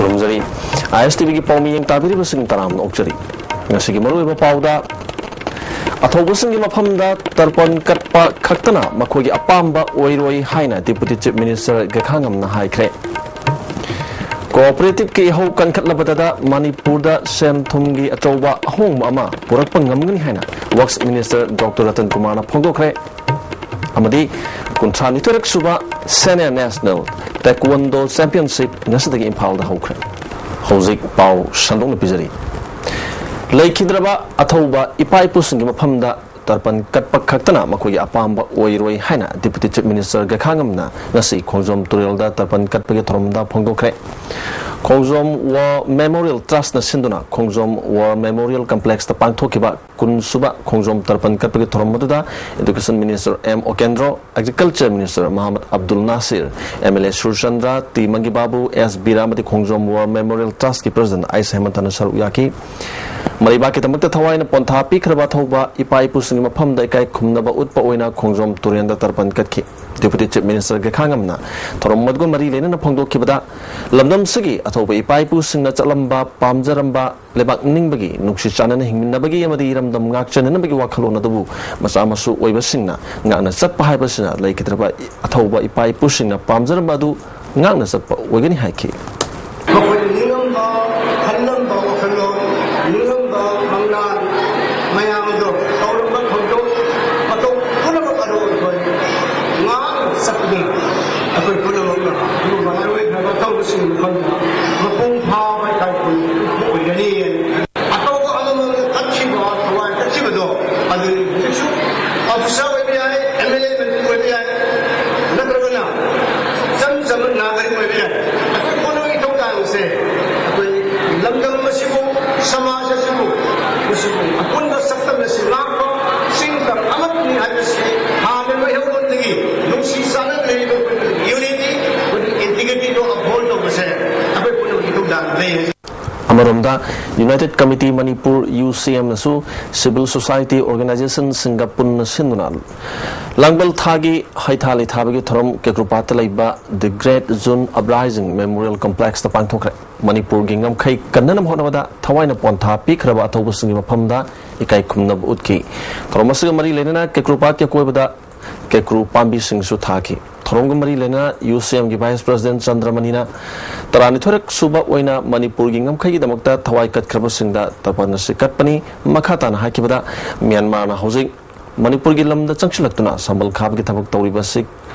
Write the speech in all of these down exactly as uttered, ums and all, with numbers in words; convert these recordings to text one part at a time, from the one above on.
ꯈꯨꯔꯨꯝꯖꯔꯤ꯫ ꯑꯥꯏ ꯑꯦꯁ T ꯚꯤꯒꯤ ꯄꯥꯎꯃꯤ ꯌꯦꯡ ꯇꯥꯕꯤꯔꯤꯕꯁꯤꯡ ꯇꯔꯥꯝꯅ ꯑꯣꯛꯆꯔꯤ꯫ ꯉꯁꯤꯒꯤ ꯃꯔꯨꯑꯣꯏꯕ ꯄꯥꯎꯗ, ꯑꯊꯧꯕꯁꯤꯡꯒꯤ ꯃꯐꯝꯗ ꯇꯔꯄꯟ ꯀꯠꯄ ꯈꯛꯇꯅ ꯃꯈꯣꯏꯒꯤ ꯑꯄꯥꯝꯕ ꯑꯣꯏꯔꯣꯏ ꯍꯥꯏꯅ Deputy Chief Minister ꯒꯦꯈꯥꯉꯝꯅ ꯍꯥꯏꯈ꯭ꯔꯦ꯫ ꯀꯣꯑꯣꯄꯔꯦꯇꯤꯚꯀꯤ ꯏꯍꯧ ꯀꯟꯈꯠꯂꯕꯗ ꯃꯅꯤꯄꯨꯔꯗ ꯁꯦꯟ ꯊꯨꯝꯒꯤ ꯑꯆꯧꯕ ꯑꯍꯣꯡꯕ ꯑꯃ ꯄꯨꯔꯛꯄ ꯉꯝꯒꯅꯤ ꯍꯥꯏꯅ Works Minister Doctor ꯔꯇꯟ ꯀꯨꯃꯥꯔꯅ ꯐꯣꯡꯗꯣꯛꯈ꯭ꯔꯦ꯫ ꯑꯃꯗꯤ ꯀꯨꯟꯊ꯭ꯔꯥ ꯅꯤꯊꯣꯏꯔꯛ ꯁꯨꯕ Senior National Taekwondo Championship ꯉꯁꯤꯗꯒꯤ ꯏꯝꯐꯥꯜꯗ ꯍꯧꯈ꯭ꯔꯦ꯫ ꯍꯧꯖꯤꯛ ꯄꯥꯎ ꯁꯟꯗꯣꯛꯅ ꯄꯤꯖꯔꯤ꯫ ꯂꯩꯈꯤꯗ꯭ꯔꯕ ꯑꯊꯧꯕ ꯏꯄꯥ ꯏꯄꯨꯁꯤꯡꯒꯤ ꯃꯐꯝꯗ ꯇꯔꯄꯟ ꯀꯠꯄ ꯈꯛꯇꯅ ꯃꯈꯣꯏꯒꯤ ꯑꯄꯥꯝꯕ ꯑꯣꯏꯔꯣꯏ ꯍꯥꯏꯅ Deputy Chief Minister ꯒꯦꯈꯥꯉꯝꯅ ꯉꯁꯤ ꯈꯣꯡꯖꯣꯝ ꯇꯨꯔꯦꯜꯗ ꯇꯔꯄꯟ ꯀꯠꯄꯒꯤ ꯊꯧꯔꯝꯗ ꯐꯣꯡꯗꯣꯛꯈ꯭ꯔꯦ꯫ ꯈꯣꯡꯖꯣꯝ War Memorial Trustꯅ ꯁꯤꯟꯗꯨꯅ ꯈꯣꯡꯖꯣꯝ War Memorial Complexꯇ ꯄꯥꯡꯊꯣꯛꯈꯤꯕ ꯀꯨꯟ ꯁꯨꯕ ꯈꯣꯡꯖꯣꯝ ꯇꯔꯄꯟ ꯀꯠꯄꯒꯤ ꯊꯧꯔꯝ ꯑꯗꯨꯗ Education Minister M Okendro, Agriculture Minister Mohammad Abdul Nasir, M L A Surchandra, T Mangibabu, S Bira ꯑꯃꯗꯤ ꯈꯣꯡꯖꯣꯝ War Memorial Trustꯀꯤ President ꯑꯥꯏ ꯍꯦꯃꯟꯇꯅ ꯁꯔꯨꯛ ꯌꯥꯈꯤ꯫ ꯃꯔꯩꯕꯥꯛꯀꯤꯗꯃꯛꯇ ꯊꯋꯥꯏꯅ ꯄꯣꯟꯊꯥ ꯄꯤꯈ꯭ꯔꯕ ꯑꯊꯧꯕ ꯏꯄꯥ ꯏꯄꯨꯁꯤꯡꯒꯤ ꯃꯐꯝꯗ ꯏꯀꯥꯏ ꯈꯨꯝꯅꯕ ꯎꯠꯄ ꯑꯣꯏꯅ ꯈꯣꯡꯖꯣꯝ ꯇꯨꯔꯦꯜꯗ ꯇꯔꯄꯟ ꯀꯠꯈꯤ꯫ Deputy Chief Minister ꯒꯦꯈꯥꯉꯝꯅ ꯊꯧꯔꯝ ꯑꯗꯨꯒ ꯃꯔꯤ ꯂꯩꯅꯅ ꯐꯣꯡꯗꯣꯛꯈꯤꯕꯗ, ꯂꯝꯗꯝꯁꯤꯒꯤ ꯑꯊꯧꯕ ꯏꯄꯥ ꯏꯄꯨꯁꯤꯡꯅ ꯆꯠꯂꯝꯕ, ꯄꯥꯝꯖꯔꯝꯕ, ꯂꯩꯕꯥꯛ ꯅꯤꯡꯕꯒꯤ, ꯅꯨꯡꯁꯤ ꯆꯥꯟꯅꯅ ꯍꯤꯡꯃꯤꯟꯅꯕꯒꯤ ꯑꯃꯗꯤ ꯏꯔꯝꯗꯝ ꯉꯥꯛꯆꯅꯅꯕꯒꯤ ꯋꯥꯈꯜꯂꯣꯟ ꯑꯗꯨꯕꯨ ꯃꯆꯥ ꯃꯁꯨ ꯑꯣꯏꯕꯁꯤꯡꯅ ꯉꯥꯛꯅ ꯆꯠꯄ ꯍꯥꯏꯕꯁꯤꯅ ꯂꯩꯈꯤꯗ꯭ꯔꯕ ꯑꯊꯧꯕ ꯏꯄꯥ ꯏꯄꯨꯁꯤꯡꯅ ꯄꯥꯝꯖꯔꯝꯕ ꯑꯗꯨ ꯉꯥꯛꯅ ꯆꯠꯄ ꯑꯣꯏꯒꯅꯤ ꯍꯥꯏꯈꯤ꯫ ꯃꯈꯣꯏꯅ ꯅꯤꯡꯉꯝꯕ, ꯈꯜꯂꯝꯕ ꯋꯥꯈꯜꯂꯣꯟ, ꯅꯤꯡꯉꯝꯕ ꯃꯪꯂꯥꯟ ꯃꯌꯥꯝ ꯑꯗꯨ ꯇꯧꯔꯝꯕ ꯊꯧꯗꯣꯛ ꯃꯇꯧ ꯄꯨꯝꯅꯃꯛ ꯑꯗꯨ ꯑꯩꯈꯣꯏ ꯉꯥꯛꯅ ꯆꯠꯄꯗꯨꯅ ꯑꯩꯈꯣꯏ ꯄꯨꯝꯅꯃꯛꯅ ꯑꯗꯨꯒꯨꯝꯕ ꯑꯔꯣꯏꯈ꯭ꯔꯕ ꯑꯊꯧꯕꯁꯤꯡꯒꯤ ꯃꯐꯝꯗ ꯃꯄꯨꯡ ꯐꯥꯕ ꯏꯀꯥꯏ ꯈꯨꯝꯅꯕ ꯑꯣꯏꯒꯅꯤ꯫ ꯑꯇꯧꯕ ꯑꯃꯃꯝꯅ ꯀꯠꯈꯤꯕ, ꯊꯋꯥꯏ ꯀꯠꯈꯤꯕꯗꯣ, ꯑꯗꯨꯅꯤ ꯍꯧꯖꯤꯛꯁꯨ ꯑꯣꯐꯤꯁꯥꯔ ꯑꯣꯏꯕ ꯌꯥꯏ, ꯑꯦꯝ ꯑꯦꯜ ꯑꯦ ꯑꯣꯏꯕ ꯌꯥꯏ, ꯅꯠꯇ꯭ꯔꯒꯅ ꯏꯆꯝ ꯆꯝꯕ ꯅꯥꯒꯔꯤꯛ ꯑꯣꯏꯕ ꯌꯥꯏ꯫ ꯑꯩꯈꯣꯏ ꯄꯨꯝꯅꯃꯛ ꯏꯊꯧ ꯇꯥꯕꯁꯦ ꯑꯩꯈꯣꯏ ꯂꯝꯗꯝ ꯑꯁꯤꯕꯨ, ꯁꯃꯥꯖ ꯑꯁꯤꯕꯨ, ꯃꯁꯤꯕꯨ ꯑꯄꯨꯟꯕ ꯁꯛꯇꯝ ꯑꯁꯤ ꯉꯥꯛꯄ, ꯆꯤꯡ ꯇꯝ ꯑꯃꯠꯇꯅꯤ ꯍꯥꯏꯕꯁꯤ ꯍꯥꯟꯅ ꯃꯩꯍꯧꯔꯣꯟꯗꯒꯤ ꯅꯨꯡꯁꯤ ꯆꯥꯟꯅꯅ ꯂꯩꯔꯤꯕ ꯑꯩꯈꯣꯏ ꯌꯨꯅꯤꯇꯤ, ꯑꯩꯈꯣꯏ ꯏꯟꯇꯤꯒ꯭ꯔꯤꯇꯤꯗꯣ ꯑꯞꯍꯣꯜ ꯇꯧꯕꯁꯦ ꯑꯩꯈꯣꯏ ꯄꯨꯝꯅꯃꯛ ꯏꯊꯧ ꯇꯥꯕ ꯂꯩ ꯍꯥꯏꯖꯩ꯫ ꯑꯃꯔꯣꯝꯗ, United Committee Manipur, ꯌꯨ ꯁꯤ ꯑꯦꯝꯅꯁꯨ civil society organizationꯁꯤꯡꯒ ꯄꯨꯟꯅ ꯁꯤꯟꯗꯨꯅ ꯂꯥꯡꯕꯜ ꯊꯥꯒꯤ ꯍꯩꯊꯥ ꯂꯩꯊꯥꯕꯒꯤ ꯊꯧꯔꯝ ꯀꯦꯀ꯭ꯔꯨꯄꯥꯠꯇ ꯂꯩꯕ The Great Zone Uprising Memorial Complexꯇ ꯄꯥꯡꯊꯣꯛꯈ꯭ꯔꯦ꯫ ꯃꯅꯤꯄꯨꯔꯒꯤ ꯉꯝꯈꯩ ꯀꯟꯅꯅꯕ ꯍꯣꯠꯅꯕꯗ ꯊꯋꯥꯏꯅ ꯄꯣꯟꯊꯥ ꯄꯤꯈ꯭ꯔꯕ ꯑꯊꯧꯕꯁꯤꯡꯒꯤ ꯃꯐꯝꯗ ꯏꯀꯥꯏ ꯈꯨꯝꯅꯕ ꯎꯠꯈꯤ꯫ ꯊꯧꯔꯝ ꯑꯁꯤꯒ ꯃꯔꯤ ꯂꯩꯅꯅ ꯀꯦꯀ꯭ꯔꯨ ꯄꯥꯠꯀꯤ ꯑꯀꯣꯏꯕꯗ ꯀꯦꯀ꯭ꯔꯨ ꯄꯥꯝꯕꯤꯁꯤꯡꯁꯨ ꯊꯥꯈꯤ꯫ ꯊꯧꯔꯝꯒ ꯃꯔꯤ ꯂꯩꯅꯅ ꯌꯨ ꯁꯤ ꯑꯦꯝꯒꯤ ꯚꯥꯏꯁ ꯄ꯭ꯔꯁꯤꯗꯦꯟ ꯆꯟꯗ꯭ꯔꯃꯅꯤꯅ ꯇꯔꯥꯅꯤꯊꯣꯏꯔꯛ ꯁꯨꯕ ꯑꯣꯏꯅ ꯃꯅꯤꯄꯨꯔꯒꯤ ꯉꯝꯈꯩꯒꯤꯗꯃꯛꯇ ꯊꯋꯥꯏ ꯀꯠꯈ꯭ꯔꯕꯁꯤꯡꯗ ꯇꯔꯄꯟ ꯑꯁꯤ ꯀꯠꯄꯅꯤ꯫ ꯃꯈꯥ ꯇꯥꯅ ꯍꯥꯏꯈꯤꯕꯗ, ꯃ꯭ꯌꯥꯟꯃꯥꯔꯅ ꯍꯧꯖꯤꯛ ꯃꯅꯤꯄꯨꯔꯒꯤ ꯂꯝꯗ ꯆꯪꯁꯤꯜꯂꯛꯇꯨꯅ ꯁꯝꯕꯜ ꯈꯥꯕꯒꯤ ꯊꯕꯛ ꯇꯧꯔꯤꯕ ꯑꯁꯤ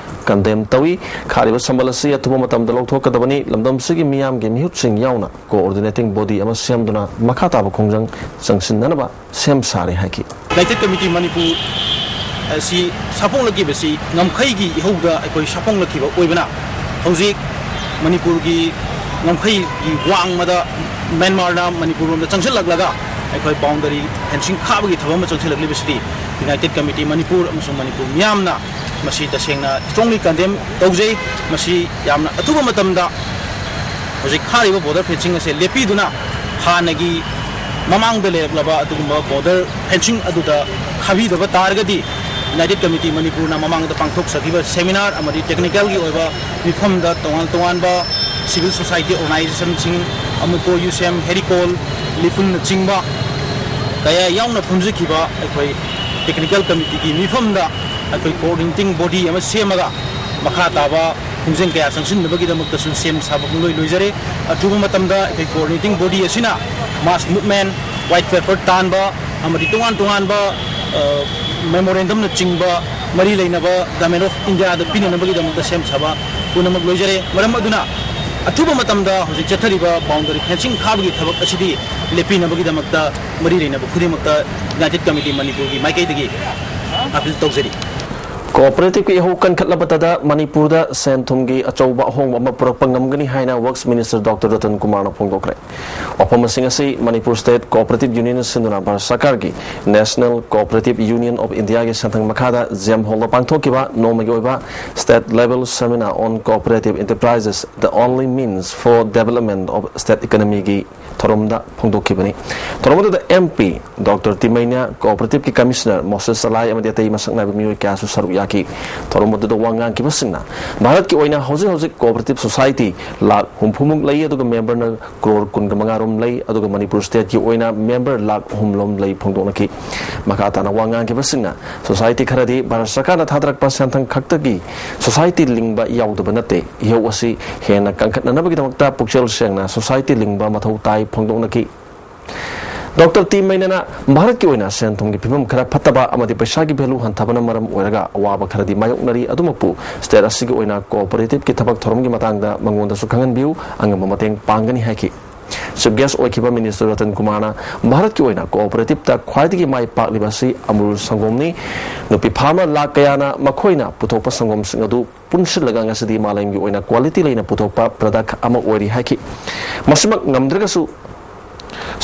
ꯀꯟꯗꯦꯝ ꯇꯧꯏ꯫ ꯈꯥꯔꯤꯕ ꯁꯝꯕꯜ ꯑꯁꯤ ꯑꯊꯨꯕ ꯃꯇꯝꯗ ꯂꯧꯊꯣꯛꯀꯗꯕꯅꯤ꯫ ꯂꯝꯗꯝꯁꯤꯒꯤ ꯃꯤꯌꯥꯝꯒꯤ ꯃꯤꯍꯨꯠꯁꯤꯡ ꯌꯥꯎꯅ ꯀꯣꯑꯣꯔꯗꯤꯅꯦꯇꯤꯡ ꯕꯣꯗꯤ ꯑꯃ ꯁꯦꯝꯗꯨꯅ ꯃꯈꯥ ꯇꯥꯕ ꯈꯣꯡꯖꯪ ꯆꯪꯁꯤꯟꯅꯅꯕ ꯁꯦꯝ ꯁꯥꯔꯦ ꯍꯥꯏꯈꯤ꯫ ꯌꯨꯅꯥꯏꯇꯦꯗ ꯀꯃꯤꯇꯤ ꯃꯅꯤꯄꯨꯔ ꯑꯁꯤ ꯁꯥꯐꯣꯡꯂꯛꯈꯤꯕꯁꯤ ꯉꯝꯈꯩꯒꯤ ꯏꯍꯧꯗ ꯑꯩꯈꯣꯏ ꯁꯥꯐꯣꯡꯂꯛꯈꯤꯕ ꯑꯣꯏꯕꯅ, ꯍꯧꯖꯤꯛ ꯃꯅꯤꯄꯨꯔꯒꯤ ꯉꯝꯈꯩꯒꯤ ꯋꯥꯡꯃꯗ ꯃ꯭ꯌꯥꯟꯃꯥꯔꯅ ꯃꯅꯤꯄꯨꯔ ꯂꯣꯝꯗ ꯆꯪꯁꯤꯜꯂꯛꯂꯒ ꯑꯩꯈꯣꯏ ꯕꯥꯎꯟꯗꯔꯤ ꯐꯦꯟꯁꯤꯡ ꯈꯥꯕꯒꯤ ꯊꯕꯛ ꯑꯃ ꯆꯪꯁꯤꯜꯂꯛꯂꯤꯕꯁꯤꯗꯤ ꯌꯨꯅꯥꯏꯇꯦꯗ ꯀꯃꯤꯇꯤ ꯃꯅꯤꯄꯨꯔ ꯑꯃꯁꯨꯡ ꯃꯅꯤꯄꯨꯔ ꯃꯤꯌꯥꯝꯅ ꯃꯁꯤ ꯇꯁꯦꯡꯅ strongly condemn ꯇꯧꯖꯩ꯫ ꯃꯁꯤ ꯌꯥꯝꯅ ꯑꯊꯨꯕ ꯃꯇꯝꯗ ꯍꯧꯖꯤꯛ ꯈꯥꯔꯤꯕ ꯕꯣꯔꯗꯔ ꯐꯦꯟꯁꯤꯡ ꯑꯁꯦ ꯂꯦꯞꯄꯤꯗꯨꯅ ꯍꯥꯟꯅꯒꯤ ꯃꯃꯥꯡꯗ ꯂꯩꯔꯛꯂꯕ ꯑꯗꯨꯒꯨꯝꯕ ꯕꯣꯔꯗꯔ ꯐꯦꯟꯁꯤꯡ ꯑꯗꯨꯗ ꯈꯥꯕꯤꯗꯕ ꯇꯥꯔꯒꯗꯤ, ꯌꯨꯅꯥꯏꯇꯦꯗ ꯀꯃꯤꯇꯤ ꯃꯅꯤꯄꯨꯔꯅ ꯃꯃꯥꯡꯗ ꯄꯥꯡꯊꯣꯛꯆꯈꯤꯕ ꯁꯦꯃꯤꯅꯥꯔ ꯑꯃꯗꯤ ꯇꯦꯛꯅꯤꯀꯦꯜꯒꯤ ꯑꯣꯏꯕ ꯃꯤꯐꯝꯗ ꯇꯣꯉꯥꯟ ꯇꯣꯉꯥꯟꯕ ꯁꯤꯚꯤꯜ ꯁꯣꯁꯥꯏꯇꯤ ꯑꯣꯔꯒꯅꯥꯏꯖꯦꯁꯟꯁꯤꯡ, ꯑꯃꯨꯀꯣ, ꯌꯨ ꯁꯤ ꯑꯦꯝ, ꯍꯦꯔꯤꯀꯣꯜ, ꯂꯤꯄꯨꯟꯅꯆꯤꯡꯕ ꯀꯌꯥ ꯌꯥꯎꯅ ꯐꯝꯖꯈꯤꯕ ꯑꯩꯈꯣꯏ ꯇꯦꯛꯅꯤꯀꯦꯜ ꯀꯃꯤꯇꯤꯒꯤ ꯃꯤꯐꯝꯗ ꯑꯩꯈꯣꯏ ꯀꯣꯑꯣꯔꯗꯤꯅꯦꯇꯤꯡ ꯕꯣꯗꯤ ꯑꯃ ꯁꯦꯝꯃꯒ ꯃꯈꯥ ꯇꯥꯕ ꯈꯣꯡꯖꯪ ꯀꯌꯥ ꯆꯪꯁꯤꯟꯅꯕꯒꯤꯗꯃꯛꯇꯁꯨ ꯁꯦꯝ ꯁꯥꯕ ꯄꯨꯡꯂꯣꯏ ꯂꯣꯏꯖꯔꯦ꯫ ꯑꯊꯨꯕ ꯃꯇꯝꯗ ꯑꯩꯈꯣꯏ ꯀꯣꯑꯣꯔꯗꯤꯅꯦꯇꯤꯡ ꯕꯣꯗꯤ ꯑꯁꯤꯅ ꯃꯥꯁ ꯃꯨꯚꯃꯦꯟ, ꯋꯥꯏꯠ ꯄꯦꯄꯔ ꯇꯥꯟꯕ ꯑꯃꯗꯤ ꯇꯣꯉꯥꯟ ꯇꯣꯉꯥꯟꯕ, ꯑ, ꯃꯦꯃꯣꯔꯦꯟꯗꯝꯅꯆꯤꯡꯕ ꯃꯔꯤ ꯂꯩꯅꯕ ꯒꯚꯔꯟꯃꯦꯟꯠ ꯑꯣꯐ ꯏꯟꯗꯤꯌꯥꯗ ꯄꯤꯅꯅꯕꯒꯤꯗꯃꯛꯇ ꯁꯦꯝ ꯁꯥꯕ ꯄꯨꯝꯅꯃꯛ ꯂꯣꯏꯖꯔꯦ꯫ ꯃꯔꯝ ꯑꯗꯨꯅ ꯑꯊꯨꯕ ꯃꯇꯝꯗ ꯍꯧꯖꯤꯛ ꯆꯠꯊꯔꯤꯕ ꯕꯥꯎꯟꯗꯔꯤ ꯐꯦꯟꯁꯤꯡ ꯈꯥꯕꯒꯤ ꯊꯕꯛ ꯑꯁꯤꯗꯤ ꯂꯦꯞꯄꯤꯅꯕꯒꯤꯗꯃꯛꯇ ꯃꯔꯤ ꯂꯩꯅꯕ ꯈꯨꯗꯤꯡꯃꯛꯇ ꯌꯨꯅꯥꯏꯇꯦꯗ ꯀꯃꯤꯇꯤ ꯃꯅꯤꯄꯨꯔꯒꯤ ꯃꯥꯏꯀꯩꯗꯒꯤ ꯑꯥꯄꯤꯜ ꯇꯧꯖꯔꯤ꯫ ꯀꯣꯑꯣꯄꯔꯦꯇꯤꯚꯀꯤ ꯏꯍꯧ ꯀꯟꯈꯠꯂꯕꯇꯗ ꯃꯅꯤꯄꯨꯔꯗ ꯁꯦꯟ ꯊꯨꯝꯒꯤ ꯑꯆꯧꯕ ꯑꯍꯣꯡꯕ ꯑꯃ ꯄꯨꯔꯛꯄ ꯉꯝꯒꯅꯤ ꯍꯥꯏꯅ ꯋꯔꯛꯁ ꯃꯤꯅꯤꯁꯇꯔ ꯗꯣꯛꯇꯔ ꯔꯇꯟ ꯀꯨꯃꯥꯔꯅ ꯐꯣꯡꯗꯣꯛꯈ꯭ꯔꯦ꯫ ꯋꯥꯐꯝꯁꯤꯡ ꯑꯁꯤ ꯃꯅꯤꯄꯨꯔ ꯁ꯭ꯇꯦꯠ ꯀꯣꯑꯣꯄꯔꯦꯇꯤꯚ ꯌꯨꯅꯤꯌꯟꯅ ꯁꯤꯟꯗꯨꯅ ꯚꯥꯔꯠ ꯁꯔꯀꯥꯔꯒꯤ ꯅꯦꯁꯅꯦꯜ ꯀꯣꯑꯣꯄꯔꯦꯇꯤꯚ ꯌꯨꯅꯤꯌꯟ ꯑꯣꯐ ꯏꯟꯗꯤꯌꯥꯒꯤ ꯁꯦꯟꯊꯪ ꯃꯈꯥꯗ ꯖꯤ ꯑꯦꯝ ꯍꯣꯜꯗ ꯄꯥꯡꯊꯣꯛꯈꯤꯕ ꯅꯣꯡꯃꯒꯤ ꯑꯣꯏꯕ State Level Seminar on Cooperative Enterprises, the Only Means for Development of State Economyꯒꯤ ꯊꯧꯔꯝꯗ ꯐꯣꯡꯗꯣꯛꯈꯤꯕꯅꯤ꯫ ꯊꯧꯔꯝ ꯑꯗꯨꯗ M P Doctor ꯇꯤꯃꯩꯅ, Cooperative ꯀꯤ Commissioner ꯃꯣꯁꯦꯁ ꯆꯂꯥꯏ ꯑꯃꯗꯤ ꯑꯇꯩ ꯃꯁꯛ ꯅꯥꯏꯕ ꯃꯤꯑꯣꯏ ꯀꯌꯥꯁꯨ ꯁꯔꯨꯛ ꯌꯥꯈꯤ꯫ ꯊꯧꯔꯝ ꯑꯗꯨꯗ ꯋꯥ ꯉꯥꯡꯈꯤꯕꯁꯤꯡꯅ ꯚꯥꯔꯠꯀꯤ ꯑꯣꯏꯅ ꯍꯧꯖꯤꯛ ꯍꯧꯖꯤꯛ cooperative society ꯂꯥꯈ ꯍꯨꯝꯐꯨꯃꯨꯛ ꯂꯩ, ꯑꯗꯨꯒ member ꯅ ꯀ꯭ꯔꯣꯔ ꯀꯨꯟꯒ ꯃꯉꯥ ꯔꯣꯝ ꯂꯩ, ꯑꯗꯨꯒ ꯃꯅꯤꯄꯨꯔ state ꯀꯤ ꯑꯣꯏꯅ member ꯂꯥꯈ ꯑꯍꯨꯝ ꯂꯣꯝ ꯂꯩ ꯐꯣꯡꯗꯣꯛꯅꯈꯤ꯫ ꯃꯈꯥ ꯇꯥꯅ ꯋꯥ ꯉꯥꯡꯈꯤꯕꯁꯤꯡꯅ society ꯈꯔꯗꯤ ꯚꯥꯔꯠ ꯁꯔꯀꯥꯔꯅ ꯊꯥꯗꯔꯛꯄ ꯁꯦꯟꯊꯪ ꯈꯛꯇꯒꯤ society ꯂꯤꯡꯕ ꯌꯥꯎꯗꯕ ꯅꯠꯇꯦ, ꯏꯍꯧ ꯑꯁꯤ ꯍꯦꯟꯅ ꯀꯟꯈꯠꯅꯅꯕꯒꯤꯗꯃꯛꯇ ꯄꯨꯛꯆꯦꯜ ꯁꯦꯡꯅ society ꯂꯤꯡꯕ ꯃꯊꯧ ꯇꯥꯏ ꯐꯣꯡꯗꯣꯛꯅꯈꯤ꯫ Doctor ꯇꯤꯃꯩꯅꯅ ꯚꯥꯔꯠꯀꯤ ꯑꯣꯏꯅ ꯁꯦꯟ ꯊꯨꯝꯒꯤ ꯐꯤꯕꯝ ꯈꯔ ꯐꯠꯇꯕ ꯑꯃꯗꯤ ꯄꯩꯁꯥꯒꯤ value ꯍꯟꯊꯕꯅ ꯃꯔꯝ ꯑꯣꯏꯔꯒ ꯑꯋꯥꯕ ꯈꯔꯗꯤ ꯃꯥꯌꯣꯛꯅꯔꯤ, ꯑꯗꯨꯃꯛꯄꯨ state ꯑꯁꯤꯒꯤ ꯑꯣꯏꯅ cooperative ꯀꯤ ꯊꯕꯛ ꯊꯧꯔꯝꯒꯤ ꯃꯇꯥꯡꯗ ꯃꯉꯣꯟꯗꯁꯨ ꯈꯪꯍꯟꯕꯤꯌꯨ, ꯑꯉꯝꯕ ꯃꯇꯦꯡ ꯄꯥꯡꯒꯅꯤ ꯍꯥꯏꯈꯤ꯫ Chief Guest ꯑꯣꯏꯈꯤꯕ Minister ꯔꯇꯟ ꯀꯨꯃꯥꯔꯅ ꯚꯥꯔꯠꯀꯤ ꯑꯣꯏꯅ cooperative ꯇ ꯈ꯭ꯋꯥꯏꯗꯒꯤ ꯃꯥꯏ ꯄꯥꯛꯂꯤꯕ ꯑꯁꯤ ꯑꯃꯨꯜ ꯁꯪꯒꯣꯝꯅꯤ꯫ ꯅꯨꯄꯤ farmer ꯂꯥꯈ ꯀꯌꯥꯅ ꯃꯈꯣꯏꯅ ꯄꯨꯊꯣꯛꯄ ꯁꯪꯒꯣꯝꯁꯤꯡ ꯑꯗꯨ ꯄꯨꯟꯁꯤꯜꯂꯒ ꯉꯁꯤꯗꯤ ꯃꯥꯂꯦꯝꯒꯤ ꯑꯣꯏꯅ quality ꯂꯩꯅ ꯄꯨꯊꯣꯛꯄ product ꯑꯃ ꯑꯣꯏꯔꯤ ꯍꯥꯏꯈꯤ꯫ ꯃꯁꯤꯃꯛ ꯉꯝꯗ꯭ꯔꯒꯁꯨ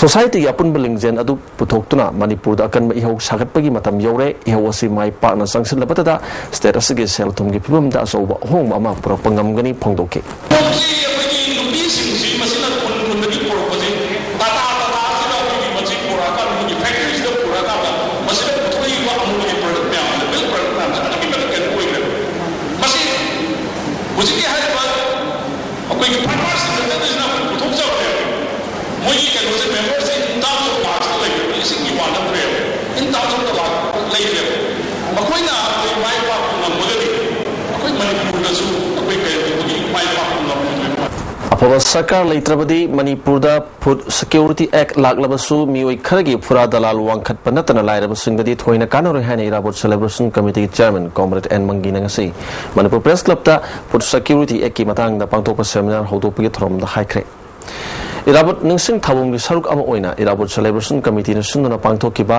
society ꯒꯤ ꯑꯄꯨꯟꯕ ꯂꯤꯡꯖꯦꯜ ꯑꯗꯨ ꯄꯨꯊꯣꯛꯇꯨꯅ ꯃꯅꯤꯄꯨꯔꯗ ꯑꯀꯟꯕ ꯏꯍꯧ ꯁꯥꯒꯠꯄꯒꯤ ꯃꯇꯝ ꯌꯧꯔꯦ꯫ ꯏꯍꯧ ꯑꯁꯤ ꯃꯥꯏ ꯄꯥꯛꯅ ꯆꯪꯁꯤꯜꯂꯕꯗ state ꯑꯁꯤꯒꯤ ꯁꯦꯜ ꯊꯨꯝꯒꯤ ꯐꯤꯕꯝꯗ ꯑꯆꯧꯕ ꯑꯍꯣꯡꯕ ꯑꯃ ꯄꯨꯔꯛꯄ ꯉꯝꯒꯅꯤ ꯐꯣꯡꯗꯣꯛꯈꯤ꯫ ꯍꯧꯖꯤꯛ ꯑꯩꯈꯣꯏꯒꯤ ꯅꯨꯄꯤꯁꯤꯡꯁꯤ ꯃꯁꯤꯅ ꯈꯨꯟ ꯈꯨꯟꯗꯒꯤ ꯄꯨꯔꯛꯄꯁꯦ ꯇꯥꯇꯥ ꯇꯥꯇꯥꯁꯤꯗ ꯑꯩꯈꯣꯏꯒꯤ ꯃꯁꯤ ꯄꯨꯔꯛꯑꯀꯥꯟꯗ, ꯃꯣꯏꯒꯤ factory ꯁꯤꯗ ꯄꯨꯔꯛꯑꯀꯥꯟꯗ ꯃꯁꯤꯗ ꯄꯨꯊꯣꯛꯏꯕ ꯑꯃꯨꯜꯒꯤ product ꯃꯌꯥꯝꯁꯦ, milk product ꯃꯌꯥꯝꯁꯦ ꯑꯗꯨꯛꯀꯤ ꯃꯇꯤꯛ ꯀꯩꯅꯣ ꯑꯣꯏꯈ꯭ꯔꯦꯕ꯫ ꯃꯁꯤ ꯍꯧꯖꯤꯛꯀꯤ ꯍꯥꯏꯔꯤꯕ ꯑꯩꯈꯣꯏꯒꯤ farmer ꯁꯤꯡ ꯈꯛꯇꯗꯁꯤꯅ ꯑꯩꯈꯣꯏ ꯄꯨꯊꯣꯛꯆꯕꯅꯦꯕ꯫ ꯃꯣꯏꯒꯤ ꯀꯩꯅꯣꯁꯦ, member say in terms of lakhs ꯇ ꯂꯩꯈ꯭ꯔꯦꯕ, ꯂꯤꯁꯤꯡꯒꯤ ꯋꯥ ꯅꯠꯇ꯭ꯔꯦꯕ, in terms of the lakh ꯂꯩꯈ꯭ꯔꯦꯕ꯫ ꯃꯈꯣꯏꯅ ꯑꯩꯈꯣꯏ ꯃꯥꯏ ꯄꯥꯛꯄ ꯉꯝꯃꯒꯗꯤ ꯑꯩꯈꯣꯏ ꯃꯅꯤꯄꯨꯔꯗꯁꯨ ꯑꯩꯈꯣꯏ ꯀꯔꯤꯒꯨꯝꯕꯒꯤ ꯃꯥꯏ ꯄꯥꯛꯄ ꯉꯝꯃꯣꯏꯗꯣꯏꯅꯣ? ꯑꯐꯕ ꯁꯔꯀꯥꯔ ꯂꯩꯇ꯭ꯔꯕꯗꯤ ꯃꯅꯤꯄꯨꯔꯗ Food Security Act ꯂꯥꯛꯂꯕꯁꯨ ꯃꯤꯑꯣꯏ ꯈꯔꯒꯤ ꯐꯨꯔꯥ ꯗꯂꯥꯜ ꯋꯥꯡꯈꯠꯄ ꯅꯠꯇꯅ ꯂꯥꯏꯔꯕꯁꯤꯡꯗꯗꯤ ꯊꯣꯏꯅ ꯀꯥꯟꯅꯔꯣꯏ ꯍꯥꯏꯅ ꯏꯔꯥꯕꯣꯠ Celebration Committee ꯒꯤ Chairman Comrade ꯑꯦꯟ ꯃꯪꯒꯤꯅ ꯉꯁꯤ ꯃꯅꯤꯄꯨꯔ Press Club ꯇ Food Security Act ꯀꯤ ꯃꯇꯥꯡꯗ ꯄꯥꯡꯊꯣꯛꯄ seminar ꯍꯧꯗꯣꯛꯄꯒꯤ ꯊꯧꯔꯝꯗ ꯍꯥꯏꯈ꯭ꯔꯦ꯫ ꯏꯔꯥꯕꯣꯠ ꯅꯤꯡꯁꯤꯡ ꯊꯧꯑꯣꯡꯒꯤ ꯁꯔꯨꯛ ꯑꯃ ꯑꯣꯏꯅ ꯏꯔꯥꯕꯣꯠ Celebration Committee ꯅ ꯁꯤꯟꯗꯨꯅ ꯄꯥꯡꯊꯣꯛꯈꯤꯕ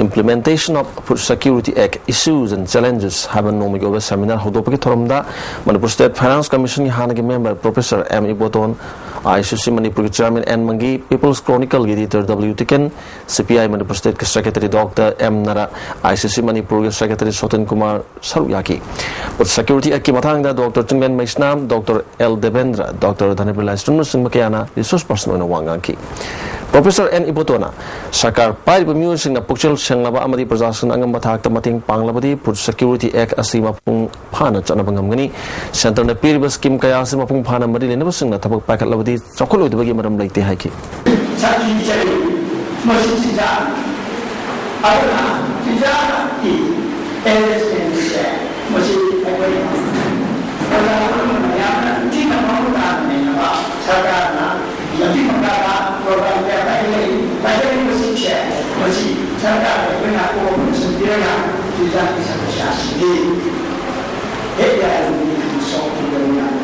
Implementation of Food Security Act, Issues and Challenges ꯍꯥꯏꯕ ꯅꯣꯡꯃꯒꯤ ꯑꯣꯏꯕ seminar ꯍꯧꯗꯣꯛꯄꯒꯤ ꯊꯧꯔꯝꯗ ꯃꯅꯤꯄꯨꯔ State Finance Commission ꯒꯤ ꯍꯥꯟꯅꯒꯤ member Professor M Iboton, I I C C ꯃꯅꯤꯄꯨꯔꯒꯤ Chairman N Mangi, People's Chronicle ꯒꯤ Editor W Tiken, C P I Manipur State ꯀꯤ Secretary Doctor M Nara, I I C C ꯃꯅꯤꯄꯨꯔꯒꯤ Secretary ꯁꯣꯇꯟ ꯀꯨꯃꯥꯔ ꯁꯔꯨꯛ ꯌꯥꯈꯤ꯫ Food Security Act ꯀꯤ ꯃꯇꯥꯡꯗ Doctor Chinglen Meisnam, Doctor L Devendra, Doctor Dhanabir ꯂꯥꯏꯁ꯭ꯔꯝꯅꯆꯤꯡꯕ ꯀꯌꯥꯅ resource person ꯑꯣꯏꯅ ꯋꯥ ꯉꯥꯡꯈꯤ꯫ ꯄ꯭ꯔꯣꯐꯦꯁꯔ ꯑꯦꯟ ꯏꯕꯣꯇꯣꯅ ꯁꯔꯀꯥꯔ ꯄꯥꯏꯔꯤꯕ ꯃꯤꯑꯣꯏꯁꯤꯡꯅ ꯄꯨꯛꯆꯦꯜ ꯁꯦꯡꯂꯕ ꯑꯃꯗꯤ ꯄ꯭ꯔꯖꯥꯁꯤꯡꯅ ꯑꯉꯝꯕ ꯊꯥꯛꯇ ꯃꯇꯦꯡ ꯄꯥꯡꯂꯕꯗꯤ Food Security Act ꯑꯁꯤ ꯃꯄꯨꯡ ꯐꯥꯅ ꯆꯠꯅꯕ ꯉꯝꯒꯅꯤ꯫ ꯁꯦꯟꯇꯔꯅ ꯄꯤꯔꯤꯕ ꯁ꯭ꯀꯤꯝ ꯀꯌꯥ ꯑꯁꯤ ꯃꯄꯨꯡ ꯐꯥꯅ ꯃꯔꯤ ꯂꯩꯅꯕꯁꯤꯡꯅ ꯊꯕꯛ ꯄꯥꯏꯈꯠꯂꯕꯗꯤ ꯆꯥꯎꯈꯠꯂꯣꯏꯗꯕꯒꯤ ꯃꯔꯝ ꯂꯩꯇꯦ ꯍꯥꯏꯈꯤ꯫ ꯁꯛꯇꯤ ꯆꯠꯂꯤ꯫ ꯃꯁꯤ ꯆꯤꯟꯖꯥꯛ꯫ ꯑꯗꯨꯅ ꯆꯤꯟꯖꯥꯛꯀꯤ ꯑꯦꯔꯦꯟꯖꯃꯦꯟꯁꯦ ꯃꯁꯤ ꯑꯩꯈꯣꯏ ꯄ꯭ꯔꯖꯥ ꯄꯨꯝꯅꯃꯛ ꯌꯥꯝꯅ ꯅꯤꯡꯊꯤꯅ ꯃꯃꯨꯠ ꯇꯥꯅ ꯅꯩꯅꯕ ꯁꯔꯀꯥꯔꯅ ꯃꯇꯤꯛ ꯃꯈꯥꯗ ꯄ꯭ꯔꯣꯒ꯭ꯔꯥꯝ ꯀꯌꯥ ꯄꯥꯏꯈꯠꯂꯤ꯫ ꯄꯥꯏꯈꯠꯂꯤꯕꯁꯤꯡꯁꯦ ꯃꯁꯤ ꯁꯔꯀꯥꯔꯗ ꯑꯩꯈꯣꯏꯅ ꯀꯣꯑꯣꯄꯔꯦꯁꯟ ꯄꯤꯔꯒ ꯆꯤꯟꯖꯥꯛꯀꯤ ꯁꯃꯁ꯭ꯌꯥꯁꯤꯡꯗꯤ ꯍꯦꯛ ꯌꯥꯔꯤꯕꯃꯈꯩ ꯁꯣꯛꯍꯟꯗꯕ ꯌꯥꯗꯕꯅꯤ꯫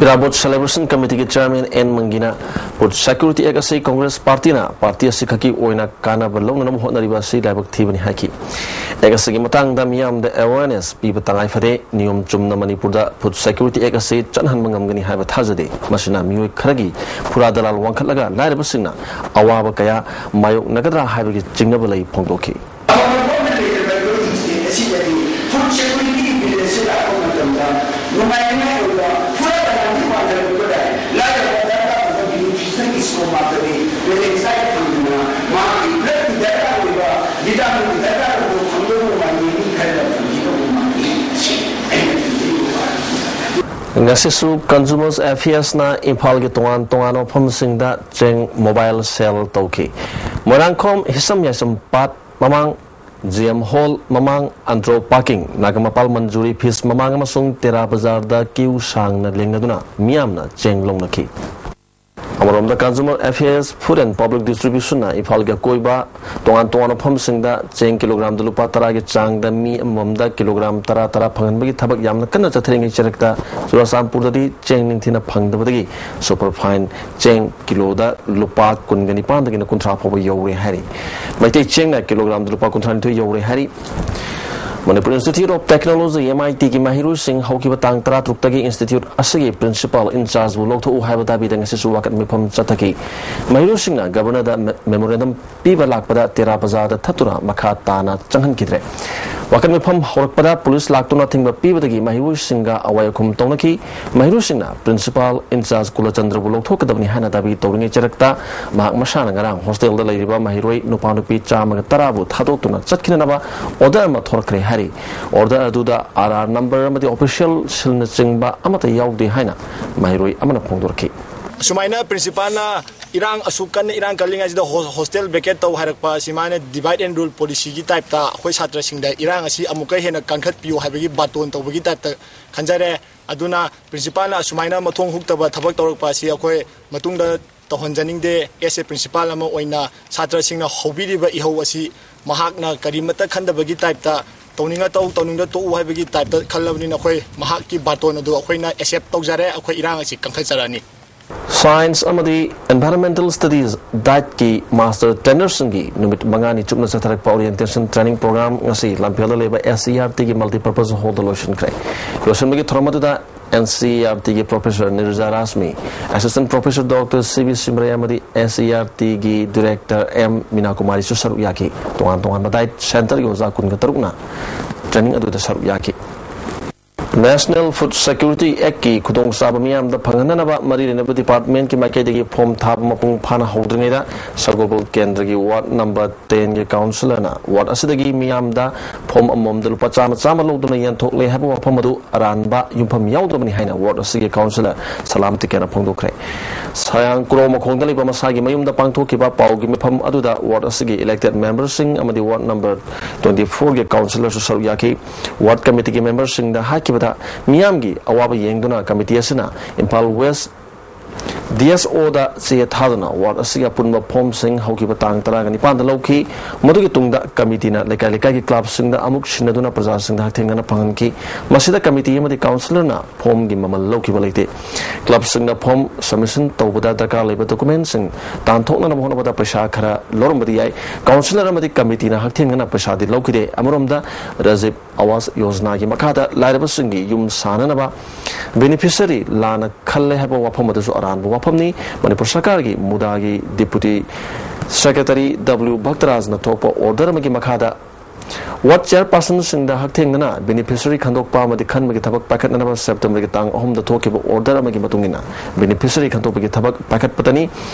ꯏꯔꯥꯕꯣꯠ ꯁꯦꯂꯦꯕ꯭ꯔꯦꯁꯟ ꯀꯃꯤꯇꯤꯒꯤ ꯆꯤꯌꯔꯃꯦꯟ ꯑꯦꯟ ꯃꯪꯒꯤꯅ Food Security Act ꯑꯁꯤ ꯀꯪꯒ꯭ꯔꯦꯁ ꯄꯥꯔꯇꯤꯅ ꯄꯥꯔꯇꯤ ꯑꯁꯤꯈꯛꯀꯤ ꯑꯣꯏꯅ ꯀꯥꯟꯅꯕ ꯂꯧꯅꯅꯕ ꯍꯣꯠꯅꯔꯤꯕ ꯑꯁꯤ ꯂꯥꯏꯕꯛ ꯊꯤꯕꯅꯤ ꯍꯥꯏꯈꯤ꯫ ꯑꯦꯛ ꯑꯁꯤꯒꯤ ꯃꯇꯥꯡꯗ ꯃꯤꯌꯥꯝꯗ ꯑꯦꯋꯦꯌꯔꯅꯦꯁ ꯄꯤꯕ ꯇꯉꯥꯏ ꯐꯗꯦ꯫ ꯅꯤꯌꯣꯝ ꯆꯨꯝꯅ ꯃꯅꯤꯄꯨꯔꯗ Food Security Act ꯑꯁꯤ ꯆꯠꯍꯟꯕ ꯉꯝꯒꯅꯤ ꯍꯥꯏꯕ ꯊꯥꯖꯗꯦ꯫ ꯃꯁꯤꯅ ꯃꯤꯑꯣꯏ ꯈꯔꯒꯤ ꯐꯨꯔꯥ ꯗꯂꯥꯜ ꯋꯥꯡꯈꯠꯂꯒ ꯂꯥꯏꯔꯕꯁꯤꯡꯅ ꯑꯋꯥꯕ ꯀꯌꯥ ꯃꯥꯌꯣꯛꯅꯒꯗ꯭ꯔꯥ ꯍꯥꯏꯕꯒꯤ ꯆꯤꯡꯅꯕ ꯂꯩ ꯐꯣꯡꯗꯣꯛꯈꯤ꯫ ꯑꯐꯕ ꯒꯣꯔꯃꯦꯟ ꯂꯩꯇꯕ ꯑꯩꯈꯣꯏꯒꯤ ꯁ꯭ꯇꯦꯠ ꯑꯁꯤꯗꯗꯤ ꯐꯨꯗ ꯁꯦꯀ꯭ꯌꯨꯔꯤꯇꯤꯒꯤ ꯕꯤꯜ ꯑꯁꯤ ꯂꯥꯛꯄ ꯃꯇꯝꯗ ꯅꯨꯡꯉꯥꯏꯅꯤꯡꯉꯥꯏ ꯑꯣꯏꯕ ꯐꯨꯔꯥ ꯗꯂꯥꯜꯒꯤ ꯋꯥꯡꯈꯠꯂꯛꯄꯗ ꯂꯥꯏꯔꯕ ꯗꯔꯀꯥꯔ ꯑꯣꯏꯕ ꯕꯦꯅꯤꯐꯤꯁꯔꯤꯒꯤ ꯁ꯭ꯀꯣꯝ ꯃꯥꯔꯛꯇꯗꯤ ꯃꯦꯂꯦꯔꯤꯌꯥꯒꯤ ꯐꯪꯗꯅ ꯃꯍꯥꯛꯀꯤ ꯕ꯭ꯂꯠꯀꯤ ꯗꯔꯀꯥꯔ ꯑꯣꯏꯕ ꯚꯤꯇꯥꯃꯤꯟꯒꯤ ꯗꯔꯀꯥꯔ ꯑꯣꯏꯕ ꯐꯪꯗꯧꯕ ꯃꯥꯜꯂꯤ, ꯃꯤ ꯈꯔꯅ ꯐꯪꯈꯤꯗꯧꯕ ꯃꯥꯜꯂꯤ꯫ ꯁꯤ ꯑꯩꯅ ꯊꯝꯖꯅꯤꯡꯕ ꯋꯥꯍꯩ꯫ ꯉꯁꯤꯁꯨ Consumers Affairsꯅ ꯏꯝꯐꯥꯜꯒꯤ ꯇꯣꯉꯥꯟ ꯇꯣꯉꯥꯟꯕ ꯃꯐꯝꯁꯤꯡꯗ ꯆꯦꯡ ꯃꯣꯕꯥꯏꯜ ꯁꯦꯜ ꯇꯧꯈꯤ꯫ ꯃꯣꯏꯔꯥꯡꯈꯣꯝ ꯍꯤꯁꯝ ꯌꯥꯏꯁꯝ ꯄꯥꯠ ꯃꯃꯥꯡ, ꯖꯤ ꯑꯦꯝ ꯍꯣꯜ ꯃꯃꯥꯡ, ꯑꯟꯗ꯭ꯔꯣ ꯄꯥꯔꯀꯤꯡ, ꯅꯥꯒꯥꯃꯄꯥꯜ ꯃꯟꯖꯨꯔꯤ ꯐꯤꯁ ꯃꯃꯥꯡ ꯑꯃꯁꯨꯡ ꯇꯦꯔꯥ ꯕꯖꯥꯔꯗ ꯀ꯭ꯌꯨ ꯁꯥꯡꯅ ꯂꯦꯡꯅꯗꯨꯅ ꯃꯤꯌꯥꯝꯅ ꯆꯦꯡ ꯂꯧꯅꯈꯤ꯫ ꯑꯃꯔꯣꯝꯗ, Consumer Affairs, Food and Public Distributionꯅ ꯏꯝꯐꯥꯜꯒꯤ ꯑꯀꯣꯏꯕ ꯇꯣꯉꯥꯟ ꯇꯣꯉꯥꯟꯕ ꯃꯐꯝꯁꯤꯡꯗ ꯆꯦꯡ ꯀꯤꯂꯣꯒ꯭ꯔꯥꯝꯗ ꯂꯨꯄꯥ ꯇꯔꯥꯒꯤ ꯆꯥꯡꯗ ꯃꯤ ꯑꯃꯃꯝꯗ ꯀꯤꯂꯣꯒ꯭ꯔꯥꯝ ꯇꯔꯥ ꯇꯔꯥ ꯐꯪꯍꯟꯕꯒꯤ ꯊꯕꯛ ꯌꯥꯝꯅ ꯀꯟꯅ ꯆꯠꯊꯔꯤꯉꯩ ꯆꯔꯛꯇ ꯆꯨꯔꯆꯥꯟꯄꯨꯔꯗꯗꯤ ꯆꯦꯡ ꯅꯤꯡꯊꯤꯅ ꯐꯪꯗꯕꯗꯒꯤ ꯁꯨꯄꯔꯐꯥꯏꯟ ꯆꯦꯡ ꯀꯤꯂꯣꯗ ꯂꯨꯄꯥ ꯀꯨꯟꯒ ꯅꯤꯄꯥꯟꯗꯒꯤꯅ ꯀꯨꯟꯊ꯭ꯔꯥ ꯐꯥꯎꯕ ꯌꯧꯔꯦ ꯍꯥꯏꯔꯤ꯫ ꯃꯩꯇꯩ ꯆꯦꯡꯅ ꯀꯤꯂꯣꯒ꯭ꯔꯥꯝꯗ ꯂꯨꯄꯥ ꯀꯨꯟꯊ꯭ꯔꯥ ꯅꯤꯊꯣꯏ ꯌꯧꯔꯦ ꯍꯥꯏꯔꯤ꯫ Manipur institute of technology, M I ꯇꯤꯒꯤ ꯃꯍꯩꯔꯣꯏꯁꯤꯡ ꯍꯧꯈꯤꯕ ꯇꯥꯡ ꯇꯔꯥꯇꯔꯨꯛꯇꯒꯤ ꯏꯟꯁꯇꯤꯇ꯭ꯌꯨꯠ ꯑꯁꯤꯒꯤ ꯄ꯭ꯔꯤꯟꯁꯤꯄꯥꯜ ꯏꯟꯆꯥꯔꯖꯕꯨ ꯂꯧꯊꯣꯛꯎ ꯍꯥꯏꯕ ꯗꯥꯕꯤꯗ ꯉꯁꯤꯁꯨ ꯋꯥꯀꯠ ꯃꯤꯐꯝ ꯆꯠꯊꯈꯤ꯫ ꯃꯍꯩꯔꯣꯏꯁꯤꯡꯅ ꯒꯕꯔꯅꯔꯗ ꯃꯦ-, ꯃꯦꯃꯣꯔꯦꯟꯗꯝ ꯄꯤꯕ ꯂꯥꯛꯄꯗ ꯇꯦꯔꯥ ꯕꯖꯥꯔꯗ ꯊꯠꯇꯨꯅ ꯃꯈꯥ ꯇꯥꯅ ꯆꯪꯍꯟꯈꯤꯗ꯭ꯔꯦ꯫ ꯋꯥꯀꯠ ꯃꯤꯐꯝ ꯍꯧꯔꯛꯄꯗ ꯄꯨꯂꯤꯁ ꯂꯥꯛꯇꯨꯅ ꯊꯤꯡꯕ ꯄꯤꯕꯗꯒꯤ ꯃꯍꯩꯔꯣꯏꯁꯤꯡꯒ ꯑꯋꯥꯏ ꯑꯈꯨꯝ ꯇꯧꯅꯈꯤ꯫ ꯃꯍꯩꯔꯣꯏꯁꯤꯡꯅ ꯄ꯭ꯔꯤꯟꯁꯤꯄꯥꯜ ꯏꯟꯆꯥꯔꯖ ꯀꯨꯂꯆꯟꯗ꯭ꯔꯕꯨ ꯂꯧꯊꯣꯛꯀꯗꯕꯅꯤ ꯍꯥꯏꯅ ꯗꯥꯕꯤ ꯇꯧꯔꯤꯉꯩ ꯆꯔꯛꯇ ꯃꯍꯥꯛ ꯃꯁꯥꯅ ꯉꯔꯥꯡ ꯍꯣꯁꯇꯦꯜꯗ ꯂꯩꯔꯤꯕ ꯃꯍꯩꯔꯣꯏ ꯅꯨꯄꯥ ꯅꯨꯄꯤ ꯆꯥꯝꯃꯒ ꯇꯔꯥꯕꯨ ꯊꯥꯗꯣꯛꯇꯨꯅ ꯆꯠꯈꯤꯅꯅꯕ ꯑꯣꯔꯗꯔ ꯑꯃ ꯊꯣꯔꯛꯈ꯭ꯔꯦ ꯍꯥꯏꯔꯤ꯫ ꯑꯣꯔꯗꯔ ꯑꯗꯨꯗ ꯑꯥꯔ ꯑꯥꯔ ꯅꯝꯕꯔ ꯑꯃꯗꯤ ꯑꯣꯐꯤꯁꯤꯌꯦꯜ ꯁꯤꯜꯅꯆꯤꯡꯕ ꯑꯃꯠꯇ ꯌꯥꯎꯗꯦ ꯍꯥꯏꯅ ꯃꯍꯩꯔꯣꯏ ꯑꯃꯅ ꯐꯣꯡꯗꯣꯔꯛꯈꯤ꯫ ꯑꯁꯨꯃꯥꯏꯅ ꯄ꯭ꯔꯤꯟꯁꯤꯄꯥꯜꯅ ꯏꯔꯥꯡ ꯑꯁꯨꯛ ꯀꯟꯅ ꯏꯔꯥꯡ ꯀꯜꯂꯤꯉꯩꯁꯤꯗ ꯍꯣ-, ꯍꯣꯁꯇꯦꯜ ꯚꯦꯀꯦꯠ ꯇꯧ ꯍꯥꯏꯔꯛꯄ ꯑꯁꯤ ꯃꯥꯅ divide and rule policyꯒꯤ typeꯇ ꯑꯩꯈꯣꯏ ꯁꯥꯇ꯭ꯔꯁꯤꯡꯗ ꯏꯔꯥꯡ ꯑꯁꯤ ꯑꯃꯨꯛꯀ ꯍꯦꯟꯅ ꯀꯟꯈꯠꯄꯤꯌꯨ ꯍꯥꯏꯕꯒꯤ ꯕꯥꯇꯣꯟ ꯇꯧꯕꯒꯤ typeꯇ ꯈꯟꯖꯔꯦ꯫ ꯑꯗꯨꯅ ꯄ꯭ꯔꯤꯟꯁꯤꯄꯥꯜꯅ ꯑꯁꯨꯃꯥꯏꯅ ꯃꯊꯣꯡ ꯍꯨꯛꯇꯕ ꯊꯕꯛ ꯇꯧꯔꯛꯄ ꯑꯁꯤ ꯑꯩꯈꯣꯏ ꯃꯇꯨꯡꯗ ꯇꯧꯍꯟꯖꯅꯤꯡꯗꯦ꯫ As a principal ꯑꯃ ꯑꯣꯏꯅ ꯁꯥꯇ꯭ꯔꯁꯤꯡꯅ ꯍꯧꯕꯤꯔꯤꯕ ꯏꯍꯧ ꯑꯁꯤ ꯃꯍꯥꯛꯅ ꯀꯔꯤꯃꯠꯇ ꯈꯟꯗꯕꯒꯤ typeꯇ ꯇꯧꯅꯤꯡꯉ ꯇꯧ, ꯇꯧꯅꯤꯡꯗ ꯇꯣꯛꯎ ꯍꯥꯏꯕꯒꯤ typeꯇ ꯈꯜꯂꯕꯅꯤꯅ ꯑꯩꯈꯣꯏ ꯃꯍꯥꯛꯀꯤ ꯕꯥꯇꯣꯟ ꯑꯗꯨ ꯑꯩꯈꯣꯏꯅ accept ꯇꯧꯖꯔꯦ꯫ ꯑꯩꯈꯣꯏ ꯏꯔꯥꯡ ꯑꯁꯤ ꯀꯟꯈꯠꯆꯔꯛꯑꯅꯤ꯫ Science ꯑꯃꯗꯤ Environmental Studies, DIETꯀꯤ master trainerꯁꯤꯡꯒꯤ ꯅꯨꯃꯤꯠ ꯃꯉꯥꯅꯤ ꯆꯨꯞꯅ ꯆꯠꯊꯔꯛꯄ orientation training program ꯉꯁꯤ ꯂꯝꯐꯦꯜꯗ ꯂꯩꯕ SCERTꯒꯤ multipurpose hallꯗ ꯂꯣꯏꯁꯤꯟꯈ꯭ꯔꯦ꯫ ꯂꯣꯏꯁꯤꯟꯕꯒꯤ ꯊꯧꯔꯝ ꯑꯗꯨꯗ NCERTꯒꯤ professor ꯅꯤꯔꯖꯥ ꯔꯥꯁꯃꯤ, assistant professor Doctor C V ꯁꯤꯃꯔꯩ ꯑꯃꯗꯤ SCERTꯒꯤ director M ꯃꯤꯅꯥ ꯀꯨꯃꯥꯔꯤꯁꯨ ꯁꯔꯨꯛ ꯌꯥꯈꯤ꯫ ꯇꯣꯉꯥꯟ ꯇꯣꯉꯥꯟꯕ DIET centreꯒꯤ ꯑꯣꯖꯥ ꯀꯨꯟꯒ ꯇꯔꯨꯛꯅ training ꯑꯗꯨꯗ ꯁꯔꯨꯛ ꯌꯥꯈꯤ꯫ National Food Security Actꯀꯤ ꯈꯨꯗꯣꯡꯆꯥꯕ ꯃꯤꯌꯥꯝꯗ ꯐꯪꯍꯟꯅꯅꯕ ꯃꯔꯤ ꯂꯩꯅꯕ departmentꯀꯤ ꯃꯥꯏꯀꯩꯗꯒꯤ form ꯊꯥꯕ ꯃꯄꯨꯡ ꯐꯥꯅ ꯍꯧꯗ꯭ꯔꯤꯉꯩꯗ ꯁꯒꯣꯜꯕꯜ ꯀꯦꯟꯗ꯭ꯔꯒꯤ ward number tenꯒꯤ councillorꯅ ward ꯑꯁꯤꯗꯒꯤ ꯃꯤꯌꯥꯝꯗ form ꯑꯃꯃꯝꯗ ꯂꯨꯄꯥ ꯆꯥꯝꯃ ꯆꯥꯝꯃ ꯂꯧꯗꯨꯅ ꯌꯦꯟꯊꯣꯛꯂꯦ ꯍꯥꯏꯕ ꯋꯥꯐꯝ ꯑꯗꯨ ꯑꯔꯥꯟꯕ, ꯌꯨꯝꯐꯝ ꯌꯥꯎꯗ꯭ꯔꯕꯅꯤ ꯍꯥꯏꯅ ward ꯑꯁꯤꯒꯤ councillor ꯁꯂꯥꯝ ꯇꯤꯀꯦꯅ ꯐꯣꯡꯗꯣꯛꯈ꯭ꯔꯦ꯫ ꯁꯌꯥꯡ ꯀ꯭ꯔꯣ ꯃꯈꯣꯡꯗ ꯂꯩꯕ ꯃꯁꯥꯒꯤ ꯃꯌꯨꯝꯗ ꯄꯥꯡꯊꯣꯛꯈꯤꯕ ꯄꯥꯎꯒꯤ ꯃꯤꯐꯝ ꯑꯗꯨꯗ ward ꯑꯁꯤꯒꯤ elected memberꯁꯤꯡ ꯑꯃꯗꯤ ward number twenty fourꯒꯤ councillorꯁꯨ ꯁꯔꯨꯛ ꯌꯥꯈꯤ꯫ Ward committeeꯒꯤ memberꯁꯤꯡꯗ ꯍꯥꯏꯈꯤꯕꯗ, ꯃꯤꯌꯥꯝꯒꯤ ꯑꯋꯥꯕ ꯌꯦꯡꯗꯨꯅ committee ꯑꯁꯤꯅ ꯏꯝꯐꯥꯜ West DSOꯗ ꯆꯦ ꯊꯥꯗꯨꯅ ward ꯑꯁꯤꯒꯤ ꯑꯄꯨꯟꯕ formꯁꯤꯡ ꯍꯧꯈꯤꯕ ꯇꯥꯡ ꯇꯔꯥꯒ ꯅꯤꯄꯥꯟꯗ ꯂꯧꯈꯤ꯫ ꯃꯗꯨꯒꯤ ꯇꯨꯡꯗ committeeꯅ ꯂꯩꯀꯥꯏ ꯂꯩꯀꯥꯏꯒꯤ clubꯁꯤꯡꯗ ꯑꯃꯨꯛ ꯁꯤꯟꯅꯗꯨꯅ ꯄ꯭ꯔꯖꯥꯁꯤꯡꯗ ꯍꯛꯊꯦꯡꯅꯅ ꯐꯪꯍꯟꯈꯤ꯫ ꯃꯁꯤꯗ committee ꯑꯃꯗꯤ councillorꯅ formꯒꯤ ꯃꯃꯜ ꯂꯧꯈꯤꯕ ꯂꯩꯇꯦ꯫ Clubꯁꯤꯡꯅ form submission ꯇꯧꯕꯗ ꯗꯔꯀꯥꯔ ꯂꯩꯕ documentꯁꯤꯡ ꯇꯥꯟꯊꯣꯛꯅꯅꯕ ꯍꯣꯠꯅꯕꯗ ꯄꯩꯁꯥ ꯈꯔ ꯂꯧꯔꯝꯕꯗꯤ ꯌꯥꯏ꯫ Councillor ꯑꯃꯗꯤ committeeꯅ ꯍꯛꯊꯦꯡꯅꯅ ꯄꯩꯁꯥꯗꯤ ꯂꯧꯈꯤꯗꯦ꯫ ꯑꯃꯔꯣꯝꯗ, ꯔꯥꯖꯤꯕ ꯑꯋꯥꯁ ꯌꯣꯖꯅꯥꯒꯤ ꯃꯈꯥꯗ ꯂꯥꯏꯔꯕꯁꯤꯡꯒꯤ ꯌꯨꯝ ꯁꯥꯅꯅꯕ beneficiary ꯂꯥꯟꯅ ꯈꯜꯂꯦ ꯍꯥꯏꯕ ꯋꯥꯐꯝ ꯑꯗꯨꯁꯨ ꯑꯔꯥꯟꯕ ꯋꯥꯐꯝꯅꯤ꯫ ꯃꯅꯤꯄꯨꯔ ꯁꯔꯀꯥꯔꯒꯤ ꯃꯨꯗꯥꯒꯤ Deputy Secretary W ꯚꯛꯇꯔꯥꯖꯅ ꯊꯣꯛꯄ order ꯑꯃꯒꯤ ꯃꯈꯥꯗ ꯋꯥꯔꯗ ꯆꯤꯌꯔꯄꯥꯔꯁꯟꯁꯤꯡꯗ ꯍꯛꯊꯦꯡꯅꯅ ꯕꯦꯅꯤꯐꯤꯁꯔꯤ ꯈꯟꯗꯣꯛꯄ ꯑꯃꯗꯤ ꯈꯟꯕꯒꯤ ꯊꯕꯛ ꯄꯥꯏꯈꯠꯅꯅꯕ ꯁꯦꯞꯇꯦꯝꯕꯔꯒꯤ ꯇꯥꯡ ꯑꯍꯨꯝꯗ ꯊꯣꯛꯈꯤꯕ ꯑꯣꯔꯗꯔ ꯑꯃꯒꯤ ꯃꯇꯨꯡ ꯏꯟꯅ ꯕꯦꯅꯤꯐꯤꯁꯔꯤ ꯈꯟꯗꯣꯛꯄꯒꯤ ꯊꯕꯛ ꯄꯥꯏꯈꯠꯄꯗꯅꯤ꯫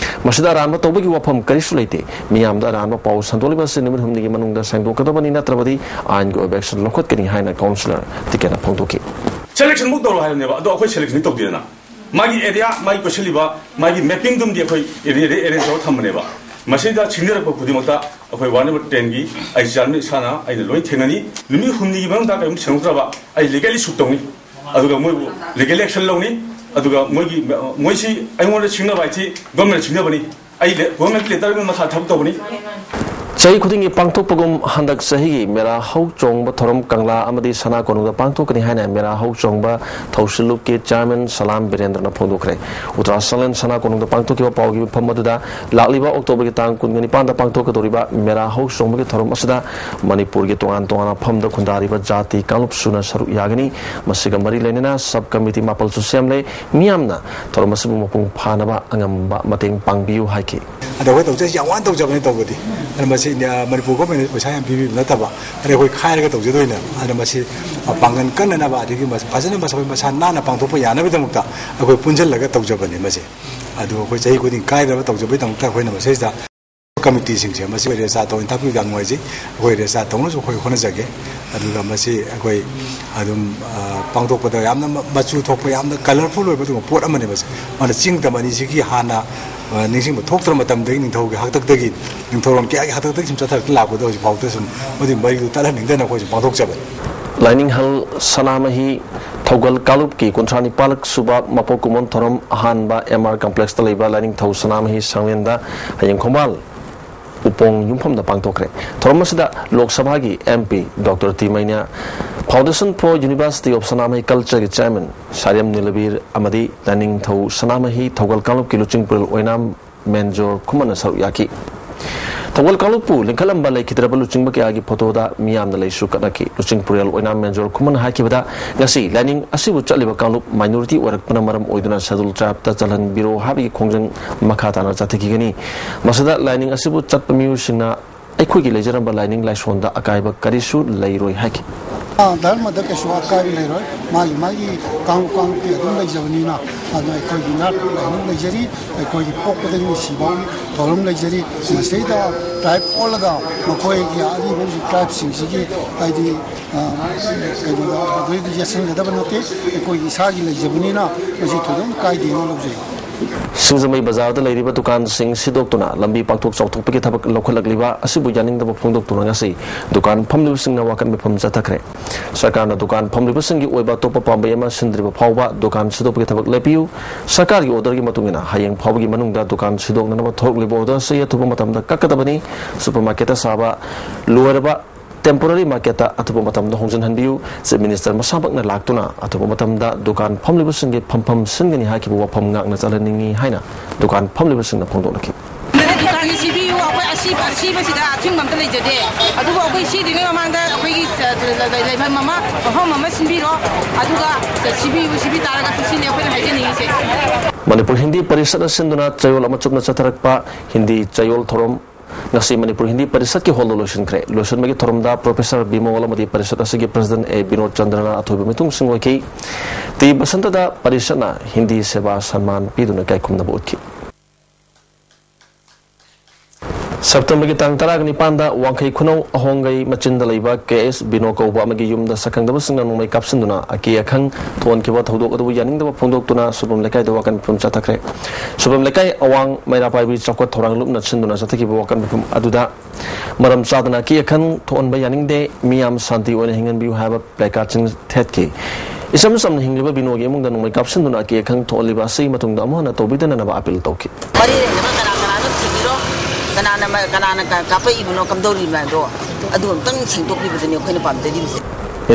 ꯃꯁꯤꯗ ꯑꯔꯥꯟꯕ ꯇꯧꯕꯒꯤ ꯋꯥꯐꯝ ꯀꯔꯤꯁꯨ ꯂꯩꯇꯦ꯫ ꯃꯤꯌꯥꯝꯗ ꯑꯔꯥꯟꯕ ꯄꯥꯎ ꯁꯟꯗꯣꯛꯂꯤꯕ ꯑꯁꯤ ꯅꯨꯃꯤꯠ ꯍꯨꯝꯅꯤꯒꯤ ꯃꯅꯨꯡꯗ ꯁꯦꯡꯗꯣꯛꯀꯗꯕꯅꯤ, ꯅꯠꯇ꯭ꯔꯕꯗꯤ ꯑꯥꯏꯟꯒꯤ ꯑꯣꯏꯕ ꯑꯦꯛꯁꯟ ꯂꯧꯈꯠꯀꯅꯤ ꯍꯥꯏꯅ ꯀꯥꯎꯟꯁꯤꯂꯔ ꯇꯤꯀꯦꯟꯅ ꯐꯣꯡꯗꯣꯛꯈꯤ꯫ ꯁꯦꯂꯦꯛꯁꯟ ꯃꯨꯛ ꯇꯧꯔꯣ ꯍꯥꯏꯕꯅꯦꯕ, ꯑꯗꯣ ꯑꯩꯈꯣꯏ ꯁꯦꯂꯦꯛꯁꯟ ꯇꯧꯗꯦꯗꯅ꯫ ꯃꯥꯒꯤ ꯑꯦꯔꯤꯌꯥ, ꯃꯥꯒꯤ ꯀꯣꯏꯁꯤꯜꯂꯤꯕ, ꯃꯥꯒꯤ ꯃꯦꯄꯤꯡꯗꯨꯝꯗꯤ ꯑꯩꯈꯣꯏ ꯑꯦꯔꯤꯌꯥꯗ ꯑꯦꯔꯦꯟꯖ ꯇꯧꯔ ꯊꯝꯕꯅꯦꯕ꯫ ꯃꯁꯤꯗ ꯁꯤꯡꯅꯔꯛꯄ ꯈꯨꯗꯤꯡꯃꯛꯇ ꯑꯩꯈꯣꯏ ꯋꯥꯔꯗ ꯅꯝꯕꯔ ꯇꯦꯟꯒꯤ ꯑꯩ ꯆꯤꯌꯥꯔꯃꯦꯟ ꯏꯁꯥꯅ ꯑꯩꯅ ꯂꯣꯏ ꯊꯦꯡꯅꯅꯤ꯫ ꯅꯨꯃꯤꯠ ꯍꯨꯝꯅꯤꯒꯤ ꯃꯅꯨꯡꯗ ꯀꯔꯤꯒꯨꯝꯕ ꯁꯦꯡꯗꯣꯛꯇ꯭ꯔꯕ ꯑꯩ ꯂꯤꯒꯦꯜꯂꯤ ꯁꯨꯠ ꯇꯧꯅꯤ, ꯑꯗꯨꯒ ꯃꯣꯏꯕꯨ ꯂꯤꯒꯦꯜ ꯑꯦꯛꯁꯟ ꯂꯧꯅꯤ꯫ ꯑꯗꯨꯒ ꯃꯣꯏꯒꯤ, ꯃꯣꯏꯁꯤ ꯑꯩꯉꯣꯟꯗ ꯁꯤꯡꯅꯕ ꯍꯥꯏꯁꯤ ꯒꯣꯔꯃꯦꯟ ꯁꯤꯡꯅꯕꯅꯤ꯫ ꯑꯩ ꯂꯦ-, ꯒꯣꯔꯃꯦꯟꯒꯤ ꯂꯦꯇꯔꯒꯤ ꯃꯈꯥ ꯊꯕꯛ ꯇꯧꯕꯅꯤ꯫ ꯆꯍꯤ ꯈꯨꯗꯤꯡꯒꯤ ꯄꯥꯡꯊꯣꯛꯄꯒꯨꯝ ꯍꯟꯗꯛ ꯆꯍꯤꯒꯤ ꯃꯦꯔꯥ ꯍꯧ ꯆꯣꯡꯕ ꯊꯧꯔꯝ ꯀꯪꯂꯥ ꯑꯃꯗꯤ ꯁꯅꯥ ꯀꯣꯅꯨꯡꯗ ꯄꯥꯡꯊꯣꯛꯀꯅꯤ ꯍꯥꯏꯅ ꯃꯦꯔꯥ ꯍꯧ ꯆꯣꯡꯕ ꯊꯧꯁꯤꯜꯂꯨꯞꯀꯤ ꯆꯤꯌꯥꯔꯃꯦꯟ ꯁꯂꯥꯝ ꯕꯤꯔꯦꯟꯗ꯭ꯔꯅ ꯐꯣꯡꯗꯣꯛꯈ꯭ꯔꯦ꯫ ꯎꯇꯔꯥ ꯁꯪꯂꯦꯟ ꯁꯅꯥ ꯀꯣꯅꯨꯡꯗ ꯄꯥꯡꯊꯣꯛꯈꯤꯕ ꯄꯥꯎꯒꯤ ꯃꯤꯐꯝ ꯑꯗꯨꯗ ꯂꯥꯛꯂꯤꯕ ꯑꯣꯛꯇꯣꯕꯔꯒꯤ ꯇꯥꯡ ꯀꯨꯟꯒ ꯅꯤꯄꯥꯟꯗ ꯄꯥꯡꯊꯣꯛꯀꯗꯧꯔꯤꯕ ꯃꯦꯔꯥ ꯍꯧ ꯆꯣꯡꯕꯒꯤ ꯊꯧꯔꯝ ꯑꯁꯤꯗ ꯃꯅꯤꯄꯨꯔꯒꯤ ꯇꯣꯉꯥꯟ ꯇꯣꯉꯥꯟꯕ ꯃꯐꯝꯗ ꯈꯨꯟꯗꯥꯔꯤꯕ ꯖꯥꯇꯤ ꯀꯥꯡꯂꯨꯞ ꯁꯨꯅ ꯁꯔꯨꯛ ꯌꯥꯒꯅꯤ꯫ ꯃꯁꯤꯒ ꯃꯔꯤ ꯂꯩꯅꯅ ꯁꯕ ꯀꯃꯤꯇꯤ ꯃꯥꯄꯜꯁꯨ ꯁꯦꯝꯂꯦ꯫ ꯃꯤꯌꯥꯝꯅ ꯊꯧꯔꯝ ꯑꯁꯤꯕꯨ ꯃꯄꯨꯡ ꯐꯥꯅꯕ ꯑꯉꯝꯕ ꯃꯇꯦꯡ ꯄꯥꯡꯕꯤꯌꯨ ꯍꯥꯏꯈꯤ꯫ ꯑꯗꯣ ꯑꯩꯈꯣꯏ ꯇꯧꯖꯩꯁꯦ ꯌꯥꯝ ꯋꯥꯅ ꯇꯧꯖꯕꯅꯤ ꯇꯧꯕꯗꯤ꯫ ꯑꯗꯣ ꯃꯁꯤ ꯏꯟꯗꯤꯌꯥ, ꯃꯅꯤꯄꯨꯔ ꯒꯣꯔꯃꯦꯟꯅ ꯄꯩꯁꯥ ꯌꯥꯝ ꯄꯤꯕꯤꯕ ꯅꯠꯇꯕ, ꯑꯗ ꯑꯩꯈꯣꯏ ꯈꯥꯏꯔꯒ ꯇꯧꯖꯗꯣꯏꯅꯦꯕ꯫ ꯑꯗ ꯃꯁꯤ ꯄꯥꯡꯒꯜ ꯀꯟꯅꯅꯕ, ꯑꯗꯒꯤ ꯃꯁ-, ꯐꯖꯅ ꯃꯁ-, ꯃꯁꯥ ꯅꯥꯟꯅ ꯄꯥꯡꯊꯣꯛꯄ ꯌꯥꯅꯕꯒꯤꯗꯃꯛꯇ ꯑꯩꯈꯣꯏ ꯄꯨꯟꯁꯤꯜꯂꯒ ꯇꯧꯖꯕꯅꯤ ꯃꯁꯤ꯫ ꯑꯗꯨ ꯑꯩꯈꯣꯏ ꯆꯍꯤ ꯈꯨꯗꯤꯡ ꯀꯥꯏꯗꯅꯕ ꯇꯧꯖꯕꯒꯤꯗꯃꯛꯇ ꯑꯩꯈꯣꯏꯅ ꯃꯁꯤꯗꯩꯁꯤꯗ ꯀꯃꯤꯇꯤꯁꯤꯡꯁꯦ, ꯃꯁꯤ ꯑꯩꯈꯣꯏ ꯔꯦꯖꯤꯁꯇꯥꯔ ꯇꯧꯅ ꯊꯥꯛꯄꯤꯕꯗ ꯌꯥꯝ ꯅꯨꯡꯉꯥꯏꯖꯩ꯫ ꯑꯩꯈꯣꯏ ꯔꯦꯖꯤꯁꯇꯥꯔ ꯇꯧꯅꯕꯁꯨ ꯑꯩꯈꯣꯏ ꯍꯣꯠꯅꯖꯒꯦ꯫ ꯑꯗꯨꯒ ꯃꯁꯤ ꯑꯩꯈꯣꯏ ꯑꯗꯨꯝ, ꯑ, ꯄꯥꯡꯊꯣꯛꯄꯗ ꯌꯥꯝꯅ ꯃ-, ꯃꯆꯨ ꯊꯣꯛꯄ, ꯌꯥꯝꯅ ꯀꯂꯔꯐꯨꯜ ꯑꯣꯏꯕ ꯑꯗꯨꯒꯨꯝꯕ ꯄꯣꯠ ꯑꯃꯅꯦ ꯃꯁꯤ꯫ ꯃꯥꯅ ꯆꯤꯡ ꯇꯝ ꯑꯅꯤꯁꯤꯒꯤ ꯍꯥꯟꯅ, ꯑ, ꯅꯤꯡꯁꯤꯡꯕ ꯊꯣꯛꯇ꯭ꯔ ꯃꯇꯝꯗꯒꯤ, ꯅꯤꯡꯊꯧꯒꯤ ꯍꯥꯛꯇꯛꯇꯒꯤ, ꯅꯤꯡꯊꯧꯔꯣꯟ ꯀꯌꯥꯒꯤ ꯍꯥꯛꯇꯛꯇꯒꯤ ꯁꯨꯝ ꯆꯠꯊꯔꯛꯇ ꯂꯥꯛꯄꯗꯣ ꯍꯧꯖꯤꯛ ꯐꯥꯎꯗ ꯁꯨꯝ ꯃꯗꯨꯒꯤ ꯃꯔꯤꯗꯨ ꯇꯠꯍꯟꯅꯤꯡꯗꯅ ꯑꯩꯈꯣꯏ ꯁꯨꯝ ꯄꯥꯡꯊꯣꯛꯆꯕꯅꯤ꯫ ꯂꯥꯏꯅꯤꯡꯍꯜ ꯁꯅꯥꯃꯍꯤ ꯊꯧꯒꯜ ꯀꯥꯡꯂꯨꯞꯀꯤ ꯀꯨꯟꯊ꯭ꯔꯥ ꯅꯤꯄꯥꯜ ꯁꯨꯕ ꯃꯄꯣꯛ ꯀꯨꯝꯑꯣꯟ ꯊꯧꯔꯝ ꯑꯍꯥꯟꯕ ꯑꯦꯝ ꯑꯥꯔ ꯀꯝꯄ꯭ꯂꯦꯛꯁꯇ ꯂꯩꯕ ꯂꯥꯏꯅꯤꯡꯊꯧ ꯁꯅꯥꯃꯍꯤ ꯁꯪꯂꯦꯟꯗ ꯍꯌꯦꯡ ꯈꯣꯡꯕꯥꯜ ꯎꯄꯣꯡ ꯌꯨꯝꯐꯝꯗ ꯄꯥꯡꯊꯣꯛꯈ꯭ꯔꯦ꯫ ꯊꯧꯔꯝ ꯑꯁꯤꯗ ꯂꯣꯛ ꯁꯚꯥꯒꯤ M P doctor T Meinya, Foundation for University of Sanamahai Culture ꯒꯤ ꯆꯤꯌꯥꯔꯃꯦꯟ ꯁꯥꯔꯦꯝ ꯅꯤꯂꯕꯤꯔ ꯑꯃꯗꯤ ꯂꯥꯏꯅꯤꯡꯊꯧ ꯁꯅꯥꯃꯍꯤ ꯊꯧꯒꯜ ꯀꯥꯡꯂꯨꯞꯀꯤ ꯂꯨꯆꯤꯡꯄꯨꯔꯦꯜ ꯑꯣꯏꯅꯥꯝ ꯃꯦꯟꯖꯣꯔ ꯈꯨꯃꯟꯅ ꯁꯔꯨꯛ ꯌꯥꯈꯤ꯫ ꯊꯧꯒꯜ ꯀꯥꯡꯂꯨꯞꯄꯨ ꯂꯤꯡꯈꯠꯂꯝꯕ ꯂꯩꯈꯤꯗ꯭ꯔꯕ ꯂꯨꯆꯤꯡꯕ ꯀꯌꯥꯒꯤ ꯐꯣꯇꯣꯗ ꯃꯤꯌꯥꯝꯅ ꯂꯩꯁꯨ ꯀꯠꯅꯈꯤ꯫ ꯂꯨꯆꯤꯡꯄꯨꯔꯦꯜ ꯑꯣꯏꯅꯥꯝ ꯃꯦꯟꯖꯣꯔ ꯈꯨꯃꯟꯅ ꯍꯥꯏꯈꯤꯕꯗ, ꯉꯁꯤ ꯂꯥꯏꯅꯤꯡ ꯑꯁꯤꯕꯨ ꯆꯠꯂꯤꯕ ꯀꯥꯡꯂꯨꯞ ꯃꯥꯏꯅꯣꯔꯤꯇꯤ ꯑꯣꯏꯔꯛꯄꯅ ꯃꯔꯝ ꯑꯣꯏꯗꯨꯅ ꯁꯦꯗꯨꯜ ꯇ꯭ꯔꯥꯏꯕꯇ ꯆꯜꯍꯟꯕꯤꯔꯣ ꯍꯥꯏꯕꯒꯤ ꯈꯣꯡꯖꯪ ꯃꯈꯥ ꯇꯥꯅ ꯆꯠꯊꯈꯤꯒꯅꯤ꯫ ꯃꯁꯤꯗ ꯂꯥꯏꯅꯤꯡ ꯑꯁꯤꯕꯨ ꯆꯠꯄ ꯃꯤꯑꯣꯏꯁꯤꯡꯅ ꯑꯩꯈꯣꯏꯒꯤ ꯂꯩꯖꯔꯝꯕ ꯂꯥꯏꯅꯤꯡ ꯂꯥꯏꯁꯣꯟꯗ ꯑꯀꯥꯏꯕ ꯀꯔꯤꯁꯨ ꯂꯩꯔꯣꯏ ꯍꯥꯏꯈꯤ꯫ ꯑ, ꯙꯔꯃꯗ ꯀꯩꯁꯨ ꯑꯀꯥꯏꯕ ꯂꯩꯔꯣꯏ꯫ ꯃꯥꯒꯤ ꯃꯥꯒꯤ ꯀꯥꯡꯂꯨꯞ ꯀꯥꯡꯂꯨꯞꯀꯤ ꯑꯗꯨꯝ ꯂꯩꯖꯕꯅꯤꯅ, ꯑꯗꯣ ꯑꯩꯈꯣꯏꯒꯤ ꯅꯥꯠ ꯂꯥꯏꯅꯤꯡ ꯂꯩꯖꯔꯤ, ꯑꯩꯈꯣꯏꯒꯤ ꯄꯣꯛꯄꯗꯒꯤ ꯁꯤꯐꯥꯎꯒꯤ ꯊꯧꯔꯝ ꯂꯩꯖꯔꯤ꯫ ꯃꯁꯤꯗꯩꯗ ꯇ꯭ꯔꯥꯏꯕ ꯑꯣꯜꯂꯒ ꯃꯈꯣꯏꯒꯤ ꯑꯔꯤꯕ ꯇ꯭ꯔꯥꯏꯕꯁꯤꯡꯁꯤꯒꯤ, ꯍꯥꯏꯗꯤ, ꯑ, ꯀꯩꯅꯣꯗ, ꯃꯗꯨꯗ ꯌꯦꯠꯁꯤꯟꯒꯗꯕ ꯅꯠꯇꯦ꯫ ꯑꯩꯈꯣꯏꯒꯤ ꯏꯁꯥꯒꯤ ꯂꯩꯖꯕꯅꯤꯅ ꯃꯁꯤ ꯊꯣꯏꯗꯣꯛꯅ ꯀꯥꯏꯗꯦꯅ ꯂꯧꯖꯩ꯫ ꯁꯤꯡꯖꯃꯩ ꯕꯖꯥꯔꯗ ꯂꯩꯔꯤꯕ ꯗꯨꯀꯥꯟꯁꯤꯡ ꯁꯤꯗꯣꯛꯇꯨꯅ ꯂꯝꯕꯤ ꯄꯥꯛꯊꯣꯛ ꯆꯥꯎꯊꯣꯛꯄꯒꯤ ꯊꯕꯛ ꯂꯧꯈꯠꯂꯛꯂꯤꯕ ꯑꯁꯤꯕꯨ ꯌꯥꯅꯤꯡꯗꯕ ꯐꯣꯡꯗꯣꯛꯇꯨꯅ ꯉꯁꯤ ꯗꯨꯀꯥꯟ ꯐꯝꯂꯤꯕꯁꯤꯡꯅ ꯋꯥꯀꯠ ꯃꯤꯐꯝ ꯆꯠꯊꯈ꯭ꯔꯦ꯫ ꯁꯔꯀꯥꯔꯅ ꯗꯨꯀꯥꯟ ꯐꯝꯂꯤꯕꯁꯤꯡꯒꯤ ꯑꯣꯏꯕ ꯑꯇꯣꯞꯄ ꯄꯥꯝꯕꯩ ꯑꯃ ꯁꯤꯟꯗ꯭ꯔꯤꯕ ꯐꯥꯎꯕ ꯗꯨꯀꯥꯟ ꯁꯤꯗꯣꯛꯄꯒꯤ ꯊꯕꯛ ꯂꯦꯞꯄꯤꯌꯨ, ꯁꯔꯀꯥꯔꯒꯤ ꯑꯣꯔꯗꯔꯒꯤ ꯃꯇꯨꯡ ꯏꯟꯅ ꯍꯌꯦꯡ ꯐꯥꯎꯕꯒꯤ ꯃꯅꯨꯡꯗ ꯗꯨꯀꯥꯟ ꯁꯤꯗꯣꯛꯅꯅꯕ ꯊꯣꯔꯛꯂꯤꯕ ꯑꯣꯔꯗꯔ ꯑꯁꯤ ꯑꯊꯨꯕ ꯃꯇꯝꯗ ꯀꯛꯀꯗꯕꯅꯤ꯫ ꯁꯨꯄꯔ ꯃꯥꯔꯀꯦꯠꯇ ꯁꯥꯕ ꯂꯣꯏꯔꯕ ꯇꯦꯝꯄꯣꯔꯔꯤ ꯃꯥꯔꯀꯦꯠꯇ ꯑꯊꯨꯕ ꯃꯇꯝꯗ ꯍꯣꯡꯖꯤꯟꯍꯟꯕꯤꯌꯨ꯫ ꯆꯤꯐ ꯃꯤꯅꯤꯁꯇꯔ ꯃꯁꯥꯃꯛꯅ ꯂꯥꯛꯇꯨꯅ ꯑꯊꯨꯕ ꯃꯇꯝꯗ ꯗꯨꯀꯥꯟ ꯐꯝꯂꯤꯕꯁꯤꯡꯒꯤ ꯐꯝꯐꯝ ꯁꯤꯟꯒꯅꯤ ꯍꯥꯏꯈꯤꯕ ꯋꯥꯐꯝ ꯉꯥꯛꯅ ꯆꯠꯍꯟꯅꯤꯡꯏ ꯍꯥꯏꯅ ꯗꯨꯀꯥꯟ ꯐꯝꯂꯤꯕꯁꯤꯡꯅ ꯐꯣꯡꯗꯣꯛꯅꯈꯤ꯫ ꯗꯨꯀꯥꯟꯒꯤ ꯁꯤꯕꯤꯌꯨ, ꯑꯩꯈꯣꯏ ꯑꯁꯤꯕ, ꯑꯁꯤꯕꯁꯤꯗ ꯑꯊꯤꯡꯕ ꯑꯝꯇ ꯂꯩꯖꯗꯦ꯫ ꯑꯗꯨꯕꯨ ꯑꯩꯈꯣꯏ ꯁꯤꯗ꯭ꯔꯤꯉꯩ ꯃꯃꯥꯡꯗ ꯑꯩꯈꯣꯏꯒꯤ, ꯑ, ꯂꯩꯐꯝ ꯑꯃ, ꯃꯐꯝ ꯑꯃ ꯁꯤꯟꯕꯤꯔꯣ, ꯑꯗꯨꯒ ꯁꯤꯕꯤꯌꯨ, ꯁꯤꯕꯤ ꯇꯥꯔꯒꯁꯨ ꯁꯤꯅꯤ ꯑꯩꯈꯣꯏꯅ ꯍꯥꯏꯖꯅꯤꯡꯉꯤꯁꯦ꯫ ꯃꯅꯤꯄꯨꯔ ꯍꯤꯟꯗꯤ ꯄꯔꯤꯁꯠꯅ ꯁꯤꯟꯗꯨꯅ ꯆꯌꯣꯜ ꯑꯃ ꯆꯨꯞꯅ ꯆꯠꯊꯔꯛꯄ ꯍꯤꯟꯗꯤ ꯆꯌꯣꯜ ꯊꯧꯔꯝ ꯉꯁꯤ ꯃꯅꯤꯄꯨꯔ ꯍꯤꯟꯗꯤ ꯄꯔꯤꯁꯠꯀꯤ ꯍꯣꯜꯗ ꯂꯣꯏꯁꯤꯟꯈ꯭ꯔꯦ꯫ ꯂꯣꯏꯁꯤꯟꯕꯒꯤ ꯊꯧꯔꯝꯗ ꯄ꯭ꯔꯣꯐꯦꯁꯔ ꯕꯤꯃꯣꯜ ꯑꯃꯗꯤ ꯄꯔꯤꯁꯠ ꯑꯁꯤꯒꯤ ꯄ꯭ꯔꯁꯤꯗꯦꯟꯠ ꯑꯦ ꯕꯤꯅꯣꯗ ꯆꯟꯗ꯭ꯔꯅ ꯑꯊꯣꯏꯕ ꯃꯤꯊꯨꯡꯁꯤꯡ ꯑꯣꯏꯈꯤ꯫ ꯇꯤ ꯕꯁꯟꯇꯗ ꯄꯔꯤꯁꯠꯅ ꯍꯤꯟꯗꯤ ꯁꯦꯕꯥ ꯁꯟꯃꯥꯟ ꯄꯤꯗꯨꯅ ꯏꯀꯥꯏꯈꯨꯝꯅꯕ ꯎꯠꯈꯤ꯫ ꯁꯦꯞꯇꯦꯝꯕꯔꯒꯤ ꯇꯥꯡ ꯇꯔꯥꯒ ꯅꯤꯄꯥꯟꯗ ꯋꯥꯡꯈꯩ ꯈꯨꯅꯧ ꯑꯍꯣꯡꯒꯩ ꯃꯆꯤꯟꯗ ꯂꯩꯕ ꯀꯦ ꯑꯦꯁ ꯕꯤꯅꯣ ꯀꯧꯕ ꯑꯃꯒꯤ ꯌꯨꯝꯗ ꯁꯛꯈꯪꯗꯕꯁꯤꯡꯅ ꯅꯣꯡꯃꯩ ꯀꯥꯞꯁꯤꯟꯗꯨꯅ ꯑꯀꯤ ꯑꯈꯪ ꯊꯣꯛꯍꯟꯈꯤꯕ ꯊꯧꯗꯣꯛ ꯑꯗꯨꯕꯨ ꯌꯥꯅꯤꯡꯗꯕ ꯐꯣꯡꯗꯣꯛꯇꯨꯅ ꯁꯨꯕꯝ ꯂꯩꯀꯥꯏꯗ ꯋꯥꯀꯠ ꯃꯤꯐꯝ ꯆꯠꯊꯈ꯭ꯔꯦ꯫ ꯁꯨꯕꯝ ꯂꯩꯀꯥꯏ ꯑꯋꯥꯡ ꯃꯩꯔꯥ ꯄꯥꯏꯕꯤ ꯆꯥꯎꯈꯠ ꯊꯧꯔꯥꯡ ꯂꯨꯞꯅ ꯁꯤꯟꯗꯨꯅ ꯆꯠꯊꯈꯤꯕ ꯋꯥꯀꯠ ꯃꯤꯐꯝ ꯑꯗꯨꯗ ꯃꯔꯝ ꯆꯥꯗꯅ ꯑꯀꯤ ꯑꯈꯪ ꯊꯣꯛꯍꯟꯕ ꯌꯥꯅꯤꯡꯗꯦ, ꯃꯤꯌꯥꯝ ꯁꯥꯟꯇꯤ ꯑꯣꯏꯅ ꯍꯤꯡꯍꯟꯕꯤꯌꯨ ꯍꯥꯏꯕ ꯄ꯭ꯂꯦꯀꯥꯔꯗꯁꯤꯡ ꯊꯦꯠꯈꯤ꯫ ꯏꯆꯝ ꯆꯝꯅ ꯍꯤꯡꯂꯤꯕ ꯕꯤꯅꯣꯒꯤ ꯏꯃꯨꯡꯗ ꯅꯣꯡꯃꯩ ꯀꯥꯞꯁꯤꯟꯗꯨꯅ ꯑꯀꯤ ꯑꯈꯪ ꯊꯣꯛꯍꯜꯂꯤꯕ ꯑꯁꯤ ꯃꯇꯨꯡꯗ ꯑꯃꯨꯛ ꯍꯟꯅ ꯇꯧꯕꯤꯗꯅꯅꯕ ꯑꯄꯤꯜ ꯇꯧꯈꯤ꯫ ꯃꯔꯤ ꯂꯩꯅꯕ ꯀꯅꯥ ꯀꯅꯥꯅꯣ ꯊꯤꯕꯤꯔꯣ, ꯀꯅꯥꯅ ꯃ-, ꯀꯅꯥꯅ ꯀ-, ꯀꯥꯞꯄꯛꯏꯕꯅꯣ, ꯀꯝꯗꯧꯔꯤꯕꯅꯣ ꯍꯥꯏꯗꯣ, ꯑꯗꯨ ꯑꯝꯇꯪ ꯁꯦꯡꯗꯣꯛꯄꯤꯕꯗꯨꯅꯤ ꯑꯩꯈꯣꯏꯅ ꯄꯥꯝꯖꯔꯤꯕꯁꯦ꯫